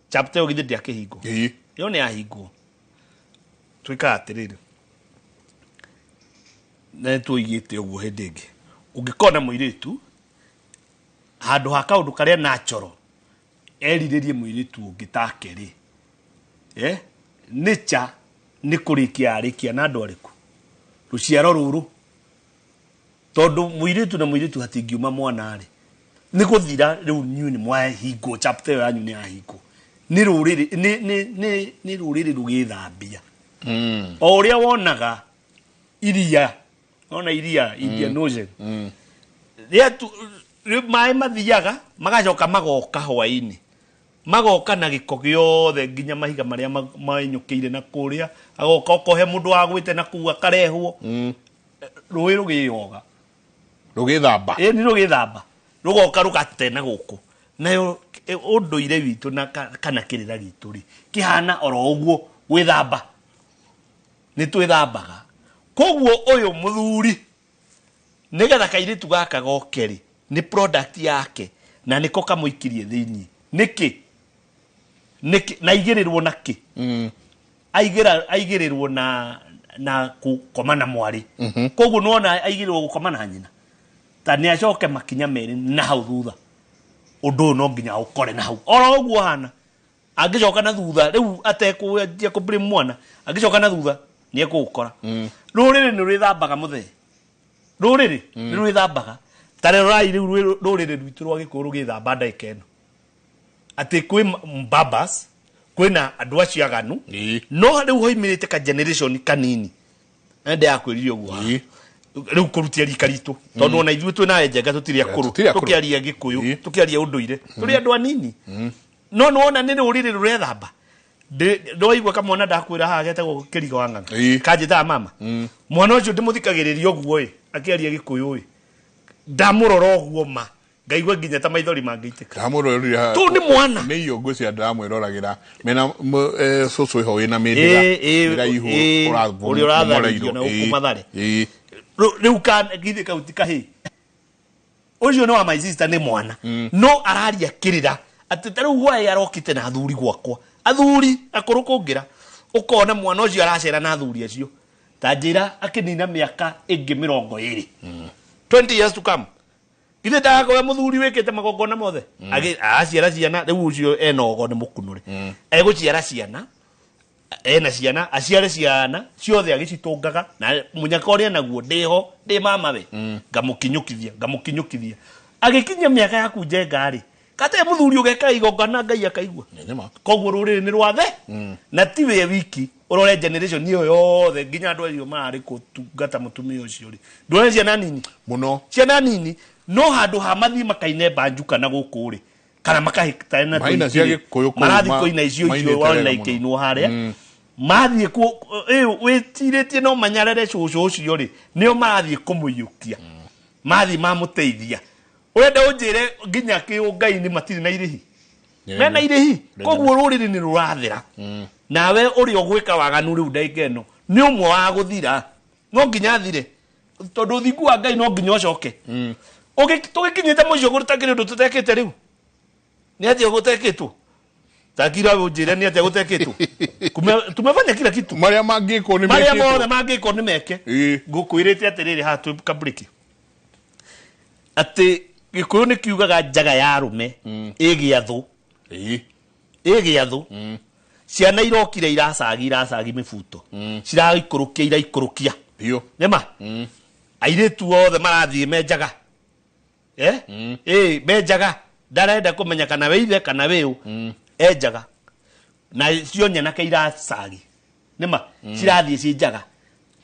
Chapter ĩyo githĩ ndĩakĩhingwo? Ĩyo nĩ yahingwo. Twĩkaga atĩrĩrĩ, na nĩtũigĩte ũguo hĩndĩ ĩngĩ. Ũngĩkona mũirĩtu handũ ha kaũndũ karĩa natural erirĩrie mũirĩtu ũngĩ take rĩ, nature nĩ kũrĩkia arĩkia na andũ arĩkũ? Rũciaro rũrũ. Tondũ mũirĩtu na mũirĩtu hatingiuma mwana rĩ, nĩ gũthira rĩu inyuĩ nĩ mwahingwo, chapter ĩyo yanyu nĩ yahingwo. Nĩ rũrĩrĩ, nĩ rũrĩrĩ rũgĩthambia. O ũrĩa wonaga iria, wona iria, Indian Ocean. Rĩu maĩ mathiaga, magacoka magoka hwaĩ-inĩ. Magoka na gĩko gĩothe nginya mahiga marĩa mainyũkĩire na kũrĩa, agoka okohe mũndũ wagwĩte na kũu akarehwo. Rũĩ rũgĩyoga. Rũgĩthamba. Ĩĩ nĩ rũgĩthamba. Rũgoka rũgate na gũkũ. Nayo ũndũire witũ na kana kĩrĩra gitũ rĩ, kĩhana oro ũguo gwĩthamba. Nĩ twĩthambaga. Koguo ũyũ mũthuri nĩgetha kairĩtu gaka goke rĩ, nĩ product yake na nĩko kamũikirie thĩinĩ. Nĩkĩ? Nĩkĩ? Na aigĩrĩrwo na kĩ? Aigĩrĩrwo na gũkoma na mwarĩ. Koguo nĩwona aigĩrĩrwo gũkoma na nyina. Ta nĩ acoke makinya merĩ na hau thutha. Ũndũ ũyũ no nginya ũkore na hau. Oro ũguo hana. Angĩcoka na thutha, rĩu atekũanjia kũ blame mwana, angĩcoka na thutha nĩ ekũũkora. Rũrĩrĩ nĩ rwĩthambaga mũthee. Rũrĩrĩ nĩ rwĩthambaga. Ta rorai rĩu rũrĩrĩ rwitũ rwa Gĩkũyũ rũgĩthamba ndagĩka ĩno. Atĩ kwĩ mbabas, kwĩna andũ acio aganu, no rĩu hoimĩrĩte ka generation kanini. Na ndĩrakwĩrire ũguo haha. Rĩu kũrutia rika ritũ. Tondũ ona ithuĩ twĩna njenga tũtirĩ akũrũ. Tũkĩaria Gĩkũyũ, tũkĩaria ũndũire. Tũrĩ andũ anini. No nĩwona nĩ rũrĩrĩ rũrethamba. Ndwaigua kamwana ndakwĩra haha getagwo Kĩrigo wa Ng'ang'a. Kanjĩtaga mama. Mwana ũcio ndĩmũthikagĩrĩria ũguo ĩ, akĩaria Gĩkũyũ ĩ. Ndamũrora ũguo ma. Ngaigua nginya ta maithori mangĩitĩka. Ndamũrorire. Tũ nĩ mwana. Nĩ iyo ngwĩciria ndĩramwĩroragĩra mena cũcũ ĩho wĩna mĩndĩga mĩraihu. Ũrĩa ũratharĩrio na gũkũ Mathare. Rĩu githĩ kau ti kahĩĩ? Ũcio nĩ wa my sister, nĩ mwana no araria kĩrĩra atĩ ta rĩu hwaĩ arokĩte na athuri gwakwa, athuri akũrũ kũngĩra, ũkona mwana ũcio aracera na athuri acio. Ta njĩra akĩnina mĩaka ĩngĩ 20, 20 years to come, githĩ ndagakorwo mũthuri wĩkĩte magongona mothe? Aciara ciana rĩu, ũcio ena ogo nĩ mũkunũre, egũciara ciana, ena ciana, aciare ciana ciothe agĩcitũngaga na mũnyaka ũrĩa naguo ndĩho ndĩ mama we, ngamũkinyũkithia, ngamũkinyũkithia, agĩkinyia mĩaka yaku njenga rĩ, kate mũthuri ũgeka igongona Ngai akaigua. Koguo rũrĩrĩ nĩ rwathe na ti we wiki, ũrore generation ĩyo yothe nginya andũ acio mararĩ kũtungata mũtumia ũcio rĩ, ndũrore ciana nini mũno, ciana nini no handũ ha mathiĩ makaine mbanju kana gũkũ rĩ, kana makahĩtana na Maina cia Gĩkũyũ kũu marathiĩ kũina icio mainĩte icio wona wega mũno. ikĩinwo harĩa mathiĩ wĩtirĩtie no manyarere cũcũ ũcio rĩ, nĩo marathiĩ kũmũiyũkia, mathiĩ mamũteithia. Ũrenda ũnjĩre nginya kĩũngai-inĩ matirĩ na irĩhi? Mena irĩhi. Koguo rũrĩrĩ nĩ rũrathera. Nawe ũrĩa ũgwĩka waganu rĩu ndagĩka ĩno nĩ ũmwe wa gũthira, no nginya athire, tondũ ũthingu wa Ngai no nginya ũcoke. Tũgĩkinyĩte mũico gũtakĩrĩ ũndũ tũtekĩte rĩu, nĩ atĩa gũtekĩtwo? Takira ũnjĩre nĩ atĩa gũtekĩtwo? Tumefanya kila kitu. Marĩa mangĩkwo nĩ marĩa mekĩtwo. Mothe mangĩkwo nĩ meke. Ngũkwĩrĩte atĩrĩrĩ, haha twĩ kabriki, atĩ Gĩkũyũ nĩ kiugaga njaga ya arũme ĩgĩathũ, ĩgĩathũ. Ciana irokire iracagi, iracagi mĩbuto, ciraikũrũkia, iraikũrũkia nĩma airĩtu othe marathiĩ menjaga, menjaga, ndarenda kũmenya kana wĩ ithe kana wĩ ũ, enjaga. Na cio nyanake iracagi nĩma cirathiĩ ciĩ njaga,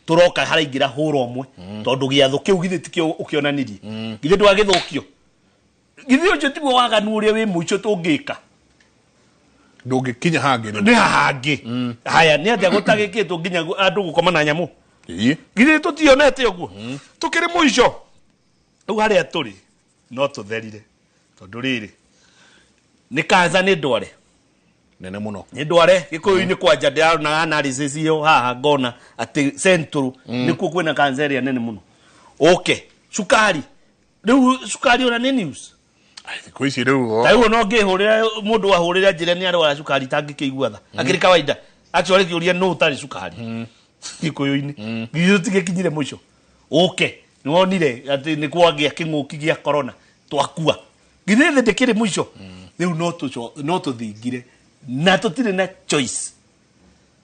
tũroka haraingĩra hũra ũmwe, tondũ gĩathũ kĩu githĩ tikĩo ũkĩonanirie, githĩ ndwagĩthũkio? Githĩ ũcio tiguo waganu ũrĩa wĩ mũico tũngĩka? Ndũngĩkinya hangĩ rĩu. Nĩ hangĩ haya nĩ atĩa gũtagĩkĩtwo nginya andũ gũkoma na nyamũ? Githĩ tũtionete ũguo tũkĩrĩ mũico rĩu harĩa tũrĩ? No tũtherire, tondũ rĩrĩ nĩ kansa, nĩ ndware nene mũno. Nĩ ndware Gĩkũyũ-inĩ kwanja ndĩrona analysis ĩyo haha ngona atĩ central nĩkuo kwĩna kansa ĩrĩa nene mũno. Ũke cukari, rĩu cukari ona nĩ news. Thikũ ici rĩu Ta rĩu no ngĩhũrĩra mũndũ ahũrĩra njĩra nĩ arwara cukari tangĩkĩigua tha akĩrĩ kawaida, actually kĩũria nũ ũtarĩ cukari Gĩkũyũ-inĩ? Githĩ tũtigĩkinyire mũico? Ũke nĩ wonire atĩ nĩ kwagĩa kĩng'ũki gĩa corona twakua, githĩ thĩ ndĩkĩrĩ mũico rĩu? No tũthingire na tũtirĩ na choice,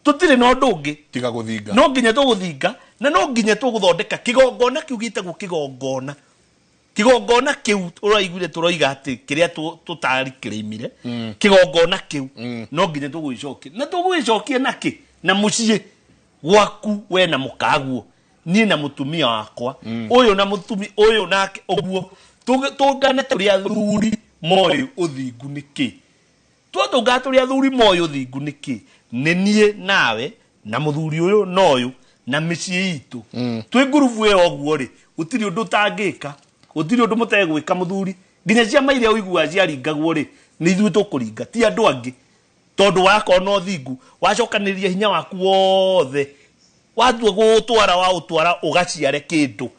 tũtirĩ na ũndũ ũngĩ tiga gũthinga. No nginya tũgũthinga na no nginya tũgũthondeka kĩgongona kĩu gĩtagwo kĩgongona. Kĩgongona kĩu ũraiguire tũroiga atĩ kĩrĩa tũtarikĩrĩimire, kĩgongona kĩu no nginya tũgũgĩcokia, na tũgũgĩcokia nakĩ? Na mũciĩ gwaku we na mũkaguo, niĩ na mũtumia wakwa, ũyũ na mũtumia ũyũ nake ũguo, tũngane tũrĩ athuri moĩ ũthingu nĩ kĩ. Twatũngana tũrĩ athuri moĩ ũthingu nĩ kĩ, nĩ niĩ nawe na mũthuri ũyũ na ũyũ na mĩciĩ itũ twĩ ngurubu ĩyo ũguo rĩ, gũtirĩ ũndũ ũtangĩka, gũtirĩ ũndũ mũtegwĩka mũthuri. Nginya ciama iria ũiguaga ciaringagwo rĩ, nĩ ithuĩ tũkũringa, ti andũ angĩ, tondũ wakorwo na ũthingu wacokanĩrĩria hinya waku wothe, watua gũũtwara, waũtwara ũgaciare kĩndũ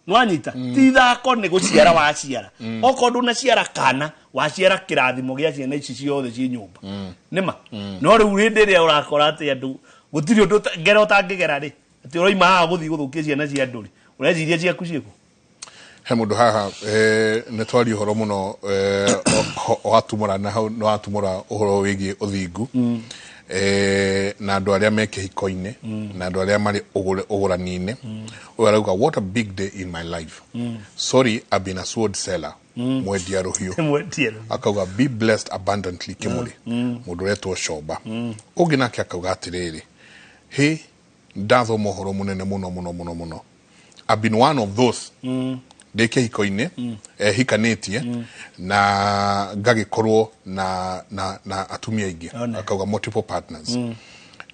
nwanyita. Ti ithako, nĩ gũciara waciara. Okorwo ndũnaciara kana waciara kĩrathimo gĩa ciana ici ciothe ciĩ nyũmba nĩma. No rĩu hĩndĩ ĩrĩa ũrakora atĩ andũ gũtirĩ ũndũ ngero ũtangĩgera rĩ, atĩ ũroima haha gũthiĩ gũthũkia ciana cia andũ rĩ, ũreciria ciaku ciĩkũ? He mũndũ haha, nĩ twaria ũhoro mũno, watumũra na hau nĩ watumũra ũhoro wĩgiĩ ũthingu, na andũ arĩa me kĩhiko-inĩ na andũ arĩa marĩ ũgũrani-inĩ. Ũyũ arauga, "What a big day in my life. Sorry, I've been a sword seller." Mwendia rũhiũ. Mwendia rũhiũ. Akauga, "Be blessed abundantly, Kĩmũrĩ." Mũndũ ũretwo Coba. Ũngĩ nake akauga atĩrĩrĩ, "Hĩ, ndathoma ũhoro mũnene mũno mũno mũno mũno. I've been one of those ndĩ kĩhiko-inĩ, hikanĩtie na ngagĩkorwo na atumia aingĩ." One. Akauga multiple partners.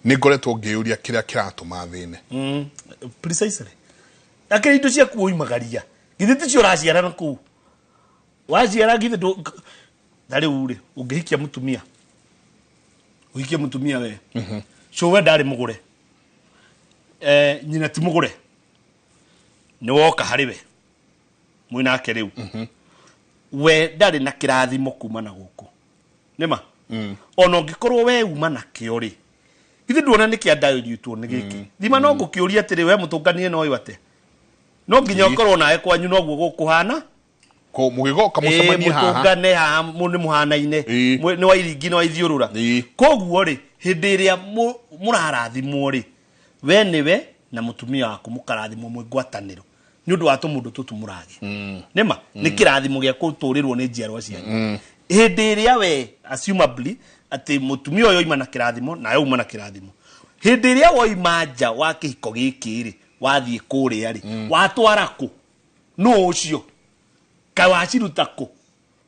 "Nĩ ngoretwo ngĩyũria kĩrĩa kĩratũma thĩne." Precisely, akĩrĩ indo ciaku ũimagaria, githĩ ticio ũraciara na kũu? Waciara githĩ ndũ ta rĩu rĩ ũngĩhikia mũtumia ũhikie mũtumia we cũwe ndarĩ mũgũre nyina ti mũgũre nĩ woka harĩ we mwĩnake rĩu we ndarĩ na kĩrathimo kuma na gũkũ nĩma ona ũngĩkorwo we uma nakĩo rĩ githĩ nduona nĩ kĩandaĩrĩtwo nĩ gĩkĩ thima no ngũkĩũria atĩrĩ we mũtũnganie no ũyũ atĩa no nginya ũkorwo nawe kwanyu noguo gũkũhana ko mũgĩgoka mũcemanie haha mũtũngane haha nĩ mũhanaine nĩ wa iringi nĩ wa ithiũrũra koguo rĩ hĩndĩ ĩrĩa mũrarathimwo rĩ we nĩwe na mũtumia waku mũkarathimwo mwĩ ngwatanĩro nĩ ũndũ wa tũmũndũ tũtũ mũragĩa nĩma nĩ kĩrathimo gĩa gũtũrĩrwo nĩ njiarwa cianyu hĩndĩ ĩrĩa we assumably atĩ mũtumia ũyũ oima na kĩrathimo nawe uma na kĩrathimo hĩndĩ ĩrĩa woima nja wa kĩhiko gĩkĩ rĩ wathiĩ kũrĩa rĩ watwara kũ nũ ũcio kaĩ waciruta kũ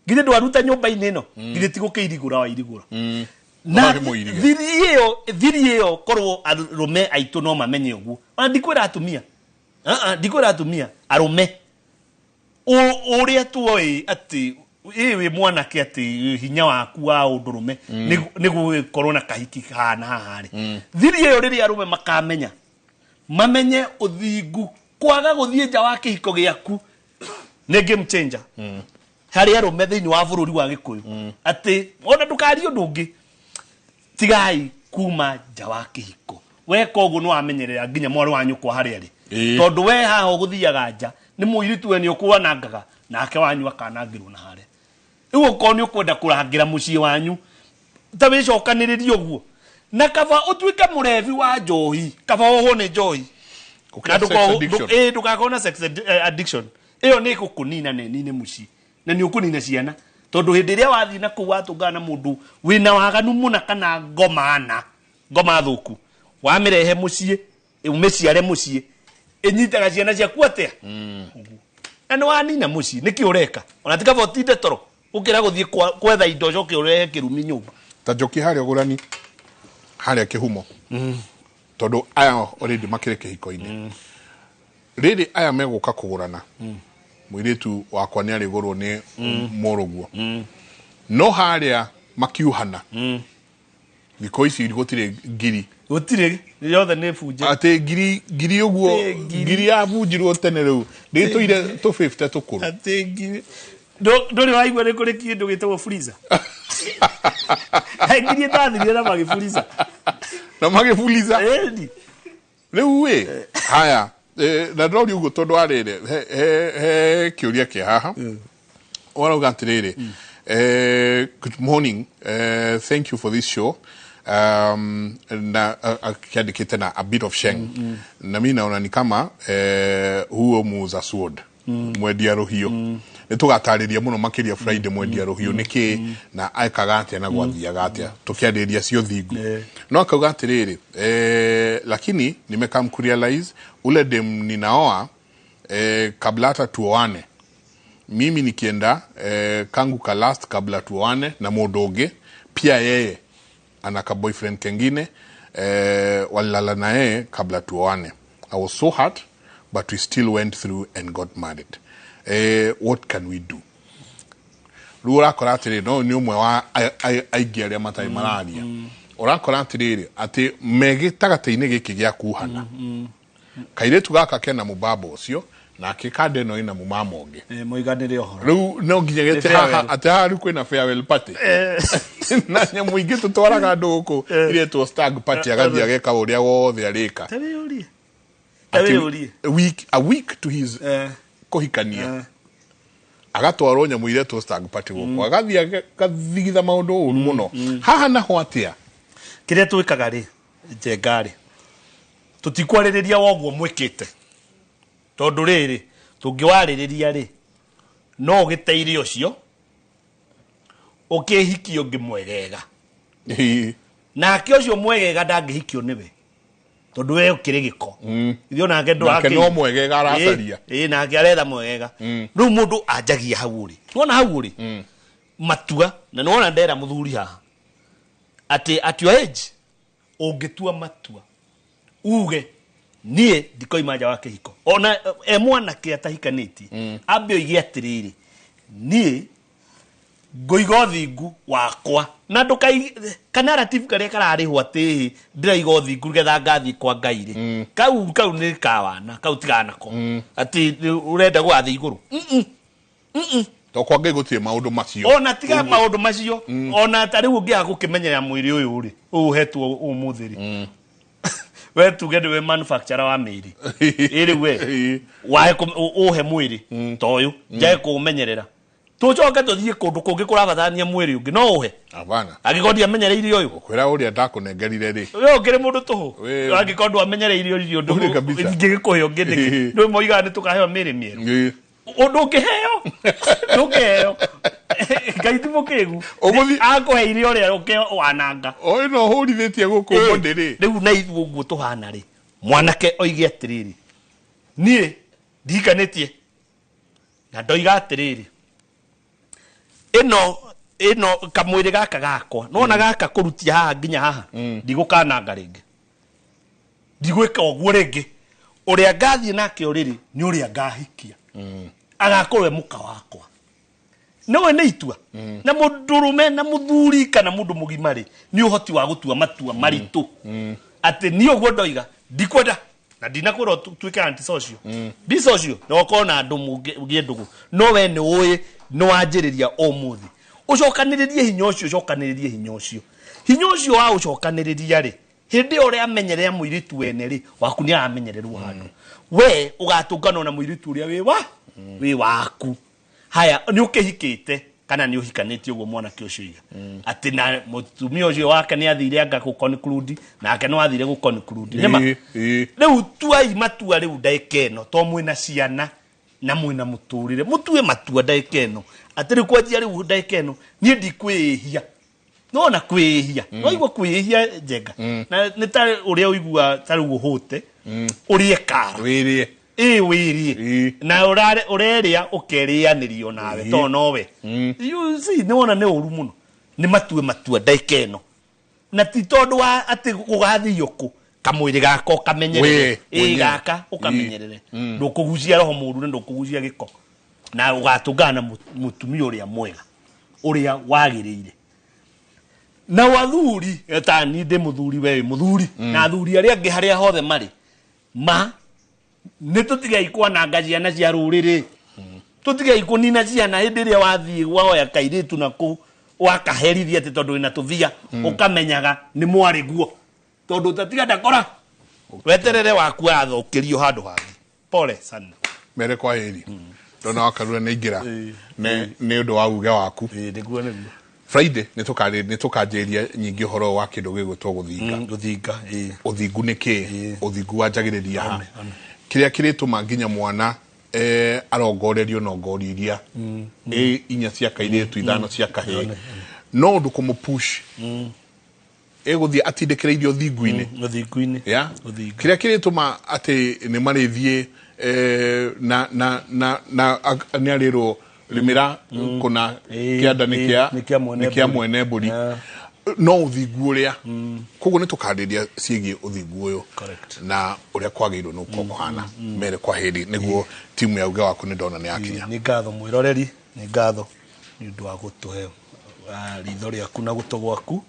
githĩ ndwaruta nyũmba-inĩ ĩno githĩ ti gũkĩirigũra wairigũra na thiri ĩyo korwo arũme aitũ no mamenye ũguo ona ndikwĩra atumia ndikwĩra atumia arũme ũrĩa tuoĩ atĩ ĩ wĩ mwanake atĩ hinya waku wa ũndũrũme nĩ gũgĩkorwo na kahiki kahana haha rĩ thiri ĩyo rĩrĩa arũme makamenya mamenye ũthingu kwaga gũthiĩ nja wa kĩhiko gĩaku nĩ game changer harĩ arũme thĩinĩ wa bũrũri wa Gĩkũyũ atĩ ona ndũkarie ũndũ ũngĩ tigai kuma nja wa kĩhiko weka ũguo nĩ wamenyerera nginya mwarĩ wa nyũkwa harĩa arĩ tondũ we haha ũgũthiaga nja nĩ mũirĩtu we nĩ ũkwanangaga nake wanyu akanangĩrwo na harĩa rĩu okorwo nĩ ũkwenda kũrangĩra mũciĩ wanyu ta wĩcokanĩrĩrie ũguo na kaba ũtuĩke mũrebi wa njohi kaba wohwo nĩ njohi ndũgakorwo na sex addiction ĩyo nĩ ĩgũkũnina na ĩnine mũciĩ na nĩ ũkũnina ciana tondũ hĩndĩ ĩrĩa wathiĩ na kũu watũngana na mũndũ wĩna waganu mũna kana ngoma thũku wamĩrehe mũciĩ ũmĩciare mũciĩ ĩnyitaga ciana ciaku atĩa na nĩ wanina mũciĩ nĩkĩ ũreka ona ti kaba ũtinde toro ũkĩra gũthiĩ kwetha indo ũcoke ũrehe kĩrumi nyũmba ta njoki harĩa ũgũrani harĩa kĩhumo tondũ aya already makĩrĩ kĩhiko-inĩ rĩrĩ aya megũka kũgũrana mũirĩtu wakwa nĩ arĩgũrwo nĩ mũrũguo no harĩa makiuhana thikũ ici gũtirĩ ngiri gũtirĩ yothe nĩ bunje atĩ ngiri ũguo ngiri yabunjirwo tene rĩu ndĩtũire tũ 50 tũkũrũ atĩ ngiri ndũrĩ waigua nĩ kũrĩ kĩndũ gĩtagwo freezer ngiri ĩtathirire na magĩburiza na magĩburiza rĩu ĩ haya na ndĩroria ũguo tondũ warĩrĩ he kĩũria kĩ haha warauga atĩrĩrĩ good morning thank you for this show na akiandikite na a bit of sheng na mimi naona ni kama huo muuza sword mwendia rũhiũ nĩ tũgatarĩria mũno makĩria Friday mwendia rũhiũ nĩkĩ na ekaga atĩa na gwathiaga atĩa tũkĩarĩria cio thingu no akauga atĩrĩrĩ lakini nimekam kurealize ule dem ninaoa kabla hata tuoane mimi nikienda kangu ka last kabla tuoane na mũndũ ũngĩ pia yeye ana ka boyfriend kengine walilala na yeye kabla tuoane. I was so hurt but we still went through and got married. What can we do? Rĩu ũrakora atĩrĩrĩ no nĩ ũmwe wa aingĩ arĩa matarĩ mararia ũrakora atĩrĩrĩ atĩ me gĩtagatĩ-inĩ gĩkĩ gĩa kuhana kairĩtu gaka kena mũbaba ũcio nake kanda ĩno ĩna mũmama ũngĩ moiganĩre ũhoro rĩu no nginya gĩte haha atĩ haha rĩu kwĩna farewell party na nyamũ ingĩ tũtwaraga andũ gũkũ iretwo stag party agathiĩ ageka ũrĩa wothe arĩka a week to his kũhikania agatwarwo nyamũ iretwo stag party gũkũ agathiĩ agathigitha maũndũ ũru mũno haha naho atĩa kĩrĩa twĩkaga rĩ njenga rĩ tũtikwarĩrĩria woguo mwĩkĩte tondũ rĩrĩ tũngĩwarĩrĩria rĩ no ũgĩteire ũcio ũkĩhikio ũngĩ mwegega nake ũcio mwegega ndangĩhikio nĩwe tondũ we ũkĩrĩ gĩko ithuĩ onake nake no mwegega aracaria nake aretha mwegega rĩu mũndũ anjagia hau ũrĩ nĩwona hau ũrĩ matua na nĩwona ndera mũthuri haha atĩ at your age ũngĩtua matua uge niĩ ndikoima nja wa kĩhiko ona e mwanake atahikanĩtie ambe oige atĩrĩrĩ Niĩ ngũiga ũthingu wakwa na ndũkai kanarrative karĩa kararĩhwo atĩ ndĩraiga ũthingu nĩgetha ngathiĩ kwa Ngai rĩ, kau kau nĩ kawana kau tiganako atĩ ũrenda gũgathiĩ igũrũ. To kwa Ngai gũtirĩ maũndũ macio. Ona tiga maũndũ macio, ona ta rĩu ũngĩaga gũkĩmenyerera mwĩrĩ ũyũ rĩ, ũyũ ũhetwo ũmũthĩ rĩ, we tuge nĩwe manufacturer wa mĩĩrĩ ĩrĩ, we wae ũhe mwĩrĩ ta ũyũ njage kũũmenyerera, tũcoke tũthiĩ kũndũ kũngĩ kũrabatarania mwĩrĩ ũngĩ, no ũhe? Hapana. Angĩkorwo ndiamenyereire ũyũ. Kwĩra ũrĩa ndakũnengerire rĩ, we ũkĩrĩ mũndũ tũhũ. We- Angĩkorwo ndwamenyereire irio Ũrĩ kabisa. ndũngĩgĩkũhe ũngĩ nĩkĩ? Nĩ moigaga nĩ tũkaheo mĩĩrĩ mĩerũ. Ũndũ ũngĩheo ndũngĩheo, Ngai ti mũkĩgu, akũheire ũrĩa ũke wananga. O ĩno ũhũrithĩtie gũkũ body rĩ. Rĩu na ithuĩ ũguo tũhana rĩ, mwanake oige atĩrĩrĩ, niĩ ndihikanĩtie na ndoiga atĩrĩrĩ, ĩno ĩno kamwĩrĩ gaka gakwa nona gaka kũrutia haha nginya haha, ndigũkananga rĩngĩ, ndigwĩka ũguo rĩngĩ. Ũrĩa ngathiĩ nake ũrĩrĩ nĩ ũrĩa ngahikia, agakorwo e mũka wakwa. Nĩwe nĩ itua na mũndũrũme na mũthuri kana mũndũ mũgima rĩ, nĩ ũhoti wa gũtua matua maritũ atĩ niĩ ũguo ndoiga ndikwenda na ndinakwĩra tuĩke antisocial, be social na ũkorwo na andũ mũgĩe ndũgũ, no we nĩ ũĩ nĩ wanjĩrĩria ũmũthĩ ũcokanĩrĩrie hinya ũcio, ũcokanĩrĩrie hinya ũcio, hinya ũcio wa ũcokanĩrĩria rĩ, hĩndĩ ĩyo ũrĩa amenyerera mũirĩtu wene rĩ waku nĩ aramenyererwo handũ we ũgatũnganwo na mũirĩtu ũrĩa wĩ wa wĩ waku. Haya, nĩ ũkĩhikĩte kana nĩ ũhikanĩtie ũguo mwanake ũcio iga atĩ na mũtumia ũcio wake nĩ athire anga gũ conclude nake no athire gũ conclude nĩma. Rĩu tuai matua rĩu ndagĩka ĩno, to mwĩna ciana na mwĩna mũtũrĩre, mũtue matua ndagĩka ĩno atĩ rĩu kwanjia rĩu ndagĩka ĩno niĩ ndikwĩhia nona kwĩhia, waigua kwĩhia njenga na nĩ ta ũrĩa ũigua ta rĩu ũhũte ũrĩe kara wĩrĩe ĩ wĩrĩe na ũrerĩa ũkerĩanĩrio nawe to nowe. You see, nĩ wona nĩ ũru mũno, nĩ matue matua ndagĩka ĩno na ti tondũ wa atĩ gũgathio kũ kamwĩrĩ gaka ũkamenyerere. We, ĩ mwenyewe. Gaka ũkamenyerere, ndũkũgucia roho mũru na ndũkũgucia gĩko na ũgatũngana na mũtumia ũrĩa mwega ũrĩa wagĩrĩire. Na wathuri ta ni ndĩ mũthuri, we wĩ mũthuri na athuri arĩa angĩ harĩa hothe marĩ, ma nĩ tũtigei kwananga ciana cia rũrĩrĩ, tũtigei kũnina ciana hĩndĩ ĩrĩa wathiĩ woya kairĩtu na kũu wakaherithia atĩ tondũ wĩna tũthia, ũkamenyaga nĩ mwarĩ guo tondũ ũtatiga ndakora weterere waku athũkĩrio handũ hangĩ. Pole sana. Mere kwa heri, ndona wakarura nĩ ingĩra nĩ ũndũ wa uge waku. Nĩguo nĩguo. Friday nĩ tũkanjĩria nyingĩ ũhoro wa kĩndũ gĩgwĩtwo gũthinga. Gũthinga ĩĩ. Ũthingu nĩ kĩ? Ũthingu wanjagĩrĩria ha? Kĩrĩa kĩrĩtũma nginya mwana arongorerio na ngori iria ĩ inya cia kairĩtu, ithano cia kahĩĩ, no ũndũ kũmũpush ĩgũthiĩ atindĩkĩrĩirio ũthingu-inĩ. Ũthingu-inĩ. Ya kĩrĩa kĩrĩtũma atĩ nĩ marĩthiĩ na na na na nĩ arĩrwo rĩmĩra kũna kĩanda nĩ kĩa nĩ kĩa mwene nĩ kĩa mbũri. Mwene mbũri no ũthingu ũrĩa koguo nĩ tũkarĩria ciĩgiĩ ũthingu ũyũ na ũrĩa kwagĩrĩirwo nĩ gũkorwo kũhana. Mere kwa hĩndĩ nĩguo timu ya uge waku nĩ ndona nĩ yakinya. Nĩ ngatho mwĩroreri, nĩ ngatho nĩ ũndũ wa gũtũhe ritho rĩaku na gũtũ gwaku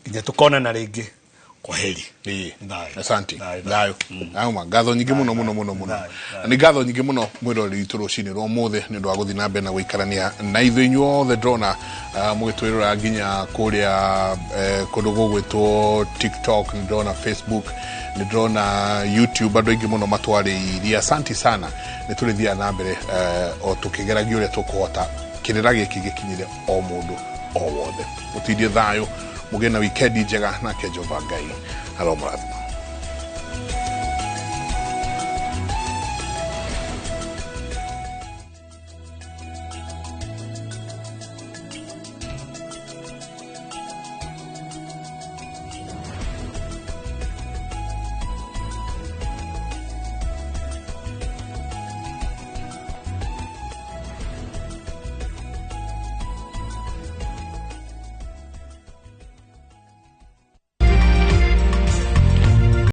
nginya tũkonana rĩngĩ. Kwa heri. Asante, thayũ auma. Ngatho nyingĩ mũno mũno mũno mũno, nĩ ngatho nyingĩ mũno mwĩroreri witũ rũcinĩ rwa ũmũthĩ nĩ ũndũ wa gũthiĩ na mbere na gũikarania na ithuĩ inyuothe. Ndĩrona mũgĩtwĩrora nginya kũrĩa kũndũ gũgwĩtwo TikTok, nĩ ndĩrona Facebook, nĩ ndĩrona YouTube, andũ aingĩ mũno matwarĩirie. Asante sana, nĩ tũrĩthiaga na mbere o tũkĩgeragia ũrĩa tũkũhota kĩrĩra gĩkĩ gĩkinyĩre o mũndũ o wothe. Mũtindie thayũ, mũgĩe na wikendi njega, nake Jehova Ngai aromũrathima.